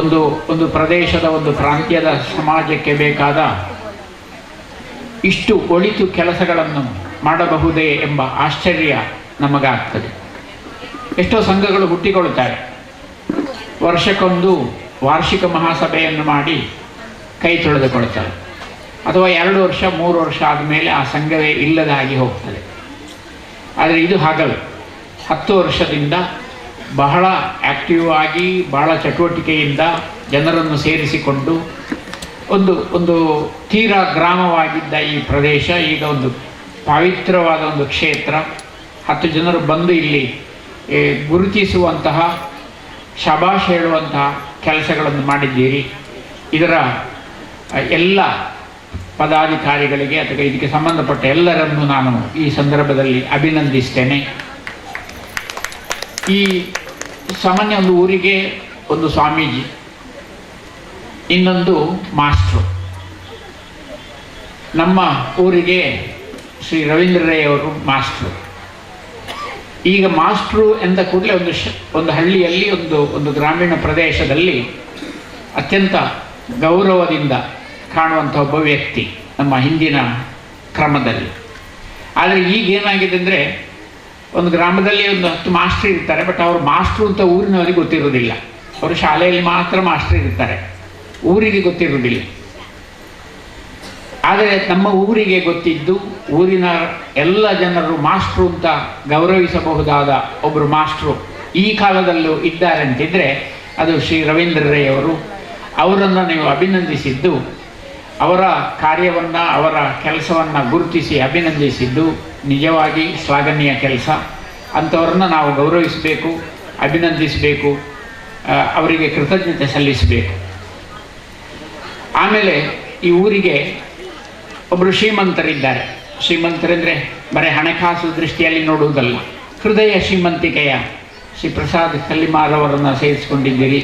ಒಂದು ಒಂದು ಪ್ರದೇಶದ, ಒಂದು ಪ್ರಾಂತ್ಯದ ಸಮಾಜಕ್ಕೆ ಬೇಕಾದ ಇಷ್ಟು ಒಳಿತು ಕೆಲಸಗಳನ್ನು ಮಾಡಬಹುದೇ ಎಂಬ ಆಶ್ಚರ್ಯ ನಮಗಾಗ್ತದೆ. ಎಷ್ಟೋ ಸಂಘಗಳು ಹುಟ್ಟಿಕೊಳ್ಳುತ್ತಾರೆ, ವರ್ಷಕ್ಕೊಂದು ವಾರ್ಷಿಕ ಮಹಾಸಭೆಯನ್ನು ಮಾಡಿ ಕೈ ತೊಳೆದುಕೊಳ್ತಾರೆ, ಅಥವಾ 2 ವರ್ಷ 3 ವರ್ಷ ಆದಮೇಲೆ ಆ ಸಂಘವೇ ಇಲ್ಲದ ಹಾಗೆ ಹೋಗ್ತದೆ. ಆದರೆ ಇದು ಹಾಗಲ್ಲ. 10 ವರ್ಷದಿಂದ ಬಹಳ ಆ್ಯಕ್ಟಿವ್ ಆಗಿ, ಬಹಳ ಚಟುವಟಿಕೆಯಿಂದ ಜನರನ್ನು ಸೇರಿಸಿಕೊಂಡು ಒಂದು ಒಂದು ತೀರಾ ಗ್ರಾಮವಾಗಿದ್ದ ಈ ಪ್ರದೇಶ ಈಗ ಒಂದು ಪವಿತ್ರವಾದ ಒಂದು ಕ್ಷೇತ್ರ. 10 ಜನರು ಬಂದು ಇಲ್ಲಿ ಗುರುತಿಸುವಂತಹ, ಶಬಾಷ್ ಹೇಳುವಂತಹ ಕೆಲಸಗಳನ್ನು ಮಾಡಿದ್ದೀರಿ. ಇದರ ಎಲ್ಲ ಪದಾಧಿಕಾರಿಗಳಿಗೆ ಅಥವಾ ಇದಕ್ಕೆ ಸಂಬಂಧಪಟ್ಟ ಎಲ್ಲರನ್ನೂ ನಾನು ಈ ಸಂದರ್ಭದಲ್ಲಿ ಅಭಿನಂದಿಸ್ತೇನೆ. ಈ ಸಾಮಾನ್ಯ ಒಂದು ಊರಿಗೆ ಒಂದು ಸ್ವಾಮೀಜಿ, ಇನ್ನೊಂದು ಮಾಸ್ಟ್ರು. ನಮ್ಮ ಊರಿಗೆ ಶ್ರೀ ರವೀಂದ್ರ ರೈಯವರು ಮಾಸ್ಟ್ರು. ಈಗ ಮಾಸ್ಟ್ರು ಎಂದ ಕೂಡಲೇ ಒಂದು ಹಳ್ಳಿಯಲ್ಲಿ, ಒಂದು ಒಂದು ಗ್ರಾಮೀಣ ಪ್ರದೇಶದಲ್ಲಿ ಅತ್ಯಂತ ಗೌರವದಿಂದ ಕಾಣುವಂಥ ಒಬ್ಬ ವ್ಯಕ್ತಿ ನಮ್ಮ ಹಿಂದಿನ ಕ್ರಮದಲ್ಲಿ. ಆದರೆ ಈಗ ಏನಾಗಿದೆ ಅಂದರೆ, ಒಂದು ಗ್ರಾಮದಲ್ಲಿ ಒಂದು 10 ಮಾಸ್ಟ್ರು ಇರ್ತಾರೆ, ಬಟ್ ಅವರು ಮಾಸ್ಟ್ರು ಅಂತ ಊರಿನವರಿಗೆ ಗೊತ್ತಿರೋದಿಲ್ಲ. ಅವರು ಶಾಲೆಯಲ್ಲಿ ಮಾತ್ರ ಮಾಸ್ಟ್ರು ಇರ್ತಾರೆ, ಊರಿಗೆ ಗೊತ್ತಿರೋದಿಲ್ಲ. ಆದರೆ ನಮ್ಮ ಊರಿಗೆ ಗೊತ್ತಿದ್ದು ಊರಿನ ಎಲ್ಲ ಜನರು ಮಾಸ್ಟ್ರು ಅಂತ ಗೌರವಿಸಬಹುದಾದ ಒಬ್ಬರು ಮಾಸ್ಟ್ರು ಈ ಕಾಲದಲ್ಲೂ ಇದ್ದಾರೆ ಅಂತಿದ್ದರೆ ಅದು ಶ್ರೀ ರವೀಂದ್ರ ರೈಯವರು. ಅವರನ್ನು ನೀವು ಅಭಿನಂದಿಸಿದ್ದು, ಅವರ ಕಾರ್ಯವನ್ನು ಅವರ ಕೆಲಸವನ್ನು ಗುರುತಿಸಿ ಅಭಿನಂದಿಸಿದ್ದು ನಿಜವಾಗಿ ಶ್ಲಾಘನೀಯ ಕೆಲಸ. ಅಂಥವರನ್ನು ನಾವು ಗೌರವಿಸಬೇಕು, ಅಭಿನಂದಿಸಬೇಕು, ಅವರಿಗೆ ಕೃತಜ್ಞತೆ ಸಲ್ಲಿಸಬೇಕು. ಆಮೇಲೆ ಈ ಊರಿಗೆ ಒಬ್ಬರು ಶ್ರೀಮಂತರಿದ್ದಾರೆ. ಶ್ರೀಮಂತರೆಂದರೆ ಬರೀ ಹಣಕಾಸು ದೃಷ್ಟಿಯಲ್ಲಿ ನೋಡುವುದಲ್ಲ, ಹೃದಯ ಶ್ರೀಮಂತಿಕೆಯ ಶ್ರೀ ಪ್ರಸಾದ್ ಕಲ್ಲಿಮಾರವರನ್ನು ಸೇರಿಸಿಕೊಂಡಿದ್ದೀರಿ.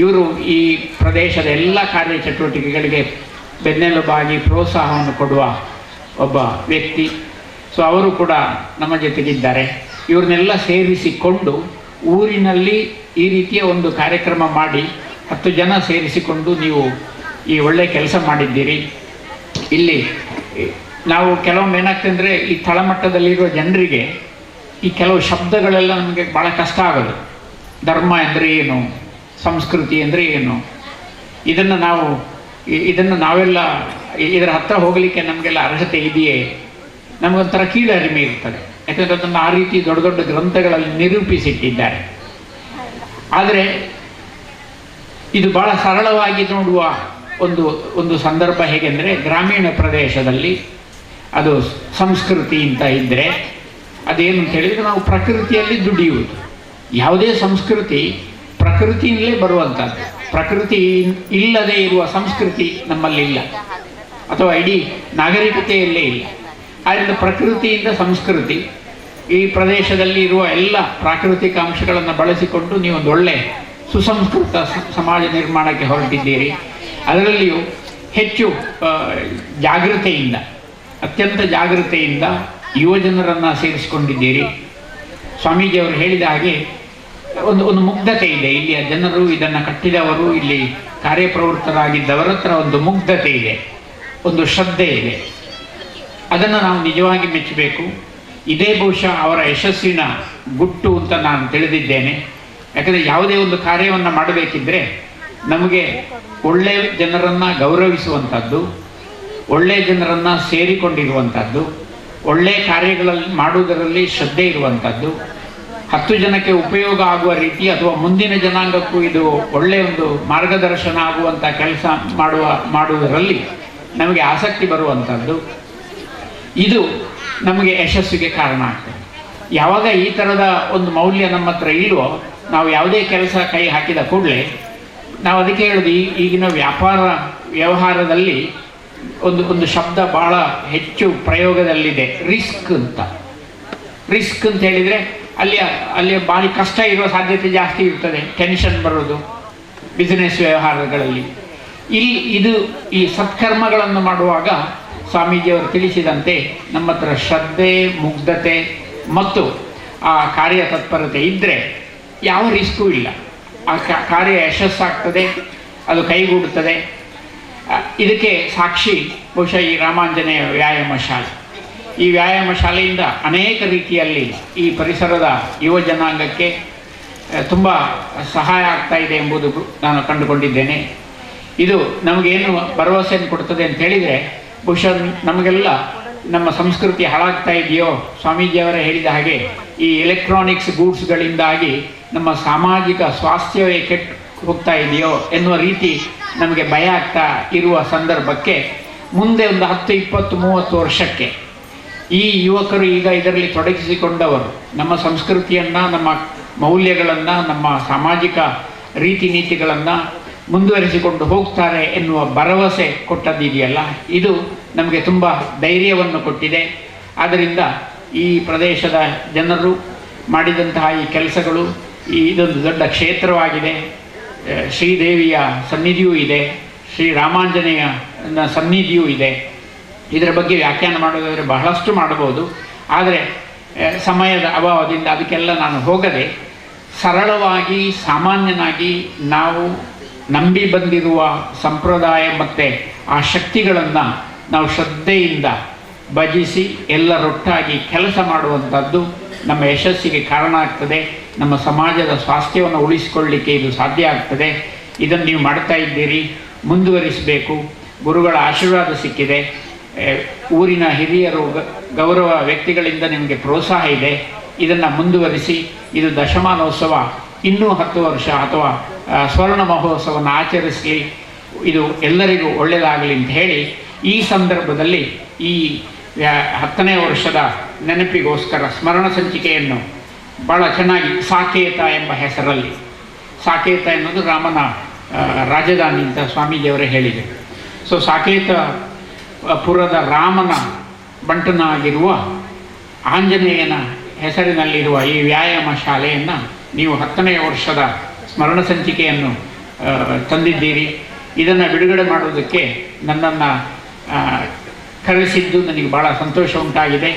ಇವರು ಈ ಪ್ರದೇಶದ ಎಲ್ಲ ಕಾರ್ಯಚಟುವಟಿಕೆಗಳಿಗೆ ಬೆನ್ನೆಲುಬಾಗಿ ಪ್ರೋತ್ಸಾಹವನ್ನು ಕೊಡುವ ಒಬ್ಬ ವ್ಯಕ್ತಿ. ಸೊ ಅವರು ಕೂಡ ನಮ್ಮ ಜೊತೆಗಿದ್ದಾರೆ. ಇವ್ರನ್ನೆಲ್ಲ ಸೇರಿಸಿಕೊಂಡು ಊರಿನಲ್ಲಿ ಈ ರೀತಿಯ ಒಂದು ಕಾರ್ಯಕ್ರಮ ಮಾಡಿ 10 ಜನ ಸೇರಿಸಿಕೊಂಡು ನೀವು ಈ ಒಳ್ಳೆಯ ಕೆಲಸ ಮಾಡಿದ್ದೀರಿ. ಇಲ್ಲಿ ನಾವು ಕೆಲವೊಮ್ಮೆ ಏನಾಗ್ತದೆ ಅಂದರೆ, ಈ ತಳಮಟ್ಟದಲ್ಲಿರುವ ಜನರಿಗೆ ಈ ಕೆಲವು ಶಬ್ದಗಳೆಲ್ಲ ನಮಗೆ ಭಾಳ ಕಷ್ಟ ಆಗೋದು. ಧರ್ಮ ಅಂದರೆ ಏನು, ಸಂಸ್ಕೃತಿ ಅಂದರೆ ಏನು, ಇದನ್ನು ನಾವೆಲ್ಲ ಇದರ ಹತ್ರ ಹೋಗಲಿಕ್ಕೆ ನಮಗೆಲ್ಲ ಅರ್ಹತೆ ಇದೆಯೇ, ನಮಗೊಂಥರ ಕೀಳರಿಮೆ ಇರ್ತದೆ. ಯಾಕಂದರೆ ಅದನ್ನು ಆ ರೀತಿ ದೊಡ್ಡ ದೊಡ್ಡ ಗ್ರಂಥಗಳಲ್ಲಿ ನಿರೂಪಿಸಿಟ್ಟಿದ್ದಾರೆ. ಆದರೆ ಇದು ಭಾಳ ಸರಳವಾಗಿ ನೋಡುವ ಒಂದು ಒಂದು ಸಂದರ್ಭ ಹೇಗೆಂದರೆ, ಗ್ರಾಮೀಣ ಪ್ರದೇಶದಲ್ಲಿ ಅದು ಸಂಸ್ಕೃತಿ ಅಂತ ಇದ್ದರೆ ಅದೇನು ಅಂತ ಹೇಳಿದರೆ, ನಾವು ಪ್ರಕೃತಿಯಲ್ಲಿ ದುಡಿಯುವುದು. ಯಾವುದೇ ಸಂಸ್ಕೃತಿ ಪ್ರಕೃತಿಯಿಂದಲೇ ಬರುವಂಥದ್ದು. ಪ್ರಕೃತಿ ಇಲ್ಲದೆ ಇರುವ ಸಂಸ್ಕೃತಿ ನಮ್ಮಲ್ಲಿಲ್ಲ, ಅಥವಾ ಇಡೀ ನಾಗರಿಕತೆಯಲ್ಲೇ ಇಲ್ಲ. ಆದ್ದರಿಂದ ಪ್ರಕೃತಿಯಿಂದ ಸಂಸ್ಕೃತಿ, ಈ ಪ್ರದೇಶದಲ್ಲಿ ಇರುವ ಎಲ್ಲ ಪ್ರಾಕೃತಿಕ ಅಂಶಗಳನ್ನು ಬಳಸಿಕೊಂಡು ನೀವು ಒಂದು ಒಳ್ಳೆಯ ಸುಸಂಸ್ಕೃತ ಸಮಾಜ ನಿರ್ಮಾಣಕ್ಕೆ ಹೊರಟಿದ್ದೀರಿ. ಅದರಲ್ಲಿಯೂ ಹೆಚ್ಚು ಜಾಗೃತೆಯಿಂದ, ಅತ್ಯಂತ ಜಾಗೃತೆಯಿಂದ ಯುವಜನರನ್ನು ಸೇರಿಸಿಕೊಂಡಿದ್ದೀರಿ. ಸ್ವಾಮೀಜಿಯವರು ಹೇಳಿದ ಹಾಗೆ ಒಂದು ಒಂದು ಮುಗ್ಧತೆ ಇದೆ ಇಲ್ಲಿಯ ಜನರು, ಇದನ್ನು ಕಟ್ಟಿದವರು, ಇಲ್ಲಿ ಕಾರ್ಯಪ್ರವೃತ್ತರಾಗಿದ್ದವರ ಹತ್ರ ಒಂದು ಮುಗ್ಧತೆ ಇದೆ, ಒಂದು ಶ್ರದ್ಧೆ ಇದೆ. ಅದನ್ನು ನಾವು ನಿಜವಾಗಿ ಮೆಚ್ಚಬೇಕು. ಇದೇ ಬಹುಶಃ ಅವರ ಯಶಸ್ಸಿನ ಗುಟ್ಟು ಅಂತ ನಾನು ತಿಳಿದಿದ್ದೇನೆ. ಯಾಕಂದರೆ ಯಾವುದೇ ಒಂದು ಕಾರ್ಯವನ್ನು ಮಾಡಬೇಕಿದ್ದರೆ ನಮಗೆ ಒಳ್ಳೆಯ ಜನರನ್ನು ಗೌರವಿಸುವಂಥದ್ದು, ಒಳ್ಳೆಯ ಜನರನ್ನು ಸೇರಿಕೊಂಡಿರುವಂಥದ್ದು, ಒಳ್ಳೆಯ ಕಾರ್ಯಗಳಲ್ಲಿ ಮಾಡುವುದರಲ್ಲಿ ಶ್ರದ್ಧೆ ಇರುವಂಥದ್ದು, 10 ಜನಕ್ಕೆ ಉಪಯೋಗ ಆಗುವ ರೀತಿ ಅಥವಾ ಮುಂದಿನ ಜನಾಂಗಕ್ಕೂ ಇದು ಒಳ್ಳೆಯ ಒಂದು ಮಾರ್ಗದರ್ಶನ ಆಗುವಂಥ ಕೆಲಸ ಮಾಡುವುದರಲ್ಲಿ ನಮಗೆ ಆಸಕ್ತಿ ಬರುವಂಥದ್ದು, ಇದು ನಮಗೆ ಯಶಸ್ಸಿಗೆ ಕಾರಣ ಆಗ್ತದೆ. ಯಾವಾಗ ಈ ಥರದ ಒಂದು ಮೌಲ್ಯ ನಮ್ಮ ಹತ್ರ ಇಲ್ವೋ, ನಾವು ಯಾವುದೇ ಕೆಲಸ ಕೈ ಹಾಕಿದ ಕೂಡಲೇ ನಾವು ಅದಕ್ಕೆ ಹೇಳೋದು, ಈಗಿನ ವ್ಯಾಪಾರ ವ್ಯವಹಾರದಲ್ಲಿ ಒಂದು ಒಂದು ಶಬ್ದ ಭಾಳ ಹೆಚ್ಚು ಪ್ರಯೋಗದಲ್ಲಿದೆ, ರಿಸ್ಕ್ ಅಂತ. ರಿಸ್ಕ್ ಅಂತ ಹೇಳಿದರೆ ಅಲ್ಲಿ ಭಾರಿ ಕಷ್ಟ ಇರುವ ಸಾಧ್ಯತೆ ಜಾಸ್ತಿ ಇರ್ತದೆ, ಟೆನ್ಷನ್ ಬರೋದು ಬಿಸಿನೆಸ್ ವ್ಯವಹಾರಗಳಲ್ಲಿ. ಇಲ್ಲಿ ಇದು ಈ ಸತ್ಕರ್ಮಗಳನ್ನು ಮಾಡುವಾಗ ಸ್ವಾಮೀಜಿಯವರು ತಿಳಿಸಿದಂತೆ ನಮ್ಮ ಹತ್ರ ಶ್ರದ್ಧೆ, ಮುಗ್ಧತೆ ಮತ್ತು ಆ ಕಾರ್ಯತತ್ಪರತೆ ಇದ್ದರೆ ಯಾವ ರಿಸ್ಕೂ ಇಲ್ಲ. ಆ ಕಾರ್ಯ ಯಶಸ್ಸಾಗ್ತದೆ, ಅದು ಕೈಗೂಡುತ್ತದೆ. ಇದಕ್ಕೆ ಸಾಕ್ಷಿ ಬಹುಶಃ ಈ ರಾಮಾಂಜನೇಯ ವ್ಯಾಯಾಮ ಶಾಲೆ. ಈ ವ್ಯಾಯಾಮ ಶಾಲೆಯಿಂದ ಅನೇಕ ರೀತಿಯಲ್ಲಿ ಈ ಪರಿಸರದ ಯುವ ಜನಾಂಗಕ್ಕೆ ತುಂಬ ಸಹಾಯ ಆಗ್ತಾ ಇದೆ ಎಂಬುದು ನಾನು ಕಂಡುಕೊಂಡಿದ್ದೇನೆ. ಇದು ನಮಗೇನು ಭರವಸೆಯನ್ನು ಕೊಡ್ತದೆ ಅಂತ ಹೇಳಿದರೆ, ಬಹುಶಃ ನಮಗೆಲ್ಲ ನಮ್ಮ ಸಂಸ್ಕೃತಿ ಹಾಳಾಗ್ತಾ ಇದೆಯೋ, ಸ್ವಾಮೀಜಿಯವರೇ ಹೇಳಿದ ಹಾಗೆ ಈ ಎಲೆಕ್ಟ್ರಾನಿಕ್ಸ್ ಗೂಡ್ಸ್ಗಳಿಂದಾಗಿ ನಮ್ಮ ಸಾಮಾಜಿಕ ಸ್ವಾಸ್ಥ್ಯವೇ ಕೆಟ್ಟು ಹೋಗ್ತಾ ಇದೆಯೋ ಎನ್ನುವ ರೀತಿ ನಮಗೆ ಭಯ ಆಗ್ತಾ ಇರುವ ಸಂದರ್ಭಕ್ಕೆ, ಮುಂದೆ ಒಂದು 10, 20, 30 ವರ್ಷಕ್ಕೆ ಈ ಯುವಕರು ಈಗ ಇದರಲ್ಲಿ ತೊಡಗಿಸಿಕೊಂಡವರು ನಮ್ಮ ಸಂಸ್ಕೃತಿಯನ್ನು, ನಮ್ಮ ಮೌಲ್ಯಗಳನ್ನು, ನಮ್ಮ ಸಾಮಾಜಿಕ ರೀತಿ ನೀತಿಗಳನ್ನು ಮುಂದುವರಿಸಿಕೊಂಡು ಹೋಗ್ತಾರೆ ಎನ್ನುವ ಭರವಸೆ ಕೊಟ್ಟದ್ದಿದೆಯಲ್ಲ, ಇದು ನಮಗೆ ತುಂಬ ಧೈರ್ಯವನ್ನು ಕೊಟ್ಟಿದೆ. ಆದ್ದರಿಂದ ಈ ಪ್ರದೇಶದ ಜನರು ಮಾಡಿದಂತಹ ಈ ಕೆಲಸಗಳು, ಇದೊಂದು ದೊಡ್ಡ ಕ್ಷೇತ್ರವಾಗಿದೆ. ಶ್ರೀದೇವಿಯ ಸನ್ನಿಧಿಯೂ ಇದೆ, ಶ್ರೀ ರಾಮಾಂಜನೇಯನ ಸನ್ನಿಧಿಯೂ ಇದೆ. ಇದರ ಬಗ್ಗೆ ವ್ಯಾಖ್ಯಾನ ಮಾಡೋದಾದರೆ ಬಹಳಷ್ಟು ಮಾಡಬಹುದು. ಆದರೆ ಸಮಯದ ಅಭಾವದಿಂದ ಅದಕ್ಕೆಲ್ಲ ನಾನು ಹೋಗದೆ, ಸರಳವಾಗಿ ಸಾಮಾನ್ಯನಾಗಿ ನಾವು ನಂಬಿ ಬಂದಿರುವ ಸಂಪ್ರದಾಯ ಮತ್ತು ಆ ಶಕ್ತಿಗಳನ್ನು ನಾವು ಶ್ರದ್ಧೆಯಿಂದ ಭಜಿಸಿ ಎಲ್ಲರೊಟ್ಟಾಗಿ ಕೆಲಸ ಮಾಡುವಂಥದ್ದು ನಮ್ಮ ಯಶಸ್ಸಿಗೆ ಕಾರಣ ಆಗ್ತದೆ. ನಮ್ಮ ಸಮಾಜದ ಸ್ವಾಸ್ಥ್ಯವನ್ನು ಉಳಿಸಿಕೊಳ್ಳಲಿಕ್ಕೆ ಇದು ಸಾಧ್ಯ ಆಗ್ತದೆ. ಇದನ್ನು ನೀವು ಮಾಡ್ತಾ ಇದ್ದೀರಿ, ಮುಂದುವರಿಸಬೇಕು. ಗುರುಗಳ ಆಶೀರ್ವಾದ ಸಿಕ್ಕಿದೆ, ಊರಿನ ಹಿರಿಯರು ಗೌರವ ವ್ಯಕ್ತಿಗಳಿಂದ ನಿಮಗೆ ಪ್ರೋತ್ಸಾಹ ಇದೆ. ಇದನ್ನು ಮುಂದುವರಿಸಿ. ಇದು ದಶಮಾನೋತ್ಸವ ಇನ್ನೂ 10 ವರ್ಷ ಅಥವಾ ಸ್ವರ್ಣ ಮಹೋತ್ಸವವನ್ನು ಆಚರಿಸಲಿ. ಇದು ಎಲ್ಲರಿಗೂ ಒಳ್ಳೆಯದಾಗಲಿ ಅಂತ ಹೇಳಿ ಈ ಸಂದರ್ಭದಲ್ಲಿ ಈ 10ನೇ ವರ್ಷದ ನೆನಪಿಗೋಸ್ಕರ ಸ್ಮರಣ ಸಂಚಿಕೆಯನ್ನು ಭಾಳ ಚೆನ್ನಾಗಿ ಸಾಕೇತ ಎಂಬ ಹೆಸರಲ್ಲಿ, ಸಾಕೇತ ಎನ್ನುವುದು ರಾಮನ ರಾಜಧಾನಿ ಅಂತ ಸ್ವಾಮೀಜಿಯವರೇ ಹೇಳಿದರು. ಸೊ ಸಾಕೇತ ಪುರದ ರಾಮನ ಬಂಟನಾಗಿರುವ ಆಂಜನೇಯನ ಹೆಸರಿನಲ್ಲಿರುವ ಈ ವ್ಯಾಯಾಮ ಶಾಲೆಯನ್ನು ನೀವು 10ನೇ ವರ್ಷದ ಸ್ಮರಣ ಸಂಚಿಕೆಯನ್ನು ತಂದಿದ್ದೀರಿ. ಇದನ್ನು ಬಿಡುಗಡೆ ಮಾಡುವುದಕ್ಕೆ ನನ್ನನ್ನು ಕರೆಸಿದ್ದು ನನಗೆ ಭಾಳ ಸಂತೋಷ ಉಂಟಾಗಿದೆ.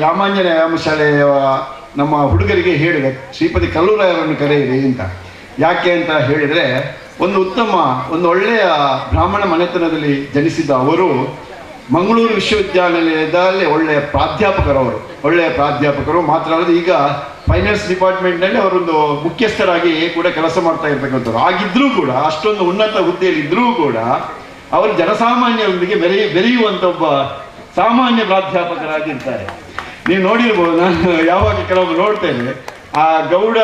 Ramanjaneya ವ್ಯಾಯಾಮ ಶಾಲೆಯ ನಮ್ಮ ಹುಡುಗರಿಗೆ ಹೇಳಿದೆ, ಶ್ರೀಪತಿ ಕಲ್ಲೂರಾಯರನ್ನು ಕರೆಯಿರಿ ಅಂತ. ಯಾಕೆ ಅಂತ ಹೇಳಿದರೆ, ಒಂದು ಉತ್ತಮ ಒಂದು ಒಳ್ಳೆಯ ಬ್ರಾಹ್ಮಣ ಮನೆತನದಲ್ಲಿ ಜನಿಸಿದ ಅವರು ಮಂಗಳೂರು ವಿಶ್ವವಿದ್ಯಾನಿಲಯದಲ್ಲಿ ಒಳ್ಳೆಯ ಪ್ರಾಧ್ಯಾಪಕರವರು, ಒಳ್ಳೆಯ ಪ್ರಾಧ್ಯಾಪಕರು ಮಾತ್ರ ಅಲ್ಲದೆ ಈಗ ಫೈನಾನ್ಸ್ ಡಿಪಾರ್ಟ್ಮೆಂಟ್ನಲ್ಲಿ ಅವರೊಂದು ಮುಖ್ಯಸ್ಥರಾಗಿ ಕೂಡ ಕೆಲಸ ಮಾಡ್ತಾ ಇರ್ತಕ್ಕಂಥವ್ರು ಆಗಿದ್ದರೂ ಕೂಡ, ಅಷ್ಟೊಂದು ಉನ್ನತ ಹುದ್ದೆಯಲ್ಲಿ ಇದ್ದರೂ ಕೂಡ ಅವರು ಜನಸಾಮಾನ್ಯರೊಂದಿಗೆ ಬೆರೆಯುವಂಥ ಒಬ್ಬ ಸಾಮಾನ್ಯ ಪ್ರಾಧ್ಯಾಪಕರಾಗಿರ್ತಾರೆ. ನೀವು ನೋಡಿರ್ಬೋದು, ನಾನು ಯಾವಾಗ ಕೆಲವೊಮ್ಮೆ ನೋಡ್ತೇನೆ, ಆ ಗೌಡ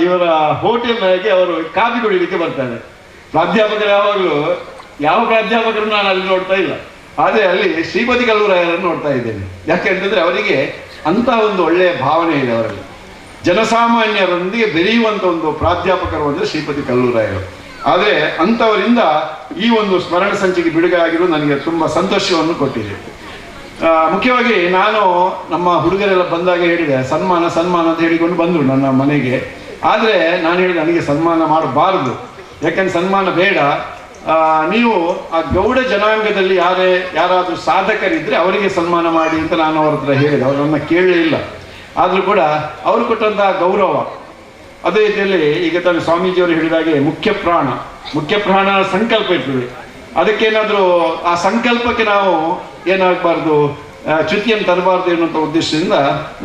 ಇವರ ಹೋಟೆಲ್ನಾಗೆ ಅವರು ಕಾಫಿ ಕುಡಿಲಿಕ್ಕೆ ಬರ್ತಾರೆ. ಪ್ರಾಧ್ಯಾಪಕರು ಯಾವಾಗಲೂ, ಯಾವ ಪ್ರಾಧ್ಯಾಪಕರು ನಾನು ಅಲ್ಲಿ ನೋಡ್ತಾ ಇಲ್ಲ, ಆದರೆ ಅಲ್ಲಿ ಶ್ರೀಪತಿ ಕಲ್ಲೂರಾಯರನ್ನು ನೋಡ್ತಾ ಇದ್ದೇನೆ. ಯಾಕೆ ಅಂತಂದರೆ ಅವರಿಗೆ ಅಂಥ ಒಂದು ಒಳ್ಳೆಯ ಭಾವನೆ ಇದೆ ಅವರಲ್ಲಿ, ಜನಸಾಮಾನ್ಯರೊಂದಿಗೆ ಬೆರೆಯುವಂಥ ಒಂದು ಪ್ರಾಧ್ಯಾಪಕರು ಅಂದರೆ ಶ್ರೀಪತಿ ಕಲ್ಲೂರಾಯರು. ಆದರೆ ಅಂಥವರಿಂದ ಈ ಒಂದು ಸ್ಮರಣ ಸಂಚಿಕೆ ಬಿಡುಗಡೆ ಆಗಿರೋದು ನನಗೆ ತುಂಬ ಸಂತೋಷವನ್ನು ಕೊಟ್ಟಿದೆ. ಮುಖ್ಯವಾಗಿ ನಾನು ನಮ್ಮ ಹುಡುಗರೆಲ್ಲ ಬಂದಾಗ ಹೇಳಿದೆ, ಸನ್ಮಾನ ಸನ್ಮಾನ ಅಂತ ಹೇಳಿಕೊಂಡು ಬಂದರು ನನ್ನ ಮನೆಗೆ. ಆದರೆ ನಾನು ಹೇಳಿದೆ, ನನಗೆ ಸನ್ಮಾನ ಮಾಡಬಾರ್ದು, ಯಾಕಂದ್ರೆ ಸನ್ಮಾನ ಬೇಡ, ನೀವು ಆ ಗೌಡ ಜನಾಂಗದಲ್ಲಿ ಯಾರಾದರೂ ಸಾಧಕರಿದ್ದರೆ ಅವರಿಗೆ ಸನ್ಮಾನ ಮಾಡಿ ಅಂತ ನಾನು ಅವ್ರ ಹತ್ರ ಹೇಳಿದೆ. ಅವರು ನನ್ನ ಕೇಳಲೇ ಇಲ್ಲ. ಆದರೂ ಕೂಡ ಅವರು ಕೊಟ್ಟಂತಹ ಗೌರವ, ಅದೇ ರೀತಿಯಲ್ಲಿ ಈಗ ತಾನು ಸ್ವಾಮೀಜಿಯವರು ಹೇಳಿದಾಗೆ ಮುಖ್ಯ ಪ್ರಾಣ ಸಂಕಲ್ಪ ಇರ್ತದೆ. ಅದಕ್ಕೇನಾದರೂ ಆ ಸಂಕಲ್ಪಕ್ಕೆ ನಾವು ಏನಾಗಬಾರ್ದು, ಚ್ಯುತಿಯನ್ನು ತರಬಾರ್ದು ಎನ್ನುವಂಥ ಉದ್ದೇಶದಿಂದ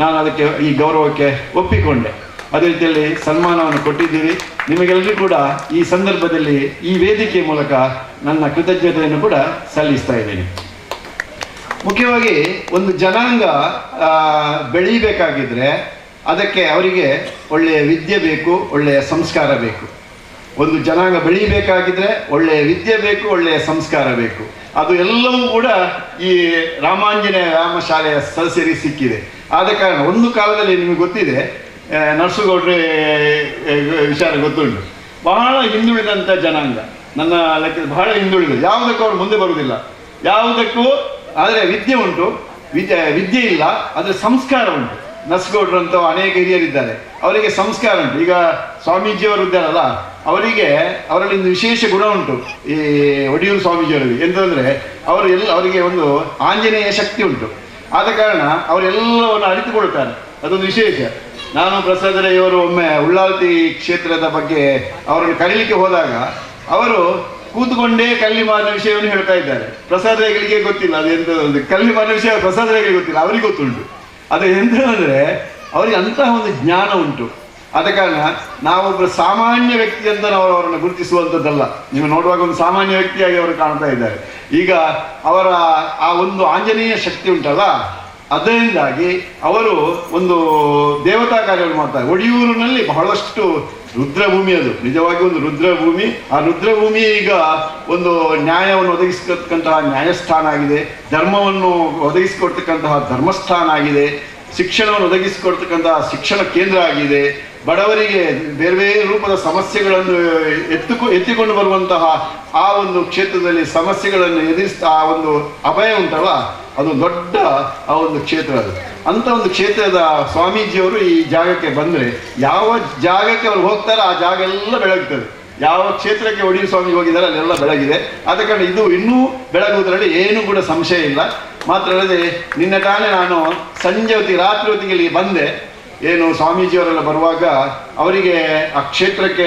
ನಾನು ಅದಕ್ಕೆ ಈ ಗೌರವಕ್ಕೆ ಒಪ್ಪಿಕೊಂಡೆ. ಅದೇ ರೀತಿಯಲ್ಲಿ ಸನ್ಮಾನವನ್ನು ಕೊಟ್ಟಿದ್ದೀರಿ. ನಿಮಗೆಲ್ಲರಿಗೂ ಕೂಡ ಈ ಸಂದರ್ಭದಲ್ಲಿ ಈ ವೇದಿಕೆ ಮೂಲಕ ನನ್ನ ಕೃತಜ್ಞತೆಯನ್ನು ಕೂಡ ಸಲ್ಲಿಸ್ತಾ ಇದ್ದೇನೆ. ಮುಖ್ಯವಾಗಿ ಒಂದು ಜನಾಂಗ ಬೆಳೀಬೇಕಾಗಿದ್ದರೆ ಅದಕ್ಕೆ ಅವರಿಗೆ ಒಳ್ಳೆಯ ವಿದ್ಯೆ ಬೇಕು, ಒಳ್ಳೆಯ ಸಂಸ್ಕಾರ ಬೇಕು. ಒಂದು ಜನಾಂಗ ಬೆಳೀಬೇಕಾಗಿದ್ದರೆ ಒಳ್ಳೆಯ ವಿದ್ಯೆ ಬೇಕು, ಒಳ್ಳೆಯ ಸಂಸ್ಕಾರ ಬೇಕು. ಅದು ಎಲ್ಲವೂ ಕೂಡ ಈ ರಾಮಾಂಜನೇಯ ವ್ಯಾಯಾಮ ಶಾಲೆಯ ಸದಸ್ಯರಿಗೆ ಸಿಕ್ಕಿದೆ. ಆದ ಕಾರಣ ಒಂದು ಕಾಲದಲ್ಲಿ ನಿಮಗೆ ಗೊತ್ತಿದೆ, ನರಸುಗೌಡ್ರೆ ವಿಚಾರ ಗೊತ್ತುಂಟು, ಬಹಳ ಹಿಂದುಳಿದಂಥ ಜನಾಂಗ, ನನ್ನ ಲೆಕ್ಕ ಬಹಳ ಹಿಂದುಳಿದ, ಯಾವುದಕ್ಕೂ ಅವರು ಮುಂದೆ ಬರುವುದಿಲ್ಲ, ಯಾವುದಕ್ಕೂ. ಆದರೆ ವಿದ್ಯೆ ಉಂಟು, ವಿದ್ಯೆ ಇಲ್ಲ, ಆದರೆ ಸಂಸ್ಕಾರ ಉಂಟು. ನರಸುಗೌಡ್ರಂತ ಅನೇಕ ಹಿರಿಯರಿದ್ದಾರೆ, ಅವರಿಗೆ ಸಂಸ್ಕಾರ ಉಂಟು. ಈಗ ಸ್ವಾಮೀಜಿಯವರು ಇದ್ದಾರಲ್ಲ, ಅವರಿಗೆ ಅವರಲ್ಲಿ ಒಂದು ವಿಶೇಷ ಗುಣ ಉಂಟು ಈ ಒಡಿಯೂರು ಸ್ವಾಮೀಜಿಯವರಲ್ಲಿ. ಎಂತಂದರೆ ಅವರು ಎಲ್ಲ ಅವರಿಗೆ ಒಂದು ಆಂಜನೇಯ ಶಕ್ತಿ ಉಂಟು. ಆದ ಕಾರಣ ಅವರೆಲ್ಲವನ್ನು ಅರಿತುಕೊಳ್ತಾರೆ, ಅದೊಂದು ವಿಶೇಷ. ನಾನು ಪ್ರಸಾದರಯ್ಯವರು ಒಮ್ಮೆ ಉಳ್ಳಾಲ್ತಿ ಕ್ಷೇತ್ರದ ಬಗ್ಗೆ ಅವರನ್ನು ಕರೀಲಿಕ್ಕೆ ಹೋದಾಗ ಅವರು ಕೂತ್ಕೊಂಡೇ ಕಲ್ಲಿಮಾರಿನ ವಿಷಯವನ್ನು ಹೇಳ್ತಾ ಇದ್ದಾರೆ. ಪ್ರಸಾದರಯ್ಯಗಳಿಗೆ ಗೊತ್ತಿಲ್ಲ ಅದು ಎಂತ, ಕಲ್ಲಿಮಾರಿನ ವಿಷಯ ಪ್ರಸಾದರಯ್ಯಗಳಿಗೆ ಗೊತ್ತಿಲ್ಲ, ಅವರಿಗೆ ಗೊತ್ತುಂಟು. ಅದು ಎಂತ ಅಂದರೆ ಅವರಿಗೆ ಅಂತಹ ಒಂದು ಜ್ಞಾನ ಉಂಟು. ಆದ ಕಾರಣ ನಾವೊಬ್ಬರು ಸಾಮಾನ್ಯ ವ್ಯಕ್ತಿ ಅಂತ ನಾವು ಅವರನ್ನು ಗುರುತಿಸುವಂಥದ್ದಲ್ಲ. ನೀವು ನೋಡುವಾಗ ಒಂದು ಸಾಮಾನ್ಯ ವ್ಯಕ್ತಿಯಾಗಿ ಅವರು ಕಾಣ್ತಾ ಇದ್ದಾರೆ. ಈಗ ಅವರ ಆ ಒಂದು ಆಂಜನೇಯ ಶಕ್ತಿ ಉಂಟಲ್ಲ, ಅದರಿಂದಾಗಿ ಅವರು ಒಂದು ದೇವತಾ ಕಾರ್ಯವನ್ನು ಮಾಡ್ತಾರೆ. ಒಡಿಯೂರಿನಲ್ಲಿ ಬಹಳಷ್ಟು ರುದ್ರಭೂಮಿ, ಅದು ನಿಜವಾಗಿ ಒಂದು ರುದ್ರಭೂಮಿ. ಆ ರುದ್ರಭೂಮಿ ಈಗ ಒಂದು ನ್ಯಾಯವನ್ನು ಒದಗಿಸತಕ್ಕಂತಹ ನ್ಯಾಯಸ್ಥಾನ ಆಗಿದೆ, ಧರ್ಮವನ್ನು ಒದಗಿಸಿಕೊಡ್ತಕ್ಕಂತಹ ಧರ್ಮಸ್ಥಾನ ಆಗಿದೆ, ಶಿಕ್ಷಣವನ್ನು ಒದಗಿಸಿಕೊಡ್ತಕ್ಕಂತಹ ಶಿಕ್ಷಣ ಕೇಂದ್ರ ಆಗಿದೆ, ಬಡವರಿಗೆ ಬೇರೆ ಬೇರೆ ರೂಪದ ಸಮಸ್ಯೆಗಳನ್ನು ಎತ್ತಿಕೊಂಡು ಬರುವಂತಹ ಆ ಒಂದು ಕ್ಷೇತ್ರದಲ್ಲಿ ಸಮಸ್ಯೆಗಳನ್ನು ಎದುರಿಸ್ತಾ ಆ ಒಂದು ಅಭಯ ಉಂಟಲ್ಲ, ಅದು ದೊಡ್ಡ ಆ ಒಂದು ಕ್ಷೇತ್ರ. ಅದು ಅಂಥ ಒಂದು ಕ್ಷೇತ್ರದ ಸ್ವಾಮೀಜಿಯವರು ಈ ಜಾಗಕ್ಕೆ ಬಂದರೆ ಯಾವ ಜಾಗಕ್ಕೆ ಅವರು ಹೋಗ್ತಾರೋ ಆ ಜಾಗ ಎಲ್ಲ ಬೆಳಗ್ತದೆ. ಯಾವ ಕ್ಷೇತ್ರಕ್ಕೆ ಒಡಿಯೂರು ಸ್ವಾಮಿ ಹೋಗಿದ್ದಾರೆ ಅಲ್ಲೆಲ್ಲ ಬೆಳಗಿದೆ. ಆದ ಕಾರಣ ಇದು ಇನ್ನೂ ಬೆಳಗುವುದರಲ್ಲಿ ಏನೂ ಕೂಡ ಸಂಶಯ ಇಲ್ಲ. ಮಾತ್ರ ಅಲ್ಲದೆ ನಿನ್ನೆ ತಾನೇ ನಾನು ಸಂಜೆ ಹೊತ್ತಿಗೆ, ರಾತ್ರಿ ಹೊತ್ತಿಗೆ ಇಲ್ಲಿ ಬಂದೆ. ಏನು ಸ್ವಾಮೀಜಿಯವರೆಲ್ಲ ಬರುವಾಗ ಅವರಿಗೆ ಆ ಕ್ಷೇತ್ರಕ್ಕೆ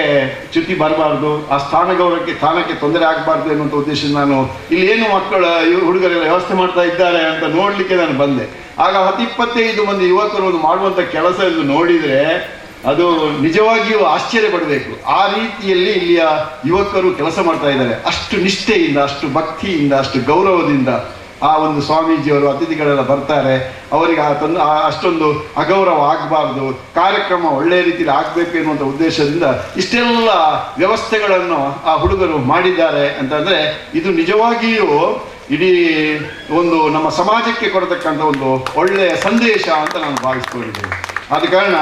ಚ್ಯುತಿ ಬರಬಾರ್ದು, ಆ ಸ್ಥಾನ ಗೌರವಕ್ಕೆ ಸ್ಥಾನಕ್ಕೆ ತೊಂದರೆ ಆಗಬಾರ್ದು ಎನ್ನುವಂಥ ಉದ್ದೇಶದಿಂದ ನಾನು ಇಲ್ಲಿ ಏನು ಮಕ್ಕಳ ಹುಡುಗರೆಲ್ಲ ವ್ಯವಸ್ಥೆ ಮಾಡ್ತಾ ಇದ್ದಾರೆ ಅಂತ ನೋಡಲಿಕ್ಕೆ ನಾನು ಬಂದೆ. ಆಗ 10-25 ಮಂದಿ ಯುವಕರು ಒಂದು ಮಾಡುವಂಥ ಕೆಲಸ ಎಂದು ನೋಡಿದರೆ ಅದು ನಿಜವಾಗಿಯೂ ಆಶ್ಚರ್ಯ ಪಡಬೇಕು. ಆ ರೀತಿಯಲ್ಲಿ ಇಲ್ಲಿಯ ಯುವಕರು ಕೆಲಸ ಮಾಡ್ತಾ ಇದ್ದಾರೆ, ಅಷ್ಟು ನಿಷ್ಠೆಯಿಂದ, ಅಷ್ಟು ಭಕ್ತಿಯಿಂದ, ಅಷ್ಟು ಗೌರವದಿಂದ. ಆ ಒಂದು ಸ್ವಾಮೀಜಿಯವರು ಅತಿಥಿಗಳೆಲ್ಲ ಬರ್ತಾರೆ, ಅವರಿಗೆ ಅಷ್ಟೊಂದು ಅಗೌರವ ಆಗಬಾರ್ದು, ಕಾರ್ಯಕ್ರಮ ಒಳ್ಳೆಯ ರೀತಿಯಲ್ಲಿ ಆಗಬೇಕು ಎನ್ನುವಂಥ ಉದ್ದೇಶದಿಂದ ಇಷ್ಟೆಲ್ಲ ವ್ಯವಸ್ಥೆಗಳನ್ನು ಆ ಹುಡುಗರು ಮಾಡಿದ್ದಾರೆ ಅಂತಂದರೆ ಇದು ನಿಜವಾಗಿಯೂ ಇಡೀ ಒಂದು ನಮ್ಮ ಸಮಾಜಕ್ಕೆ ಕೊಡತಕ್ಕಂಥ ಒಂದು ಒಳ್ಳೆಯ ಸಂದೇಶ ಅಂತ ನಾನು ಭಾವಿಸ್ಕೊಂಡಿದ್ದೇನೆ. ಆದ ಕಾರಣ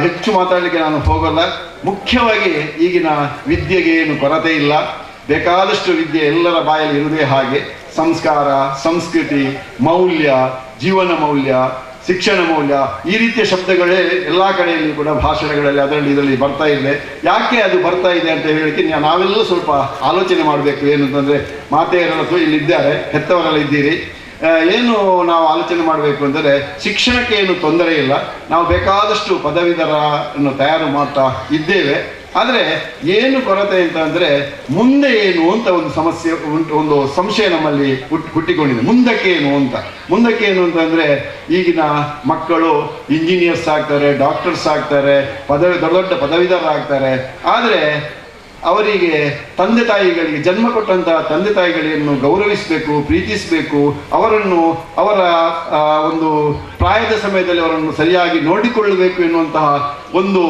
ಹೆಚ್ಚು ಮಾತಾಡಲಿಕ್ಕೆ ನಾನು ಹೋಗಲ್ಲ. ಮುಖ್ಯವಾಗಿ ಈಗಿನ ವಿದ್ಯೆಗೆ ಏನು ಕೊರತೆ ಇಲ್ಲ, ಬೇಕಾದಷ್ಟು ವಿದ್ಯೆ ಎಲ್ಲರ ಬಾಯಲ್ಲಿ ಇರುವುದೇ ಹಾಗೆ. ಸಂಸ್ಕಾರ, ಸಂಸ್ಕೃತಿ, ಮೌಲ್ಯ, ಜೀವನ ಮೌಲ್ಯ, ಶಿಕ್ಷಣ ಮೌಲ್ಯ, ಈ ರೀತಿಯ ಶಬ್ದಗಳೇ ಎಲ್ಲ ಕಡೆಯಲ್ಲಿ ಕೂಡ ಭಾಷಣಗಳಲ್ಲಿ ಅದರಲ್ಲಿ ಇದರಲ್ಲಿ ಬರ್ತಾ ಇದೆ. ಯಾಕೆ ಅದು ಬರ್ತಾ ಇದೆ ಅಂತ ಹೇಳಿಕ್ಕೆ ನಾವೆಲ್ಲ ಸ್ವಲ್ಪ ಆಲೋಚನೆ ಮಾಡಬೇಕು. ಏನಂತಂದರೆ ಮಾತೆಯರೆಲ್ಲ ಇಲ್ಲಿದ್ದಾರೆ, ಹೆತ್ತವರೆಲ್ಲ ಇದ್ದೀರಿ. ಏನು ನಾವು ಆಲೋಚನೆ ಮಾಡಬೇಕು ಅಂದರೆ ಶಿಕ್ಷಣಕ್ಕೆ ಏನು ತೊಂದರೆ ಇಲ್ಲ, ನಾವು ಬೇಕಾದಷ್ಟು ಪದವೀಧರನ್ನು ತಯಾರು ಮಾಡ್ತಾ ಇದ್ದೇವೆ. ಆದರೆ ಏನು ಕೊರತೆ ಅಂತ ಅಂದರೆ ಮುಂದೆ ಏನು ಅಂತ ಒಂದು ಸಮಸ್ಯೆ ಉಂಟು, ಒಂದು ಸಂಶಯ ನಮ್ಮಲ್ಲಿ ಹುಟ್ಟಿಕೊಂಡಿದೆ. ಮುಂದಕ್ಕೆ ಏನು ಅಂತ, ಮುಂದಕ್ಕೆ ಏನು ಅಂತಂದರೆ ಈಗಿನ ಮಕ್ಕಳು ಇಂಜಿನಿಯರ್ಸ್ ಆಗ್ತಾರೆ, ಡಾಕ್ಟರ್ಸ್ ಆಗ್ತಾರೆ, ದೊಡ್ಡ ದೊಡ್ಡ ಪದವೀಧರರಾಗ್ತಾರೆ. ಆದರೆ ಅವರಿಗೆ ತಂದೆ ತಾಯಿಗಳಿಗೆ, ಜನ್ಮ ಕೊಟ್ಟಂತಹ ತಂದೆ ತಾಯಿಗಳನ್ನು ಗೌರವಿಸಬೇಕು, ಪ್ರೀತಿಸಬೇಕು, ಅವರನ್ನು ಅವರ ಒಂದು ಪ್ರಾಯದ ಸಮಯದಲ್ಲಿ ಅವರನ್ನು ಸರಿಯಾಗಿ ನೋಡಿಕೊಳ್ಳಬೇಕು ಎನ್ನುವಂತಹ ಒಂದು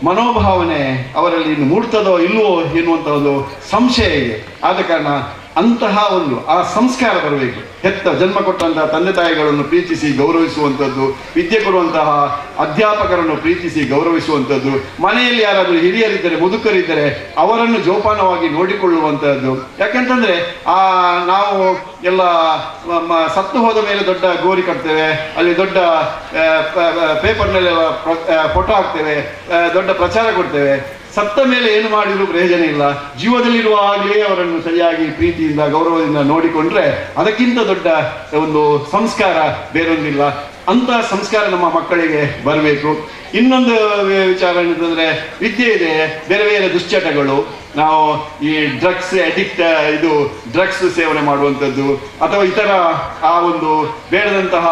ಮನೋಭಾವನೆ ಅವರಲ್ಲಿ ಇನ್ನು ಮೂಡ್ತದೋ ಇಲ್ವೋ ಎನ್ನುವಂಥ ಒಂದು ಸಂಶಯ ಇದೆ. ಆದ ಕಾರಣ ಅಂತಹ ಒಂದು ಆ ಸಂಸ್ಕಾರ ಬರಬೇಕು. ಹೆತ್ತ ಜನ್ಮ ಕೊಟ್ಟಂತಹ ತಂದೆ ತಾಯಿಗಳನ್ನು ಪ್ರೀತಿಸಿ ಗೌರವಿಸುವಂಥದ್ದು, ವಿದ್ಯೆ ಕೊಡುವಂತಹ ಅಧ್ಯಾಪಕರನ್ನು ಪ್ರೀತಿಸಿ ಗೌರವಿಸುವಂಥದ್ದು, ಮನೆಯಲ್ಲಿ ಯಾರಾದರೂ ಹಿರಿಯರಿದ್ದರೆ, ಮುದುಕರಿದ್ದರೆ ಅವರನ್ನು ಜೋಪಾನವಾಗಿ ನೋಡಿಕೊಳ್ಳುವಂಥದ್ದು. ಯಾಕೆಂತಂದರೆ ನಾವು ಎಲ್ಲ ಸತ್ತು ಹೋದ ಮೇಲೆ ದೊಡ್ಡ ಗೋರಿ ಕಟ್ತೇವೆ, ಅಲ್ಲಿ ದೊಡ್ಡ ಪೇಪರ್ನಲ್ಲೆಲ್ಲ ಫೋಟೋ ಹಾಕ್ತೇವೆ, ದೊಡ್ಡ ಪ್ರಚಾರ ಕೊಡ್ತೇವೆ. ಸತ್ತ ಮೇಲೆ ಏನು ಮಾಡಿದರೂ ಪ್ರಯೋಜನ ಇಲ್ಲ. ಜೀವದಲ್ಲಿರುವಾಗಲೇ ಅವರನ್ನು ಸರಿಯಾಗಿ ಪ್ರೀತಿಯಿಂದ ಗೌರವದಿಂದ ನೋಡಿಕೊಂಡ್ರೆ ಅದಕ್ಕಿಂತ ದೊಡ್ಡ ಒಂದು ಸಂಸ್ಕಾರ ಬೇರೊಂದಿಲ್ಲ. ಅಂತಹ ಸಂಸ್ಕಾರ ನಮ್ಮ ಮಕ್ಕಳಿಗೆ ಬರಬೇಕು. ಇನ್ನೊಂದು ವಿಚಾರ ಏನಂತಂದರೆ ವಿದ್ಯೆ ಇದೆ, ಬೇರೆ ಬೇರೆ ದುಶ್ಚಟಗಳು, ನಾವು ಈ ಡ್ರಗ್ಸ್ ಅಡಿಕ್ಟ್, ಇದು ಡ್ರಗ್ಸ್ ಸೇವನೆ ಮಾಡುವಂಥದ್ದು ಅಥವಾ ಇತರ ಆ ಒಂದು ಬೇಡದಂತಹ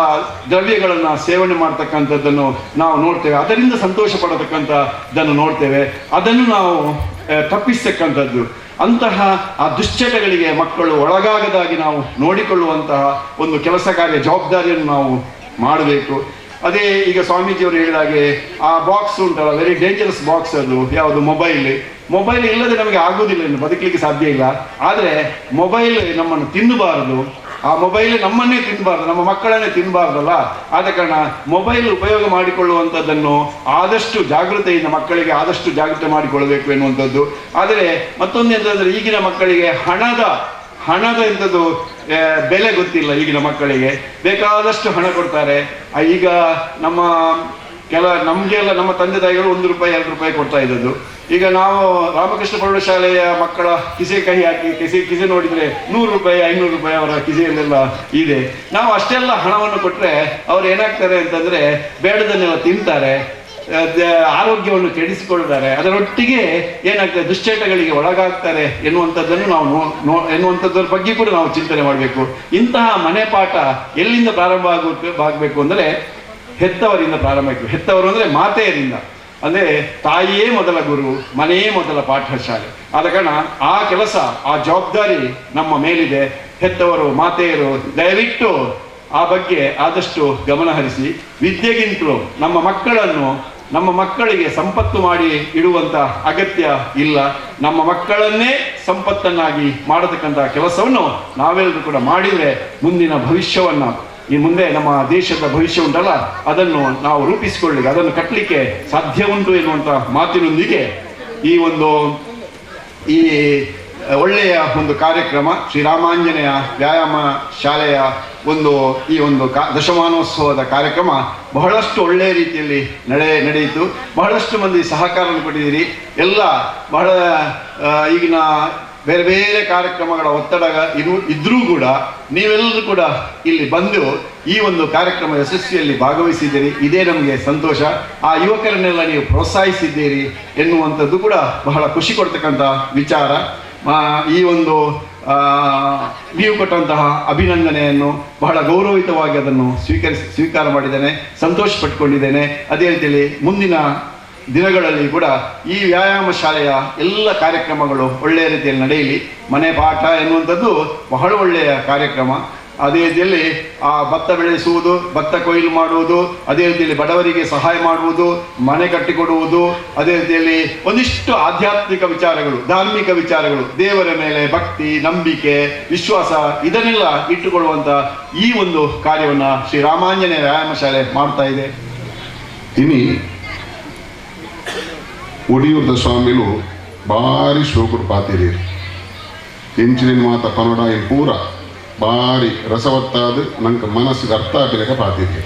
ದ್ರವ್ಯಗಳನ್ನು ಸೇವನೆ ಮಾಡ್ತಕ್ಕಂಥದ್ದನ್ನು ನಾವು ನೋಡ್ತೇವೆ. ಅದರಿಂದ ಸಂತೋಷ ಪಡತಕ್ಕಂಥದ್ದನ್ನು ನೋಡ್ತೇವೆ. ಅದನ್ನು ನಾವು ತಪ್ಪಿಸ್ತಕ್ಕಂಥದ್ದು. ಅಂತಹ ಆ ದುಶ್ಚಟಗಳಿಗೆ ಮಕ್ಕಳು ಒಳಗಾಗದಾಗಿ ನಾವು ನೋಡಿಕೊಳ್ಳುವಂತಹ ಒಂದು ಕೆಲಸ ಕಾರ್ಯ ಜವಾಬ್ದಾರಿಯನ್ನು ನಾವು ಮಾಡಬೇಕು. ಅದೇ ಈಗ ಸ್ವಾಮೀಜಿಯವರು ಹೇಳಿದಾಗೆ ಆ ಬಾಕ್ಸ್ ಉಂಟಲ್ಲ, ವೆರಿ ಡೇಂಜರಸ್ ಬಾಕ್ಸ್ ಅದು, ಯಾವುದು ಮೊಬೈಲ್. ಮೊಬೈಲ್ ಇಲ್ಲದೆ ನಮಗೆ ಆಗುವುದಿಲ್ಲ, ಇನ್ನು ಬದುಕಲಿಕ್ಕೆ ಸಾಧ್ಯ ಇಲ್ಲ. ಆದರೆ ಮೊಬೈಲ್ ನಮ್ಮನ್ನು ತಿನ್ನಬಾರದು, ಆ ಮೊಬೈಲ್ ನಮ್ಮನ್ನೇ ತಿನ್ನಬಾರ್ದು, ನಮ್ಮ ಮಕ್ಕಳನ್ನೇ ತಿನ್ನಬಾರ್ದಲ್ಲ. ಆದ ಕಾರಣ ಮೊಬೈಲ್ ಉಪಯೋಗ ಮಾಡಿಕೊಳ್ಳುವಂಥದ್ದನ್ನು ಆದಷ್ಟು ಜಾಗೃತೆಯಿಂದ ಮಕ್ಕಳಿಗೆ ಆದಷ್ಟು ಜಾಗೃತೆ ಮಾಡಿಕೊಳ್ಳಬೇಕು ಎನ್ನುವಂಥದ್ದು. ಆದರೆ ಮತ್ತೊಂದು ಎಂತಂದರೆ ಈಗಿನ ಮಕ್ಕಳಿಗೆ ಹಣದ ಎಂಥದ್ದು ಬೆಲೆ ಗೊತ್ತಿಲ್ಲ. ಈಗಿನ ಮಕ್ಕಳಿಗೆ ಬೇಕಾದಷ್ಟು ಹಣ ಕೊಡ್ತಾರೆ. ಈಗ ನಮ್ಮ ನಮಗೆಲ್ಲ ನಮ್ಮ ತಂದೆ ತಾಯಿಗಳು 1 ರೂಪಾಯಿ 2 ರೂಪಾಯಿ ಕೊಡ್ತಾ ಇದ್ದದ್ದು. ಈಗ ನಾವು ರಾಮಕೃಷ್ಣ ಪ್ರೌಢಶಾಲೆಯ ಮಕ್ಕಳ ಕಿಸೆ ಕೈ ಹಾಕಿ ಕಿಸೆ ನೋಡಿದರೆ 100 ರೂಪಾಯಿ 500 ರೂಪಾಯಿ ಅವರ ಕಿಸೆಯಲ್ಲೆಲ್ಲ ಇದೆ. ನಾವು ಅಷ್ಟೆಲ್ಲ ಹಣವನ್ನು ಕೊಟ್ಟರೆ ಅವ್ರು ಏನಾಗ್ತಾರೆ ಅಂತಂದರೆ ಬೇಡದನ್ನೆಲ್ಲ ತಿಂತಾರೆ, ಆರೋಗ್ಯವನ್ನು ಕೆಡಿಸಿಕೊಳ್ತಾರೆ, ಅದರೊಟ್ಟಿಗೆ ಏನಾಗ್ತದೆ ದುಶ್ಚಟಗಳಿಗೆ ಒಳಗಾಗ್ತಾರೆ ಎನ್ನುವಂಥದ್ದನ್ನು ನಾವು ಎನ್ನುವಂಥದ್ದರ ಬಗ್ಗೆ ಕೂಡ ನಾವು ಚಿಂತನೆ ಮಾಡಬೇಕು. ಇಂತಹ ಮನೆ ಪಾಠ ಎಲ್ಲಿಂದ ಪ್ರಾರಂಭ ಆಗಬೇಕು ಅಂದರೆ ಹೆತ್ತವರಿಂದ ಪ್ರಾರಂಭ ಆಗಬೇಕು. ಹೆತ್ತವರು ಅಂದರೆ ಮಾತೆಯರಿಂದ, ಅಂದರೆ ತಾಯಿಯೇ ಮೊದಲ ಗುರು, ಮನೆಯೇ ಮೊದಲ ಪಾಠಶಾಲೆ. ಆದ ಕಾರಣ ಆ ಕೆಲಸ, ಆ ಜವಾಬ್ದಾರಿ ನಮ್ಮ ಮೇಲಿದೆ. ಹೆತ್ತವರು, ಮಾತೆಯರು ದಯವಿಟ್ಟು ಆ ಬಗ್ಗೆ ಆದಷ್ಟು ಗಮನ ಹರಿಸಿ, ವಿದ್ಯೆಗಿಂತಲೂ ನಮ್ಮ ಮಕ್ಕಳಿಗೆ ಸಂಪತ್ತು ಮಾಡಿ ಇಡುವಂಥ ಅಗತ್ಯ ಇಲ್ಲ. ನಮ್ಮ ಮಕ್ಕಳನ್ನೇ ಸಂಪತ್ತನ್ನಾಗಿ ಮಾಡತಕ್ಕಂಥ ಕೆಲಸವನ್ನು ನಾವೆಲ್ಲರೂ ಕೂಡ ಮಾಡಿದರೆ ಮುಂದಿನ ಭವಿಷ್ಯವನ್ನು, ಈ ಮುಂದೆ ನಮ್ಮ ದೇಶದ ಭವಿಷ್ಯ ಉಂಟಲ್ಲ, ಅದನ್ನು ನಾವು ರೂಪಿಸಿಕೊಳ್ಳಿಕ್ಕೆ, ಅದನ್ನು ಕಟ್ಟಲಿಕ್ಕೆ ಸಾಧ್ಯ ಉಂಟು ಎನ್ನುವಂಥ ಮಾತಿನೊಂದಿಗೆ ಈ ಒಂದು ಈ ಒಳ್ಳೆಯ ಒಂದು ಕಾರ್ಯಕ್ರಮ ಶ್ರೀರಾಮಾಂಜನೇಯ ವ್ಯಾಯಾಮ ಶಾಲೆಯ ಒಂದು ಈ ಒಂದು ದಶಮಾನೋತ್ಸವದ ಕಾರ್ಯಕ್ರಮ ಬಹಳಷ್ಟು ಒಳ್ಳೆಯ ರೀತಿಯಲ್ಲಿ ನಡೆಯಿತು. ಬಹಳಷ್ಟು ಮಂದಿ ಸಹಕಾರವನ್ನು ಕೊಟ್ಟಿದ್ದೀರಿ. ಎಲ್ಲ ಬಹಳ ಈಗಿನ ಬೇರೆ ಬೇರೆ ಕಾರ್ಯಕ್ರಮಗಳ ಒತ್ತಡ ಇದ್ರೂ ಕೂಡ ನೀವೆಲ್ಲರೂ ಕೂಡ ಇಲ್ಲಿ ಬಂದು ಈ ಒಂದು ಕಾರ್ಯಕ್ರಮ ಯಶಸ್ವಿಯಲ್ಲಿ ಭಾಗವಹಿಸಿದ್ದೀರಿ. ಇದೇ ನಮಗೆ ಸಂತೋಷ. ಆ ಯುವಕರನ್ನೆಲ್ಲ ನೀವು ಪ್ರೋತ್ಸಾಹಿಸಿದ್ದೀರಿ ಎನ್ನುವಂಥದ್ದು ಕೂಡ ಬಹಳ ಖುಷಿ ಕೊಡ್ತಕ್ಕಂಥ ವಿಚಾರ. ಈ ಒಂದು ನೀವು ಕೊಟ್ಟಂತಹ ಅಭಿನಂದನೆಯನ್ನು ಬಹಳ ಗೌರವಯುತವಾಗಿ ಅದನ್ನು ಸ್ವೀಕಾರ ಮಾಡಿದ್ದೇನೆ, ಸಂತೋಷ ಪಟ್ಟುಕೊಂಡಿದ್ದೇನೆ. ಅದೇ ರೀತಿಯಲ್ಲಿ ಮುಂದಿನ ದಿನಗಳಲ್ಲಿ ಕೂಡ ಈ ವ್ಯಾಯಾಮ ಶಾಲೆಯ ಎಲ್ಲ ಕಾರ್ಯಕ್ರಮಗಳು ಒಳ್ಳೆಯ ರೀತಿಯಲ್ಲಿ ನಡೆಯಲಿ. ಮನೆ ಪಾಠ ಎನ್ನುವಂಥದ್ದು ಬಹಳ ಒಳ್ಳೆಯ ಕಾರ್ಯಕ್ರಮ. ಅದೇ ರೀತಿಯಲ್ಲಿ ಆ ಭತ್ತ ಬೆಳೆಸುವುದು, ಭತ್ತ ಕೊಯ್ಲು ಮಾಡುವುದು, ಅದೇ ರೀತಿಯಲ್ಲಿ ಬಡವರಿಗೆ ಸಹಾಯ ಮಾಡುವುದು, ಮನೆ ಕಟ್ಟಿಕೊಡುವುದು, ಅದೇ ರೀತಿಯಲ್ಲಿ ಒಂದಿಷ್ಟು ಆಧ್ಯಾತ್ಮಿಕ ವಿಚಾರಗಳು, ಧಾರ್ಮಿಕ ವಿಚಾರಗಳು, ದೇವರ ಮೇಲೆ ಭಕ್ತಿ, ನಂಬಿಕೆ, ವಿಶ್ವಾಸ ಇದನ್ನೆಲ್ಲ ಇಟ್ಟುಕೊಳ್ಳುವಂಥ ಈ ಒಂದು ಕಾರ್ಯವನ್ನು ಶ್ರೀರಾಮಾಂಜನೇಯ ವ್ಯಾಯಾಮ ಶಾಲೆ ಮಾಡ್ತಾ ಇದೆ. ಇನಿ ಒಡಿಯೂರ್ದ ಸ್ವಾಮಿಲು ಭಾರಿ ಶೋಕುಡು ಪಾತಿರಿ ಎಂಚಿನ ಮಾತ ಕನ್ನಡ ಇನ್ ಪೂರ ಭಾರಿ ರಸವತ್ತಾದ ನಂಗೆ ಮನಸ್ಸಿಗೆ ಅರ್ಥ ಆಗಿಲೆಕ್ಕ ಪಾತಿರಿ.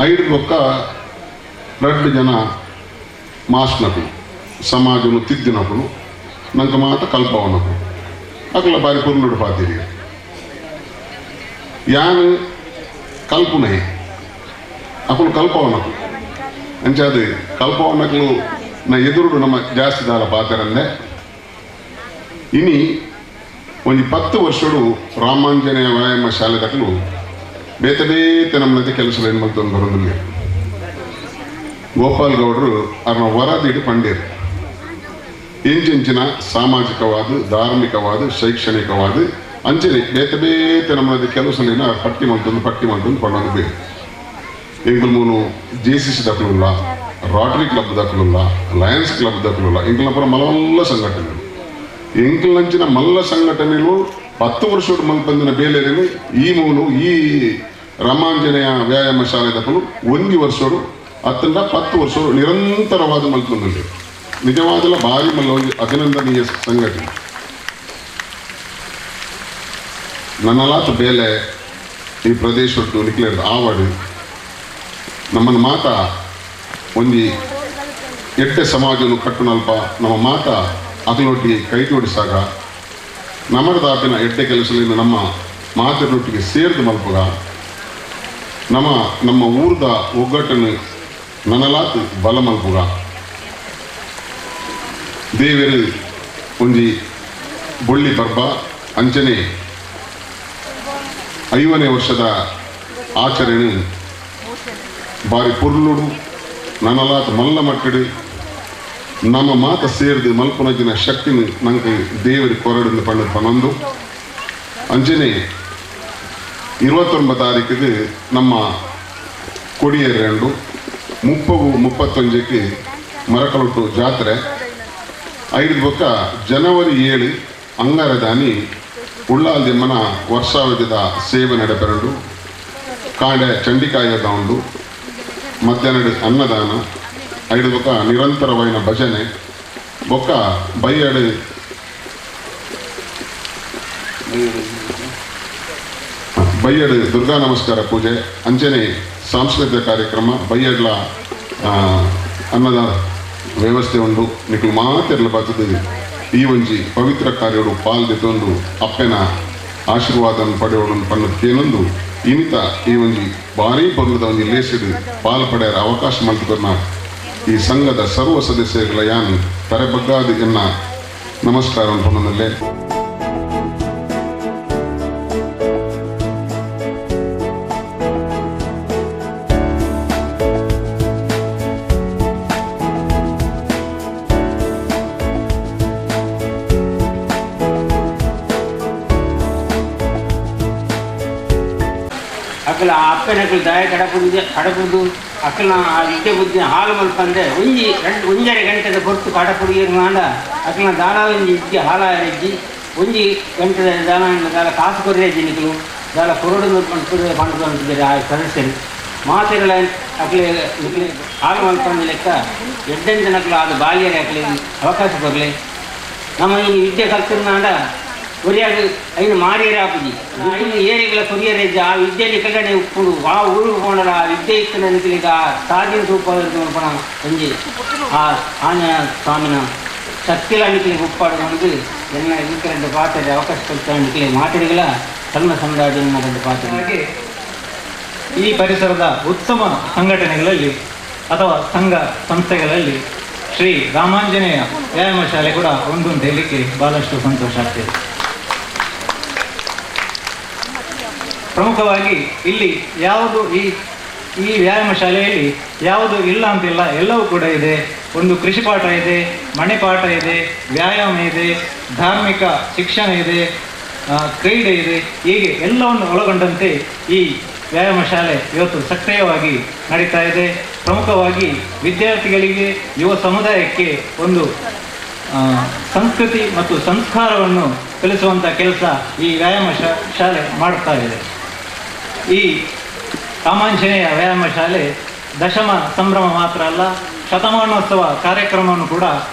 ಐದು ಬೊಕ್ಕ ರಡ್ಡು ಜನ ಮಾಸ್ನಕುಲು ಸಮಾಜನು ತಿದ್ದಿನಕುಲು ನಂಗೆ ಮಾತ ಕಲ್ಪವನಕುಲು ಅಕಲ ಬಾರಿ ಪುರ್ನುಡು ಪಾತಿರಿ. ಯಾನ್ ಕಲ್ಪುನೆ ಅಕುಲು ಕಲ್ಪವನಕು ಅಂಚಾದ ಕಲ್ಪವನಕಲು ನ ಎದುರುಡು ನಮ್ಮ ಜಾಸ್ತಿ ದಾಲ ಪಾತೆರಂದೆ ಇನಿ ಒಂಜಿ 10 ವರ್ಷಡು ರಾಮಾಂಜನೇಯ ವ್ಯಾಯಾಮ ಶಾಲೆ ದಕಲು ಬೇತೆ ಬೇತೆ ನಮ್ಮನತೆ ಕೆಲಸ ಏನು ಮಲ್ತೊಂದು ಬರೋದಿಲ್ಲ. ಗೋಪಾಲ್ ಗೌಡರು ಅವ್ರನ್ನ ವರದಿಡು ಪಂಡೀರು ಇಂಚಿಂಚಿನ ಸಾಮಾಜಿಕವಾದ ಧಾರ್ಮಿಕವಾದ ಶೈಕ್ಷಣಿಕವಾದ ಅಂಚನೆ ಬೇತೆ ಬೇತೆ ನಮ್ಮನತೆ ಕೆಲಸಲಿನ ಪಟ್ಟಿ ಮಲ್ತೊಂದು ಪಂಡೊಂದು ಬೇಕು. ಎಂಕುಲು ಮೂನು ಜೆ ಸಿ ಸಿ ದಕಲುಲ್ಲ, ರಾಟರಿ ಕ್ಲಬ್ ದಕಲುಲ್ಲ, ಲಯನ್ಸ್ ಕ್ಲಬ್ ದಕಲುಲ್ಲ, ಎಂಕಲ್ನ ಪುರ ಮಲ್ಲ ಸಂಘಟನೆಗಳು. ಎಂಕಲ್ನಂಚಿನ ಮಲ್ಲ ಸಂಘಟನೆಗಳು 10 ವರ್ಷ ಮಲ್ಪಂದಿನ ಬೇಲೆರೇನು ಈ ಮೂಲು ಈ ರಾಮಾಂಜನೇಯ ವ್ಯಾಯಾಮ ಶಾಲೆ ದಕಲು 1 ವರ್ಷರು ಅತ್ತಂಡ 10 ವರ್ಷ ನಿರಂತರವಾದ ಮಲ್ತೊಂದುಲ್ಲೆ. ನಿಜವಾದಲ ಭಾರಿ ಮಲ್ಲ ಒಂಜಿ ಅಭಿನಂದನೀಯ ಸಂಘಟನೆ. ನನ್ನಲಾತ ಬೇಲೆ ಈ ಪ್ರದೇಶದ್ದು ನಿಕ್ಲೇರ್ದ ಆವಡು ನಮ್ಮನ್ನು ಮಾತ ಒಂಜಿ ಎಟ್ಟೆ ಸಮಾಜವನ್ನು ಕಟ್ಟುನಲ್ಪ ನಮ್ಮ ಮಾತ ಅಗಲೊಟ್ಟಿಗೆ ಕೈ ಜೋಡಿಸಾಗ ನಮರದಾಪಿನ ಎಟ್ಟೆ ಕೆಲಸದಿಂದ ನಮ್ಮ ಮಾತಿನೊಟ್ಟಿಗೆ ಸೇರಿದ ಮಲ್ಪಗ ನಮ್ಮ ನಮ್ಮ ಊರ್ದ ಒಗ್ಗಟ್ಟನ್ನು ನನಲಾತ್ ಬಲ ಮಲ್ಪುಗ. ದೇವರು ಒಂಜಿ ಬೊಳ್ಳಿ ಪರ್ಬ ಅಂಚನೆ 50ನೇ ವರ್ಷದ ಆಚರಣೆ ಬಾರಿ ಪೊರ್ಲುಡು ನನಲಾತ್ ಮಲ್ಲ ಮಟ್ಟಡು ನಮ್ಮ ಮಾತ ಸೇರಿದು ಮಲ್ಪುನಜಿನ ಶಕ್ತಿನ ನಂಗೆ ದೇವರು ಕೊರಡಿಂದ ಪಂಡ ಪನ್ನೊಂದು ಅಂಚನೆ 29 ತಾರೀಕಿಗೆ ನಮ್ಮ ಕೊಡಿಯೇರು 30 31ಕ್ಕೆ ಮರಕಲೊಟ್ಟು ಜಾತ್ರೆ 5 ಬೊಕ್ಕ ಜನವರಿ 7 ಅಂಗಾರದಾನಿ ಉಳ್ಳಾಲ್ದಿಮ್ಮನ ವರ್ಷಾವಧಿದ ಸೇವೆ ನಡೆಪೆರಡು ಕಾಡೆ ಚಂಡಿಕಾಯದ ಉಂಡು ಮಧ್ಯಾಹ್ನ ಅನ್ನದಾನ 5 ಬೊಕ್ಕ ನಿರಂತರವಾಯಿನ ಭಜನೆ ಬೊಕ್ಕ ಬೈಯಡು ಬೈಯಡು ದುರ್ಗಾ ನಮಸ್ಕಾರ ಪೂಜೆ ಅಂಚನೆ ಸಾಂಸ್ಕೃತಿಕ ಕಾರ್ಯಕ್ರಮ ಬೈಯಡ್ಲ ಅನ್ನದಾನ ವ್ಯವಸ್ಥೆ ಉಂಡು. ನಿಕ್ಲು ಮಾತೆರ್ಲ ಬರ್ತದೆ ಈ ಒಂಜಿ ಪವಿತ್ರ ಕಾರ್ಯಡು ಪಾಲ್ದೆತ್ತೊಂದು ಅಪ್ಪೆನ ಆಶೀರ್ವಾದ ಪಡೆಯೋಡು ಪನ್ನದಕ್ಕೇನೊಂದು ಇನಿತ ಈ ಒಂಜಿ ಭಾರೀ ಪರ್ಲದ ಒಂಜಿ ಲೇಸಿಡು ಪಾಲ್ ಪಡೆಯರ ಅವಕಾಶ ಮಲ್ತುಕೊರ್ನ ಈ ಸಂಘದ ಸರ್ವ ಸದಸ್ಯರುಗಳ ಯಾನ್ ತರೆ ಬಗ್ಗಾದ ಎನ್ನ ನಮಸ್ಕಾರ ಪನ್ನೊಂದಲ್ಲೇ. ಅಕಲ ಅಪ್ಪನಕಲು ದಯ ಕಡಪುದು ಕಡಪುದು ಅಕಲ ಆ ವಿದ್ಯೆ ಬುದ್ಧಿ ಹಾಲು ಮಲ್ಪಂದೆ ಒಂಜಿ ಎರಡು ಒಂಜರೆ ಗಂಟೆದ ಹೊರತು ಕಡಪುಡಿಯರು ಮಾಡ ಅಕಲ ದಾನ ಒಂಜಿ ವಿದ್ಯೆ ಹಾಲಾಯಜ್ಜಿ ಒಂಜಿ ಗಂಟೆದ ದಾನ ದಾಲ ಕಾಸು ಕೊರ್ರೆಜ್ಜಿ ನಿಕಲು ದಾಲ ಕೊರಡು ಪಂಡು ಪಂಡು ಆ ಸದಸ್ಯರು ಮಾತೆಗಳ ಅಕಲೆ ನಿಕಲೆ ಹಾಲು ಮಲ್ಪಂದ ಲೆಕ್ಕ ಎಡ್ಡೆಂತ ನಕಲು ಆದ ಬಾಲ್ಯರೇ ಅಕಲೆ ಅವಕಾಶ ಕೊರಲೆ ನಮ್ಮ ಈ ವಿದ್ಯೆ ಕಲ್ತಿರ್ನಾಂಡ ಒರಿಯಾಗ ಐನು ಮಾರಿಯರೇ ಆಪುಜಿ ಐನು ಏರಿಗಳ ಕೊರಿಯರೇ ಆ ವಿದ್ಯೆಯಲ್ಲಿ ಕಲ್ಯಾಣ ಉಪ್ಪುಡು ಆ ಊರಿಗೆ ಪೋಂಡಲ ಆ ವಿದ್ಯೆ ಇತ್ತು ನನಗೆ ಆ ಸಾಧಿನ ರೂಪ ಪಣ ಒಂಜಿ ಆ ಆಂಜನ ಸ್ವಾಮಿನ ಶಕ್ತಿಲ ನಿಕ್ಲಿಗೆ ಉಪ್ಪಾಡು ನನಗೆ ಎಲ್ಲ ಇದಕ್ಕೆ రెండు ಪಾತ್ರೆ ಅವಕಾಶ ಕೊಡ್ತಾ ನಿಕ್ಲಿ ಮಾತೆರಿಗಳ ಸಣ್ಣ ಸಂದಾಡಿನ రెండు ಪಾತ್ರೆ. ಹಾಗೆ ಈ ಪರಿಸರದ ಉತ್ತಮ ಸಂಘಟನೆಗಳಲ್ಲಿ ಅಥವಾ ಸಂಘ ಸಂಸ್ಥೆಗಳಲ್ಲಿ ಶ್ರೀ ರಾಮಾಂಜನೇಯ ವ್ಯಾಯಾಮ ಶಾಲೆ ಕೂಡ ಒಂದು ಅಂತ ಹೇಳಲಿಕ್ಕೆ ಬಹಳಷ್ಟು ಸಂತೋಷ ಆಗ್ತಿದೆ. ಪ್ರಮುಖವಾಗಿ ಇಲ್ಲಿ ಯಾವುದು ಈ ಈ ವ್ಯಾಯಾಮ ಶಾಲೆಯಲ್ಲಿ ಯಾವುದು ಇಲ್ಲ ಅಂತಿಲ್ಲ, ಎಲ್ಲವೂ ಕೂಡ ಇದೆ. ಒಂದು ಕೃಷಿ ಪಾಠ ಇದೆ, ಮನೆ ಪಾಠ ಇದೆ, ವ್ಯಾಯಾಮ ಇದೆ, ಧಾರ್ಮಿಕ ಶಿಕ್ಷಣ ಇದೆ, ಕ್ರೀಡೆ ಇದೆ, ಹೀಗೆ ಎಲ್ಲವನ್ನು ಒಳಗೊಂಡಂತೆ ಈ ವ್ಯಾಯಾಮ ಶಾಲೆ ಇವತ್ತು ಸಕ್ರಿಯವಾಗಿ ನಡೀತಾ ಇದೆ. ಪ್ರಮುಖವಾಗಿ ವಿದ್ಯಾರ್ಥಿಗಳಿಗೆ, ಯುವ ಸಮುದಾಯಕ್ಕೆ ಒಂದು ಸಂಸ್ಕೃತಿ ಮತ್ತು ಸಂಸ್ಕಾರವನ್ನು ಕಲಿಸುವಂಥ ಕೆಲಸ ಈ ವ್ಯಾಯಾಮ ಶಾಲೆ ಮಾಡ್ತಾ ಇದೆ. ಈ ರಾಮಾಂಜನೇಯ ವ್ಯಾಯಾಮ ಶಾಲೆ ದಶಮ ಸಂಭ್ರಮ ಮಾತ್ರ ಅಲ್ಲ, ಶತಮಾನೋತ್ಸವ ಕಾರ್ಯಕ್ರಮವನ್ನು ಕೂಡ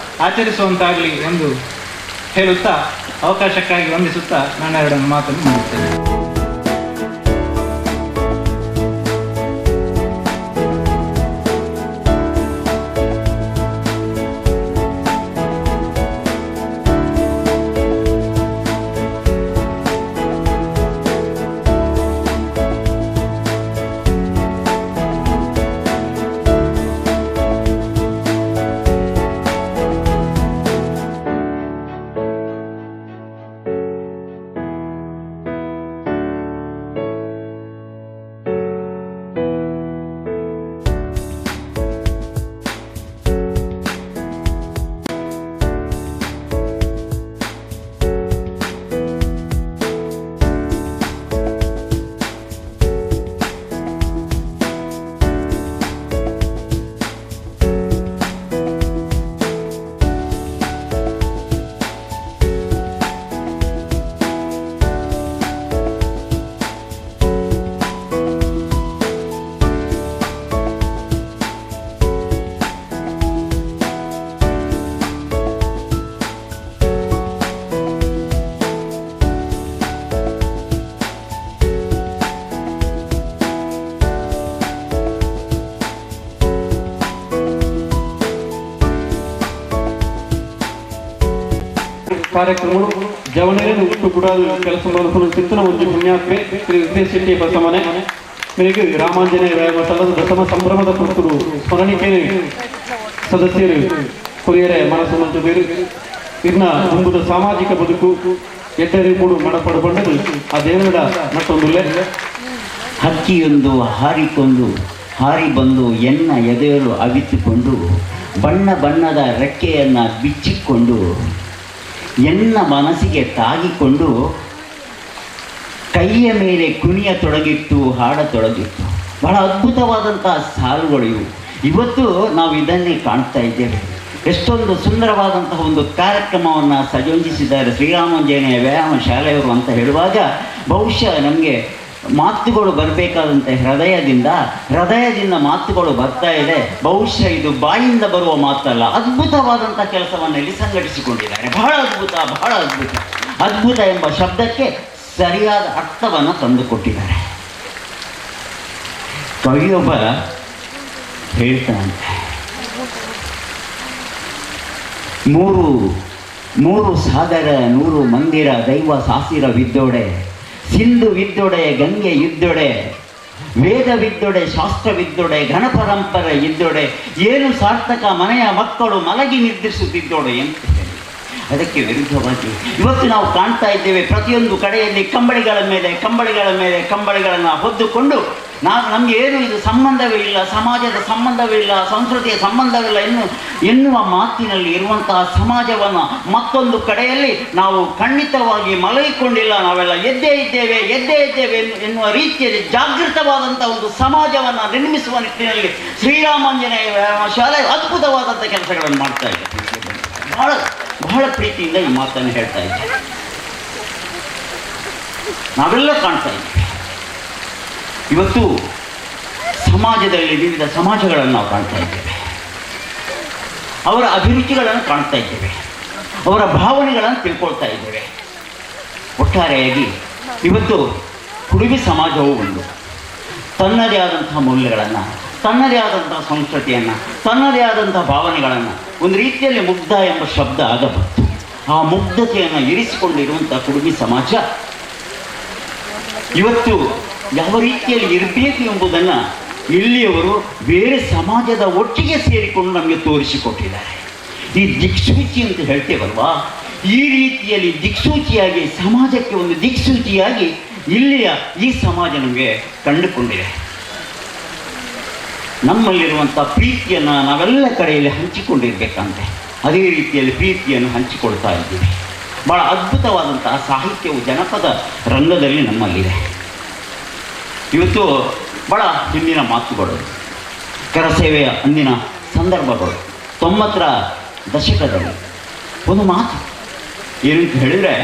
ಆಚರಿಸುವಂತಾಗಲಿ ಎಂದು ಹೇಳುತ್ತಾ ಅವಕಾಶಕ್ಕಾಗಿ ವಂದಿಸುತ್ತಾ ನನ್ನ ಎರಡನ್ನು ಮಾತನ್ನು ಮುಗಿಸುತ್ತೇನೆ. ಕಾರ್ಯಕ್ರಮಗಳು ಜವನೆಯನ್ನು ಹುಟ್ಟು ಕೂಡ ಕೆಲಸ ಮಾಡಲು ಚಿಂತನ ಒಂದು ಪುಣ್ಯಾತ್ಮೆ ಶ್ರೀ ವಿಘ್ನೇಶ್ ಶೆಟ್ಟಿ ಬಸಮನೆ ಮೇರೆಗೆ ರಾಮಾಂಜನೇಯ ವ್ಯಾಯಾಮ ಶಾಲಾ ದಶಮ ಸಂಭ್ರಮದ ಪುಸ್ತರು ಸ್ಮರಣಿಕೆ ಸದಸ್ಯರು ಕೊರಿಯರೆ ಮನಸ್ಸು ಮತ್ತು ಬೇರು ಇನ್ನ ತುಂಬುದ ಸಾಮಾಜಿಕ ಬದುಕು ಎಟ್ಟರಿ ಮೂಡು ಮನಪಡು ಬಂಡದು ಆ ದೇವರ ಮತ್ತೊಂದುಲ್ಲೆ. ಹಕ್ಕಿಯೊಂದು ಹಾರಿಕೊಂಡು ಹಾರಿ ಬಂದು ಎನ್ನ ಎದೆಯಲು ಅವಿತುಕೊಂಡು ಬಣ್ಣ ಬಣ್ಣದ ರೆಕ್ಕೆಯನ್ನು ಬಿಚ್ಚಿಕೊಂಡು ಎನ್ನ ಮನಸ್ಸಿಗೆ ತಾಗಿಕೊಂಡು ಕೈಯ ಮೇಲೆ ಕುಣಿಯತೊಡಗಿತ್ತು, ಹಾಡತೊಡಗಿತ್ತು. ಬಹಳ ಅದ್ಭುತವಾದಂತಹ ಸಾಲುಗಳು ಇವು. ಇವತ್ತು ನಾವು ಇದನ್ನೇ ಕಾಣ್ತಾ ಇದ್ದೇವೆ. ಎಷ್ಟೊಂದು ಸುಂದರವಾದಂತಹ ಒಂದು ಕಾರ್ಯಕ್ರಮವನ್ನು ಸಂಯೋಜಿಸಿದ್ದಾರೆ ಶ್ರೀರಾಮಾಂಜನೇಯ ವ್ಯಾಯಾಮ ಶಾಲೆಯವರು ಅಂತ ಹೇಳುವಾಗ ಬಹುಶಃ ನಮಗೆ ಮಾತುಗಳು ಬರಬೇಕಾದಂಥ ಹೃದಯದಿಂದ ಮಾತುಗಳು ಬರ್ತಾ ಇದೆ. ಬಹುಶಃ ಇದು ಬಾಯಿಂದ ಬರುವ ಮಾತಲ್ಲ, ಅದ್ಭುತವಾದಂಥ ಕೆಲಸವನ್ನು ಇಲ್ಲಿ ಸಂಘಟಿಸಿಕೊಂಡಿದ್ದಾರೆ. ಬಹಳ ಅದ್ಭುತ, ಬಹಳ ಅದ್ಭುತ. ಅದ್ಭುತ ಎಂಬ ಶಬ್ದಕ್ಕೆ ಸರಿಯಾದ ಅರ್ಥವನ್ನು ತಂದುಕೊಟ್ಟಿದ್ದಾರೆ. ಕವಿಯೊಬ್ಬ ಹೇಳ್ತಾನಂತೆ, ಮೂರು ಮೂರು ಸಾಗರ ನೂರು ಮಂದಿರ ದೈವ ಸಾಸಿರವಿದ್ದೊಡೆ, ಸಿಂಧು ವಿದ್ದೊಡೆ, ಗಂಗೆ ಇದ್ದೊಡೆ, ವೇದವಿದ್ದೊಡೆ, ಶಾಸ್ತ್ರವಿದ್ದೊಡೆ, ಘನಪರಂಪರೆ ಇದ್ದೊಡೆ, ಏನು ಸಾರ್ಥಕ ಮನೆಯ ಮಕ್ಕಳು ಮಲಗಿ ನಿದ್ರಿಸುತ್ತಿದ್ದೊಡೆ ಅಂತ ಹೇಳಿ. ಅದಕ್ಕೆ ವಿರುದ್ಧವಾಗಿ ಇವತ್ತು ನಾವು ಕಾಣ್ತಾ ಇದ್ದೇವೆ, ಪ್ರತಿಯೊಂದು ಕಡೆಯಲ್ಲಿ ಕಂಬಳಿಗಳ ಮೇಲೆ ಕಂಬಳಿಗಳ ಮೇಲೆ ಕಂಬಳಿಗಳನ್ನು ಹೊದ್ದುಕೊಂಡು ನಾವು ನಮಗೆ ಏನು ಇದು ಸಂಬಂಧವೇ ಇಲ್ಲ, ಸಮಾಜದ ಸಂಬಂಧವೇ ಇಲ್ಲ, ಸಂಸ್ಕೃತಿಯ ಸಂಬಂಧವಿಲ್ಲ ಎನ್ನುವ ಮಾತಿನಲ್ಲಿ ಇರುವಂತಹ ಸಮಾಜವನ್ನು ಮತ್ತೊಂದು ಕಡೆಯಲ್ಲಿ ನಾವು ಖಂಡಿತವಾಗಿ ಮಲಗಿಕೊಂಡಿಲ್ಲ, ನಾವೆಲ್ಲ ಎದ್ದೇ ಇದ್ದೇವೆ, ಎದ್ದೇ ಇದ್ದೇವೆ ಎನ್ನುವ ರೀತಿಯಲ್ಲಿ ಜಾಗೃತವಾದಂಥ ಒಂದು ಸಮಾಜವನ್ನು ನಿರ್ಮಿಸುವ ನಿಟ್ಟಿನಲ್ಲಿ ಶ್ರೀರಾಮಾಂಜನೇಯ ವ್ಯಾಯಾಮ ಶಾಲೆ ಅದ್ಭುತವಾದಂಥ ಕೆಲಸಗಳನ್ನು ಮಾಡ್ತಾ ಇದೆ. ಬಹಳ ಬಹಳ ಪ್ರೀತಿಯಿಂದ ಈ ಮಾತನ್ನು ಹೇಳ್ತಾ ಇದ್ದೇವೆ. ನಾವೆಲ್ಲ ಕಾಣ್ತಾ ಇದ್ದೇವೆ ಇವತ್ತು ಸಮಾಜದಲ್ಲಿ ವಿವಿಧ ಸಮಾಜಗಳನ್ನು ನಾವು ಕಾಣ್ತಾ ಇದ್ದೇವೆ, ಅವರ ಅಭಿರುಚಿಗಳನ್ನು ಕಾಣ್ತಾ ಇದ್ದೇವೆ, ಅವರ ಭಾವನೆಗಳನ್ನು ತಿಳ್ಕೊಳ್ತಾ ಇದ್ದೇವೆ. ಒಟ್ಟಾರೆಯಾಗಿ ಇವತ್ತು ಕುಡುಬಿ ಸಮಾಜವೂ ಒಂದು ತನ್ನದೇ ಆದಂತಹ ಮೌಲ್ಯಗಳನ್ನು, ತನ್ನದೇ ಆದಂತಹ ಸಂಸ್ಕೃತಿಯನ್ನು, ತನ್ನದೇ ಆದಂತಹ ಭಾವನೆಗಳನ್ನು ಒಂದು ರೀತಿಯಲ್ಲಿ ಮುಗ್ಧ ಎಂಬ ಶಬ್ದ ಆಗಬಹುದು. ಆ ಮುಗ್ಧತೆಯನ್ನು ಇರಿಸಿಕೊಂಡಿರುವಂಥ ಕುಡುಬಿ ಸಮಾಜ ಇವತ್ತು ಯಾವ ರೀತಿಯಲ್ಲಿ ಇರಬೇಕು ಎಂಬುದನ್ನು ಇಲ್ಲಿಯವರು ಬೇರೆ ಸಮಾಜದ ಒಟ್ಟಿಗೆ ಸೇರಿಕೊಂಡು ನಮಗೆ ತೋರಿಸಿಕೊಟ್ಟಿದ್ದಾರೆ. ಈ ದಿಕ್ಸೂಚಿ ಅಂತ ಹೇಳ್ತೇವಲ್ವಾ, ಈ ರೀತಿಯಲ್ಲಿ ದಿಕ್ಸೂಚಿಯಾಗಿ ಸಮಾಜಕ್ಕೆ ಒಂದು ದಿಕ್ಸೂಚಿಯಾಗಿ ಇಲ್ಲಿಯ ಈ ಸಮಾಜ ನಮಗೆ ಕಂಡುಕೊಂಡಿದೆ. ನಮ್ಮಲ್ಲಿರುವಂಥ ಪ್ರೀತಿಯನ್ನು ನಾವೆಲ್ಲ ಕಡೆಯಲ್ಲಿ ಹಂಚಿಕೊಂಡಿರ್ಬೇಕಂತೆ, ಅದೇ ರೀತಿಯಲ್ಲಿ ಪ್ರೀತಿಯನ್ನು ಹಂಚಿಕೊಳ್ತಾ ಇದ್ದೀವಿ. ಭಾಳ ಅದ್ಭುತವಾದಂತಹ ಸಾಹಿತ್ಯವು ಜನಪದ ರಂಗದಲ್ಲಿ ನಮ್ಮಲ್ಲಿದೆ. ಇವತ್ತು ಭಾಳ ಹಿಂದಿನ ಮಾತುಗಳು, ಕರಸೇವೆಯ ಅಂದಿನ ಸಂದರ್ಭಗಳು, 90ರ ದಶಕದಲ್ಲಿ ಒಂದು ಮಾತು ಏನಂತ ಹೇಳಿದರೆ,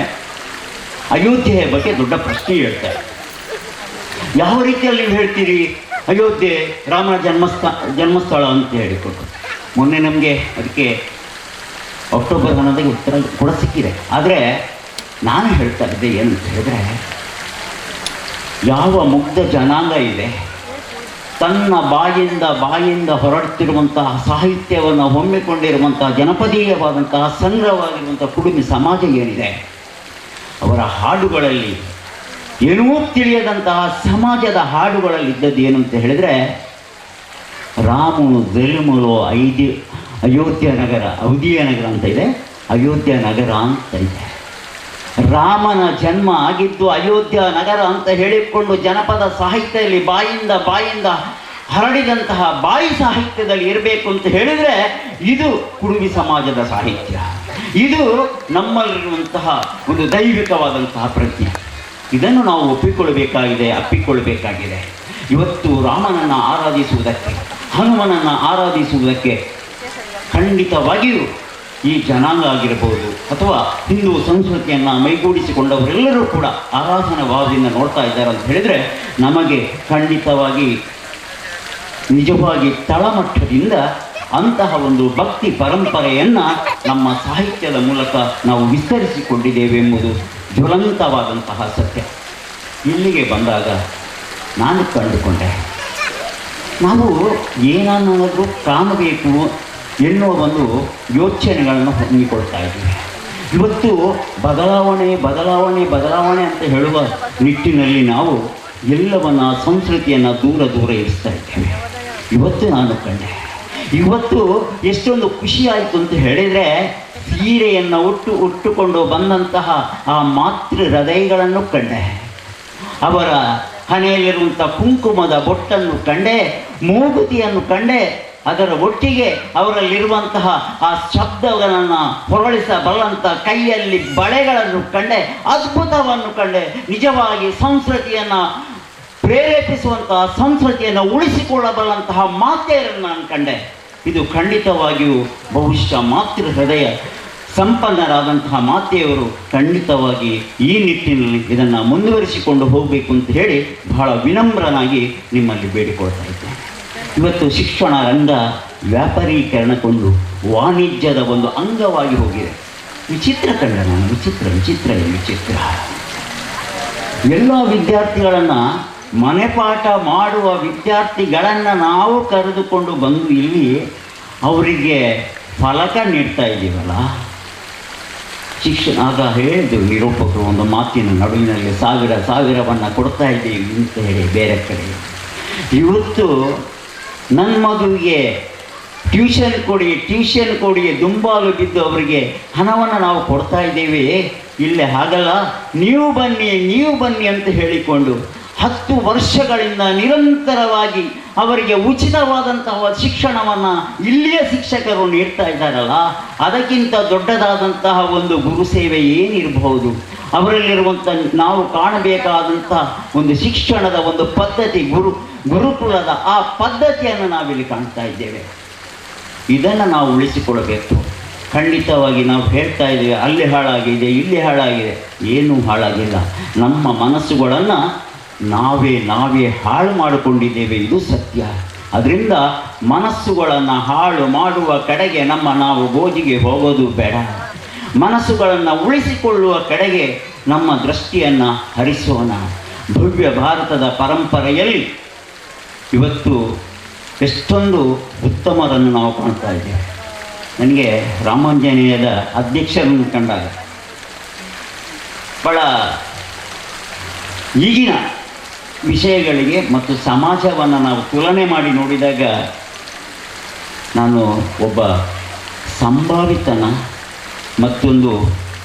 ಅಯೋಧ್ಯೆಯ ಬಗ್ಗೆ ದೊಡ್ಡ ಪ್ರಶ್ನೆ ಹೇಳ್ತಾರೆ. ಯಾವ ರೀತಿಯಲ್ಲಿ ನೀವು ಹೇಳ್ತೀರಿ ಅಯೋಧ್ಯೆ ರಾಮನ ಜನ್ಮಸ್ಥಳ ಅಂತ ಹೇಳಿಕೊಟ್ಟು? ಮೊನ್ನೆ ನಮಗೆ ಅದಕ್ಕೆ ಅಕ್ಟೋಬರ್ 11ಕ್ಕೆ ಉತ್ತರ ಕೂಡ ಸಿಕ್ಕಿದೆ. ಆದರೆ ನಾನು ಹೇಳ್ತಾ ಇದ್ದೆ ಏನಂತ ಹೇಳಿದರೆ, ಯಾವ ಮುಗ್ಧ ಜನಾಂಗ ಇದೆ, ತನ್ನ ಬಾಯಿಂದ ಹೊರಡ್ತಿರುವಂತಹ ಸಾಹಿತ್ಯವನ್ನು ಹೊಮ್ಮಿಕೊಂಡಿರುವಂತಹ ಜನಪದೀಯವಾದಂತಹ ಸಂಗ್ರಹವಾಗಿರುವಂಥ ಕುಡುಮಿ ಸಮಾಜ ಏನಿದೆ, ಅವರ ಹಾಡುಗಳಲ್ಲಿ ಏನೂ ತಿಳಿಯದಂತಹ ಸಮಾಜದ ಹಾಡುಗಳಲ್ಲಿ ಇದ್ದದ್ದು ಏನು ಅಂತ ಹೇಳಿದರೆ, ರಾಮನು ಜಲುಮುಲು ಅಯೋಧ್ಯ ನಗರ, ಅವಧಿಯ ನಗರ ಅಂತ ಇದೆ, ಅಯೋಧ್ಯ ನಗರ ಅಂತ ಇದೆ. ರಾಮನ ಜನ್ಮ ಆಗಿದ್ದು ಅಯೋಧ್ಯ ನಗರ ಅಂತ ಹೇಳಿಕೊಂಡು ಜನಪದ ಸಾಹಿತ್ಯದಲ್ಲಿ ಬಾಯಿಂದ ಹರಡಿದಂತಹ ಬಾಯಿ ಸಾಹಿತ್ಯದಲ್ಲಿ ಇರಬೇಕು ಅಂತ ಹೇಳಿದರೆ ಇದು ಕುಡುಬಿ ಸಮಾಜದ ಸಾಹಿತ್ಯ, ಇದು ನಮ್ಮಲ್ಲಿರುವಂತಹ ಒಂದು ದೈವಿಕವಾದಂತಹ ಪ್ರಜ್ಞೆ. ಇದನ್ನು ನಾವು ಒಪ್ಪಿಕೊಳ್ಳಬೇಕಾಗಿದೆ, ಅಪ್ಪಿಕೊಳ್ಳಬೇಕಾಗಿದೆ. ಇವತ್ತು ರಾಮನನ್ನು ಆರಾಧಿಸುವುದಕ್ಕೆ, ಹನುಮನನ್ನು ಆರಾಧಿಸುವುದಕ್ಕೆ ಖಂಡಿತವಾಗಿಯೂ ಈ ಜನಾಂಗ ಆಗಿರಬಹುದು ಅಥವಾ ಹಿಂದೂ ಸಂಸ್ಕೃತಿಯನ್ನು ಮೈಗೂಡಿಸಿಕೊಂಡವರೆಲ್ಲರೂ ಕೂಡ ಆರಾಧನಾ ಭಾವದಿಂದ ನೋಡ್ತಾ ಇದ್ದಾರೆ ಅಂತ ಹೇಳಿದರೆ, ನಮಗೆ ಖಂಡಿತವಾಗಿ ನಿಜವಾಗಿ ತಳಮಟ್ಟದಿಂದ ಅಂತಹ ಒಂದು ಭಕ್ತಿ ಪರಂಪರೆಯನ್ನು ನಮ್ಮ ಸಾಹಿತ್ಯದ ಮೂಲಕ ನಾವು ವಿಸ್ತರಿಸಿಕೊಂಡಿದ್ದೇವೆ ಎಂಬುದು ಜ್ವಲಂತವಾದಂತಹ ಸತ್ಯ. ಇಲ್ಲಿಗೆ ಬಂದಾಗ ನಾನು ಕಂಡುಕೊಂಡೆ, ನಾವು ಏನನ್ನಾದರೂ ಕಾಣಬೇಕು ಎನ್ನುವ ಒಂದು ಯೋಚನೆಗಳನ್ನು ಹೊಂದಿಕೊಳ್ತಾ ಇದ್ದೀವಿ. ಇವತ್ತು ಬದಲಾವಣೆ ಬದಲಾವಣೆ ಬದಲಾವಣೆ ಅಂತ ಹೇಳುವ ನಿಟ್ಟಿನಲ್ಲಿ ನಾವು ಎಲ್ಲವನ್ನ ಸಂಸ್ಕೃತಿಯನ್ನು ದೂರ ದೂರ ಇರಿಸ್ತಾ ಇದ್ದೇವೆ. ಇವತ್ತು ನಾನು ಕಂಡೆ, ಇವತ್ತು ಎಷ್ಟೊಂದು ಖುಷಿಯಾಯಿತು ಅಂತ ಹೇಳಿದರೆ, ಸೀರೆಯನ್ನು ಉಟ್ಟುಕೊಂಡು ಬಂದಂತಹ ಆ ಮಾತೃ ಹೃದಯಗಳನ್ನು ಕಂಡೆ, ಅವರ ಹಣೆಯಲ್ಲಿರುವಂಥ ಕುಂಕುಮದ ಬೊಟ್ಟನ್ನು ಕಂಡೆ, ಮೂಗುತಿಯನ್ನು ಕಂಡೆ, ಅದರ ಒಟ್ಟಿಗೆ ಅವರಲ್ಲಿರುವಂತಹ ಆ ಶಬ್ದಗಳನ್ನು ಹೊರಳಿಸಬಲ್ಲಂಥ ಕೈಯಲ್ಲಿ ಬಳೆಗಳನ್ನು ಕಂಡೆ, ಅದ್ಭುತವನ್ನು ಕಂಡೆ. ನಿಜವಾಗಿ ಸಂಸ್ಕೃತಿಯನ್ನು ಪ್ರೇರೇಪಿಸುವಂತಹ, ಸಂಸ್ಕೃತಿಯನ್ನು ಉಳಿಸಿಕೊಳ್ಳಬಲ್ಲಂತಹ ಮಾತೆಯರನ್ನು ನಾನು ಕಂಡೆ. ಇದು ಖಂಡಿತವಾಗಿಯೂ ಬಹುಶಃ ಮಾತೃ ಹೃದಯ ಸಂಪನ್ನರಾದಂತಹ ಮಾತೆಯವರು ಖಂಡಿತವಾಗಿ ಈ ನಿಟ್ಟಿನಲ್ಲಿ ಇದನ್ನು ಮುಂದುವರಿಸಿಕೊಂಡು ಹೋಗಬೇಕು ಅಂತ ಹೇಳಿ ಬಹಳ ವಿನಮ್ರನಾಗಿ ನಿಮ್ಮಲ್ಲಿ ಬೇಡಿಕೊಳ್ತಾ ಇದ್ದೇನೆ. ಇವತ್ತು ಶಿಕ್ಷಣ ರಂಗ ವ್ಯಾಪಾರೀಕರಣಗೊಂಡು ವಾಣಿಜ್ಯದ ಒಂದು ಅಂಗವಾಗಿ ಹೋಗಿದೆ. ವಿಚಿತ್ರ ಕಂಡ ನಾನು, ವಿಚಿತ್ರ ವಿಚಿತ್ರ ವಿಚಿತ್ರ. ಎಲ್ಲ ವಿದ್ಯಾರ್ಥಿಗಳನ್ನು, ಮನೆಪಾಠ ಮಾಡುವ ವಿದ್ಯಾರ್ಥಿಗಳನ್ನು ನಾವು ಕರೆದುಕೊಂಡು ಬಂದು ಇಲ್ಲಿ ಅವರಿಗೆ ಫಲಕ ನೀಡ್ತಾ ಇದ್ದೀವಲ್ಲ. ಶಿಕ್ಷಣ ಆಗ ಹೇಳಿದ್ದು ನಿರೂಪಕರು ಒಂದು ಮಾತಿನ ನಡುವಿನಲ್ಲಿ ಸಾವಿರ ಸಾವಿರವನ್ನು ಕೊಡ್ತಾ ಇದ್ದೀವಿ ಅಂತ ಹೇಳಿ ಬೇರೆ ಕಡೆ. ಇವತ್ತು ನನ್ನ ಮಗುವಿಗೆ ಟ್ಯೂಷನ್ ಕೊಡಿ ಟ್ಯೂಷನ್ ಕೊಡಿ ದುಂಬಾಲು ಬಿದ್ದು ಅವರಿಗೆ ಹಣವನ್ನು ನಾವು ಕೊಡ್ತಾ ಇದ್ದೀವಿ. ಇಲ್ಲೇ ಹಾಗಲ್ಲ, ನೀವು ಬನ್ನಿ ನೀವು ಬನ್ನಿ ಅಂತ ಹೇಳಿಕೊಂಡು 10 ವರ್ಷಗಳಿಂದ ನಿರಂತರವಾಗಿ ಅವರಿಗೆ ಉಚಿತವಾದಂತಹ ಶಿಕ್ಷಣವನ್ನು ಇಲ್ಲಿಯ ಶಿಕ್ಷಕರು ನೀಡ್ತಾ ಇದ್ದಾರಲ್ಲ, ಅದಕ್ಕಿಂತ ದೊಡ್ಡದಾದಂತಹ ಒಂದು ಗುರು ಸೇವೆ ಏನಿರಬಹುದು? ಅವರಲ್ಲಿರುವಂಥ ನಾವು ಕಾಣಬೇಕಾದಂಥ ಒಂದು ಶಿಕ್ಷಣದ ಒಂದು ಪದ್ಧತಿ, ಗುರುಕುಲದ ಆ ಪದ್ಧತಿಯನ್ನು ನಾವಿಲ್ಲಿ ಕಾಣ್ತಾ ಇದ್ದೇವೆ. ಇದನ್ನು ನಾವು ಉಳಿಸಿಕೊಳ್ಳಬೇಕು. ಖಂಡಿತವಾಗಿ ನಾವು ಹೇಳ್ತಾ ಇದ್ದೇವೆ ಅಲ್ಲಿ ಹಾಳಾಗಿದೆ ಇಲ್ಲಿ ಹಾಳಾಗಿದೆ, ಏನೂ ಹಾಳಾಗಿಲ್ಲ. ನಮ್ಮ ಮನಸ್ಸುಗಳನ್ನು ನಾವೇ ಹಾಳು ಮಾಡಿಕೊಂಡಿದ್ದೇವೆ, ಇದು ಸತ್ಯ. ಅದರಿಂದ ಮನಸ್ಸುಗಳನ್ನು ಹಾಳು ಮಾಡುವ ಕಡೆಗೆ ನಾವು ಗೋಜಿಗೆ ಹೋಗೋದು ಬೇಡ. ಮನಸ್ಸುಗಳನ್ನು ಉಳಿಸಿಕೊಳ್ಳುವ ಕಡೆಗೆ ನಮ್ಮ ದೃಷ್ಟಿಯನ್ನು ಹರಿಸೋಣ. ಭವ್ಯ ಭಾರತದ ಪರಂಪರೆಯಲ್ಲಿ ಇವತ್ತು ಎಷ್ಟೊಂದು ಉತ್ತಮರನ್ನು ನಾವು ಕಾಣ್ತಾ ಇದ್ದೇವೆ. ನನಗೆ ರಾಮಾಂಜನೇಯದ ಅಧ್ಯಕ್ಷರನ್ನು ಕಂಡಾಗ ಭಾಳ ಈಗಿನ ವಿಷಯಗಳಿಗೆ ಮತ್ತು ಸಮಾಜವನ್ನು ನಾವು ತುಲನೆ ಮಾಡಿ ನೋಡಿದಾಗ ನಾನು ಒಬ್ಬ ಸಂಭಾವಿತನ ಮತ್ತೊಂದು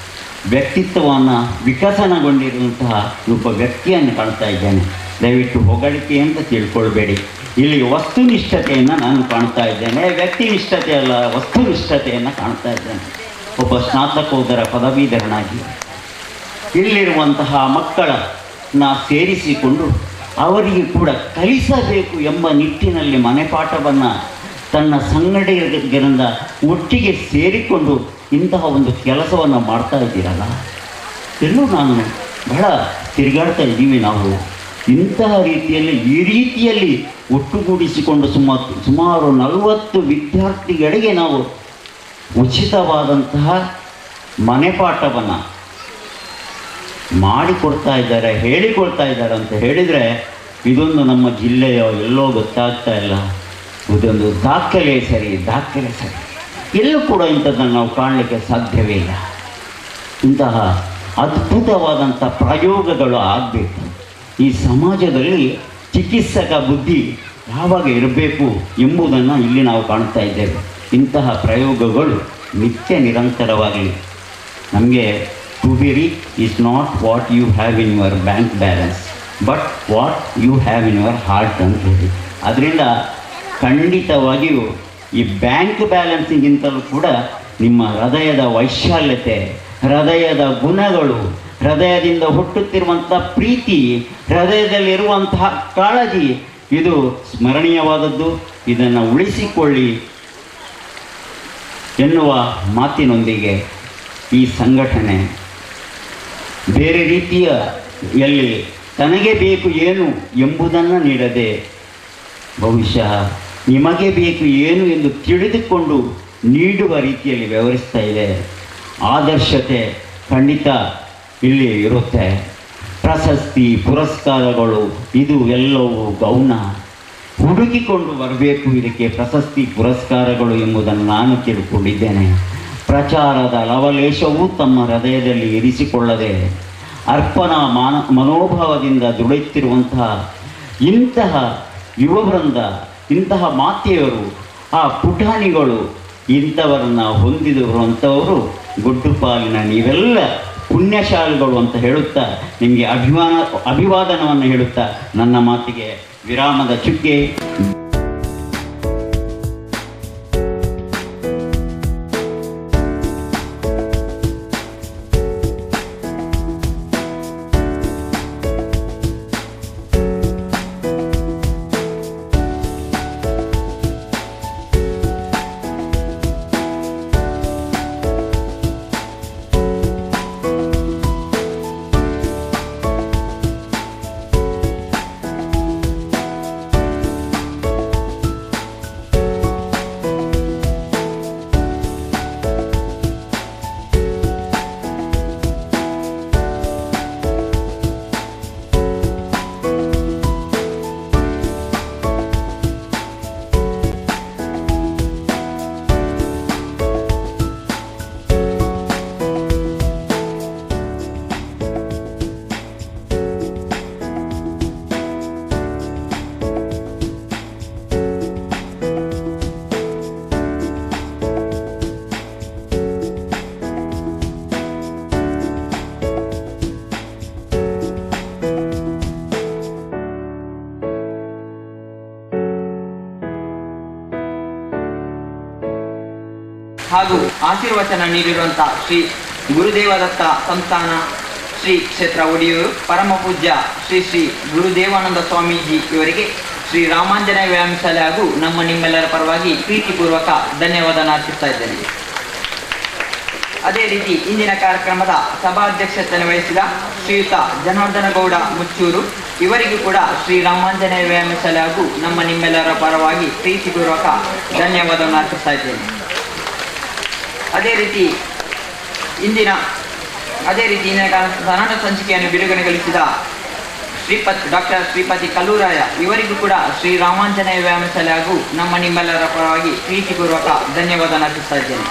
ವ್ಯಕ್ತಿತ್ವವನ್ನು ವಿಕಸನಗೊಂಡಿರುವಂತಹ ಒಬ್ಬ ವ್ಯಕ್ತಿಯನ್ನು ಕಾಣ್ತಾ ಇದ್ದೇನೆ. ದಯವಿಟ್ಟು ಹೊಗಳಿಕೆ ಅಂತ ತಿಳ್ಕೊಳ್ಬೇಡಿ. ಇಲ್ಲಿ ವಸ್ತುನಿಷ್ಠತೆಯನ್ನು ನಾನು ಕಾಣ್ತಾ ಇದ್ದೇನೆ, ವ್ಯಕ್ತಿನಿಷ್ಠತೆ ಅಲ್ಲ, ವಸ್ತುನಿಷ್ಠತೆಯನ್ನು ಕಾಣ್ತಾ ಇದ್ದೇನೆ. ಒಬ್ಬ ಸ್ನಾತಕೋತ್ತರ ಪದವೀಧರನಾಗಿ ಇಲ್ಲಿರುವಂತಹ ಮಕ್ಕಳನ್ನ ಸೇರಿಸಿಕೊಂಡು ಅವರಿಗೆ ಕೂಡ ಕಲಿಸಬೇಕು ಎಂಬ ನಿಟ್ಟಿನಲ್ಲಿ ಮನೆಪಾಠವನ್ನು ತನ್ನ ಸಂಗಡಿಗರಿಂದ ಒಟ್ಟಿಗೆ ಸೇರಿಕೊಂಡು ಇಂತಹ ಒಂದು ಕೆಲಸವನ್ನು ಮಾಡ್ತಾ ಇದ್ದೀರಲ್ಲ, ಎಲ್ಲೂ ನಾನು ಬಹಳ ತಿರುಗಾಡ್ತಾ ಇದ್ದೀವಿ ನಾವು. ಇಂತಹ ರೀತಿಯಲ್ಲಿ ಈ ರೀತಿಯಲ್ಲಿ ಒಟ್ಟುಗೂಡಿಸಿಕೊಂಡು ಸುಮಾರು 40 ವಿದ್ಯಾರ್ಥಿಗಳಿಗೆ ನಾವು ಉಚಿತವಾದಂತಹ ಮನೆಪಾಠವನ್ನು ಮಾಡಿಕೊಡ್ತಾ ಇದ್ದಾರೆ, ಹೇಳಿಕೊಡ್ತಾ ಇದ್ದಾರೆ ಅಂತ ಹೇಳಿದರೆ ಇದೊಂದು ನಮ್ಮ ಜಿಲ್ಲೆಯ ಎಲ್ಲೋ ಗೊತ್ತಾಗ್ತಾ ಇಲ್ಲ. ಇದೊಂದು ದಾಖಲೆ ಸರಿ, ದಾಖಲೆ ಸರಿ. ಎಲ್ಲೂ ಕೂಡ ಇಂಥದ್ದನ್ನು ನಾವು ಕಾಣಲಿಕ್ಕೆ ಸಾಧ್ಯವೇ ಇಲ್ಲ. ಇಂತಹ ಅದ್ಭುತವಾದಂಥ ಪ್ರಯೋಗಗಳು ಆಗಬೇಕು. ಈ ಸಮಾಜದಲ್ಲಿ ಚಿಕಿತ್ಸಕ ಬುದ್ಧಿ ಯಾವಾಗ ಇರಬೇಕು ಎಂಬುದನ್ನು ಇಲ್ಲಿ ನಾವು ಕಾಣ್ತಾ ಇದ್ದೇವೆ. ಇಂತಹ ಪ್ರಯೋಗಗಳು ನಿತ್ಯ ನಿರಂತರವಾಗಲಿ. ನಮಗೆ to be rich is not what you have in your bank balance, but what you have in your heart ಅಂತ ಹೇಳಿ. ಅದರಿಂದ ಖಂಡಿತವಾಗಿಯೂ ಈ ಬ್ಯಾಂಕ್ ಬ್ಯಾಲೆನ್ಸಿಗಿಂತಲೂ ಕೂಡ ನಿಮ್ಮ ಹೃದಯದ ವೈಶಾಲ್ಯತೆ, ಹೃದಯದ ಗುಣಗಳು, ಹೃದಯದಿಂದ ಹುಟ್ಟುತ್ತಿರುವಂಥ ಪ್ರೀತಿ, ಹೃದಯದಲ್ಲಿರುವಂತಹ ಕಾಳಜಿ, ಇದು ಸ್ಮರಣೀಯವಾದದ್ದು. ಇದನ್ನು ಉಳಿಸಿಕೊಳ್ಳಿ ಎನ್ನುವ ಮಾತಿನೊಂದಿಗೆ ಈ ಸಂಘಟನೆ ಬೇರೆ ರೀತಿಯ ಎಲ್ಲಿ ತನಗೆ ಬೇಕು ಏನು ಎಂಬುದನ್ನು ನೀಡದೆ, ಬಹುಶಃ ನಿಮಗೆ ಬೇಕು ಏನು ಎಂದು ತಿಳಿದುಕೊಂಡು ನೀಡುವ ರೀತಿಯಲ್ಲಿ ವ್ಯವಹರಿಸ್ತಾ ಇದೆ. ಆದರ್ಶತೆ ಖಂಡಿತ ಇಲ್ಲಿ ಇರುತ್ತೆ. ಪ್ರಶಸ್ತಿ ಪುರಸ್ಕಾರಗಳು ಇದು ಎಲ್ಲವೂ ಗೌಣ. ಹುಡುಕಿಕೊಂಡು ಬರಬೇಕು ಇದಕ್ಕೆ ಪ್ರಶಸ್ತಿ ಪುರಸ್ಕಾರಗಳು ಎಂಬುದನ್ನು ನಾನು ತಿಳ್ಕೊಂಡಿದ್ದೇನೆ. ಪ್ರಚಾರದ ಲವಲೇಶವೂ ತಮ್ಮ ಹೃದಯದಲ್ಲಿ ಇರಿಸಿಕೊಳ್ಳದೆ ಅರ್ಪಣಾ ಮನೋಭಾವದಿಂದ ದುಡಿಯುತ್ತಿರುವಂತಹ ಇಂತಹ ಯುವವೃಂದ, ಇಂತಹ ಮಾತೆಯರು, ಆ ಪುಟಾಣಿಗಳು, ಇಂಥವರನ್ನು ಹೊಂದಿರುವಂಥವರು ಗುಡ್ಡುಪಾಲಿನ ನೀವೆಲ್ಲ ಪುಣ್ಯಶಾಲಿಗಳು ಅಂತ ಹೇಳುತ್ತಾ ನಿಮಗೆ ಅಭಿವಾದನವನ್ನು ಹೇಳುತ್ತಾ ನನ್ನ ಮಾತಿಗೆ ವಿರಾಮದ ಚುಕ್ಕೆ. ಹಾಗೂ ಆಶೀರ್ವಚನ ನೀಡಿರುವಂತಹ ಶ್ರೀ ಗುರುದೇವದತ್ತ ಸಂಸ್ಥಾನ ಶ್ರೀ ಕ್ಷೇತ್ರ ಒಡಿಯೂರು ಪರಮ ಪೂಜ್ಯ ಶ್ರೀ ಶ್ರೀ ಗುರುದೇವಾನಂದ ಸ್ವಾಮೀಜಿ ಇವರಿಗೆ ಶ್ರೀ ರಾಮಾಂಜನೇಯ ವ್ಯಾಯಾಮ ಶಾಲೆ ಹಾಗೂ ನಮ್ಮ ನಿಮ್ಮೆಲ್ಲರ ಪರವಾಗಿ ಪ್ರೀತಿಪೂರ್ವಕ ಧನ್ಯವಾದ ಅರ್ಪಿಸ್ತಾ ಇದ್ದೇನೆ. ಅದೇ ರೀತಿ ಇಂದಿನ ಕಾರ್ಯಕ್ರಮದ ಸಭಾಧ್ಯಕ್ಷತೆಯನ್ನು ವಹಿಸಿದ ಶ್ರೀಯುತ ಜನಾರ್ದನ ಗೌಡ ಮುಚ್ಚೂರು ಇವರಿಗೂ ಕೂಡ ಶ್ರೀ ರಾಮಾಂಜನೇಯ ವ್ಯಾಯಾಮ ಶಾಲೆ ಹಾಗೂ ನಮ್ಮ ನಿಮ್ಮೆಲ್ಲರ ಪರವಾಗಿ ಪ್ರೀತಿಪೂರ್ವಕ ಧನ್ಯವಾದವನ್ನು ಅರ್ಪಿಸ್ತಾ ಇದ್ದೇನೆ. ಅದೇ ರೀತಿ ಇಂದಿನ ಸನಾಟ ಸಂಚಿಕೆಯನ್ನು ಬಿಡುಗಡೆಗೊಳಿಸಿದ ಡಾಕ್ಟರ್ ಶ್ರೀಪತಿ ಕಲ್ಲೂರಾಯ ಇವರಿಗೂ ಕೂಡ ಶ್ರೀ ರಾಮಾಂಜನೇಯ ವ್ಯಾಯಾಮ ಶಾಲೆ ಹಾಗೂ ನಮ್ಮ ನಿಮ್ಮೆಲ್ಲರ ಪರವಾಗಿ ಪ್ರೀತಿಪೂರ್ವಕ ಧನ್ಯವಾದ ಅರ್ಪಿಸ್ತಾ ಇದ್ದೇನೆ.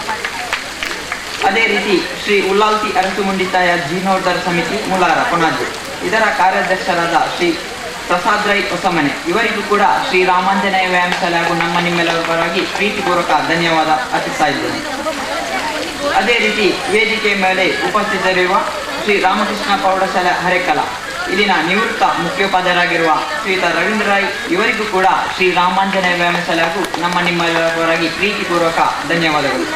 ಅದೇ ರೀತಿ ಶ್ರೀ ಉಲ್ಲಾಲ್ತಿ ಅರಸುಮುಂಡಿತಾಯ ಜೀರ್ಣೋದ್ಧಾರ ಸಮಿತಿ ಮುಲಾರ ಕೊಣಾಜೆ ಇದರ ಕಾರ್ಯಾಧ್ಯಕ್ಷರಾದ ಶ್ರೀ ಪ್ರಸಾದ್ ರೈ ಹೊಸಮನೆ ಇವರಿಗೂ ಕೂಡ ಶ್ರೀ ರಾಮಾಂಜನೇಯ ವ್ಯಾಯಾಮ ಶಾಲೆ ಹಾಗೂ ನಮ್ಮ ನಿಮ್ಮೆಲ್ಲರ ಪರವಾಗಿ ಪ್ರೀತಿಪೂರ್ವಕ ಧನ್ಯವಾದ ಅರ್ಪಿಸ್ತಾ ಇದ್ದೇನೆ. ಅದೇ ರೀತಿ ವೇದಿಕೆ ಮೇಲೆ ಉಪಸ್ಥಿತರಿರುವ ಶ್ರೀ ರಾಮಕೃಷ್ಣ ಪ್ರೌಢಶಾಲೆ ಹರೇಕಲ ಇಲ್ಲಿನ ನಿವೃತ್ತ ಮುಖ್ಯೋಪಾಧ್ಯಾಯರಾಗಿರುವ ಶ್ರೀಯುತ ರವೀಂದ್ರ ರಾಯ್ ಇವರಿಗೂ ಕೂಡ ಶ್ರೀ ರಾಮಾಂಜನೇಯ ವ್ಯಾಯಾಮ ಶಾಲೆ ಹಾಗೂ ನಮ್ಮ ನಿಮ್ಮೆಲ್ಲರ ಪರವಾಗಿ ಪ್ರೀತಿಪೂರ್ವಕ ಧನ್ಯವಾದಗಳು.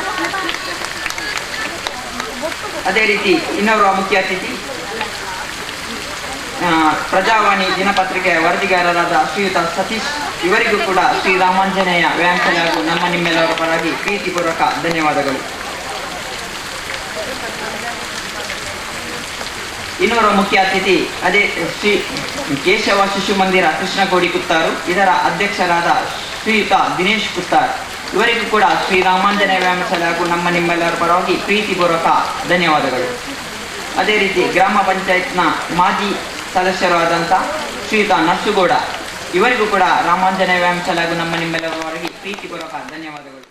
ಅದೇ ರೀತಿ ಇನ್ನೋರ್ವ ಮುಖ್ಯ ಅತಿಥಿ ಪ್ರಜಾವಾಣಿ ದಿನಪತ್ರಿಕೆಯ ವರದಿಗಾರರಾದ ಶ್ರೀಯುತ ಸತೀಶ್ ಇವರಿಗೂ ಕೂಡ ಶ್ರೀ ರಾಮಾಂಜನೇಯ ವ್ಯಾಯಾಮ ಶಾಲೆ ಹಾಗೂ ನಮ್ಮ ನಿಮ್ಮೆಲ್ಲರ ಪರವಾಗಿ ಪ್ರೀತಿಪೂರ್ವಕ ಧನ್ಯವಾದಗಳು. ಇನ್ನೋರ್ವ ಮುಖ್ಯ ಅತಿಥಿ ಅದೇ ಶ್ರೀ ಕೇಶವ ಶಿಶು ಮಂದಿರ ಕೃಷ್ಣಕೋಡಿ ಕುತ್ತಾರು ಇದರ ಅಧ್ಯಕ್ಷರಾದ ಶ್ರೀಯುತ ದಿನೇಶ್ ಕುತ್ತಾರ್ ಇವರಿಗೂ ಕೂಡ ಶ್ರೀ ರಾಮಾಂಜನೇಯ ವ್ಯಾಯಾಮ ಶಾಲೆ ಹಾಗೂ ನಮ್ಮ ನಿಮ್ಮೆಲ್ಲರ ಪರವಾಗಿ ಪ್ರೀತಿಪೂರ್ವಕ ಧನ್ಯವಾದಗಳು. ಅದೇ ರೀತಿ ಗ್ರಾಮ ಪಂಚಾಯತ್ನ ಮಾಜಿ ಸದಸ್ಯರಾದಂಥ ಶ್ರೀಯುತ ನರ್ಸುಗೌಡ ಇವರಿಗೂ ಕೂಡ ರಾಮಾಂಜನೇಯ ವ್ಯಾಯಾಮ ಶಾಲೆ ಹಾಗೂ ನಮ್ಮ ನಿಮ್ಮೆಲ್ಲರ ಪರವಾಗಿ ಪ್ರೀತಿಪೂರ್ವಕ ಧನ್ಯವಾದಗಳು.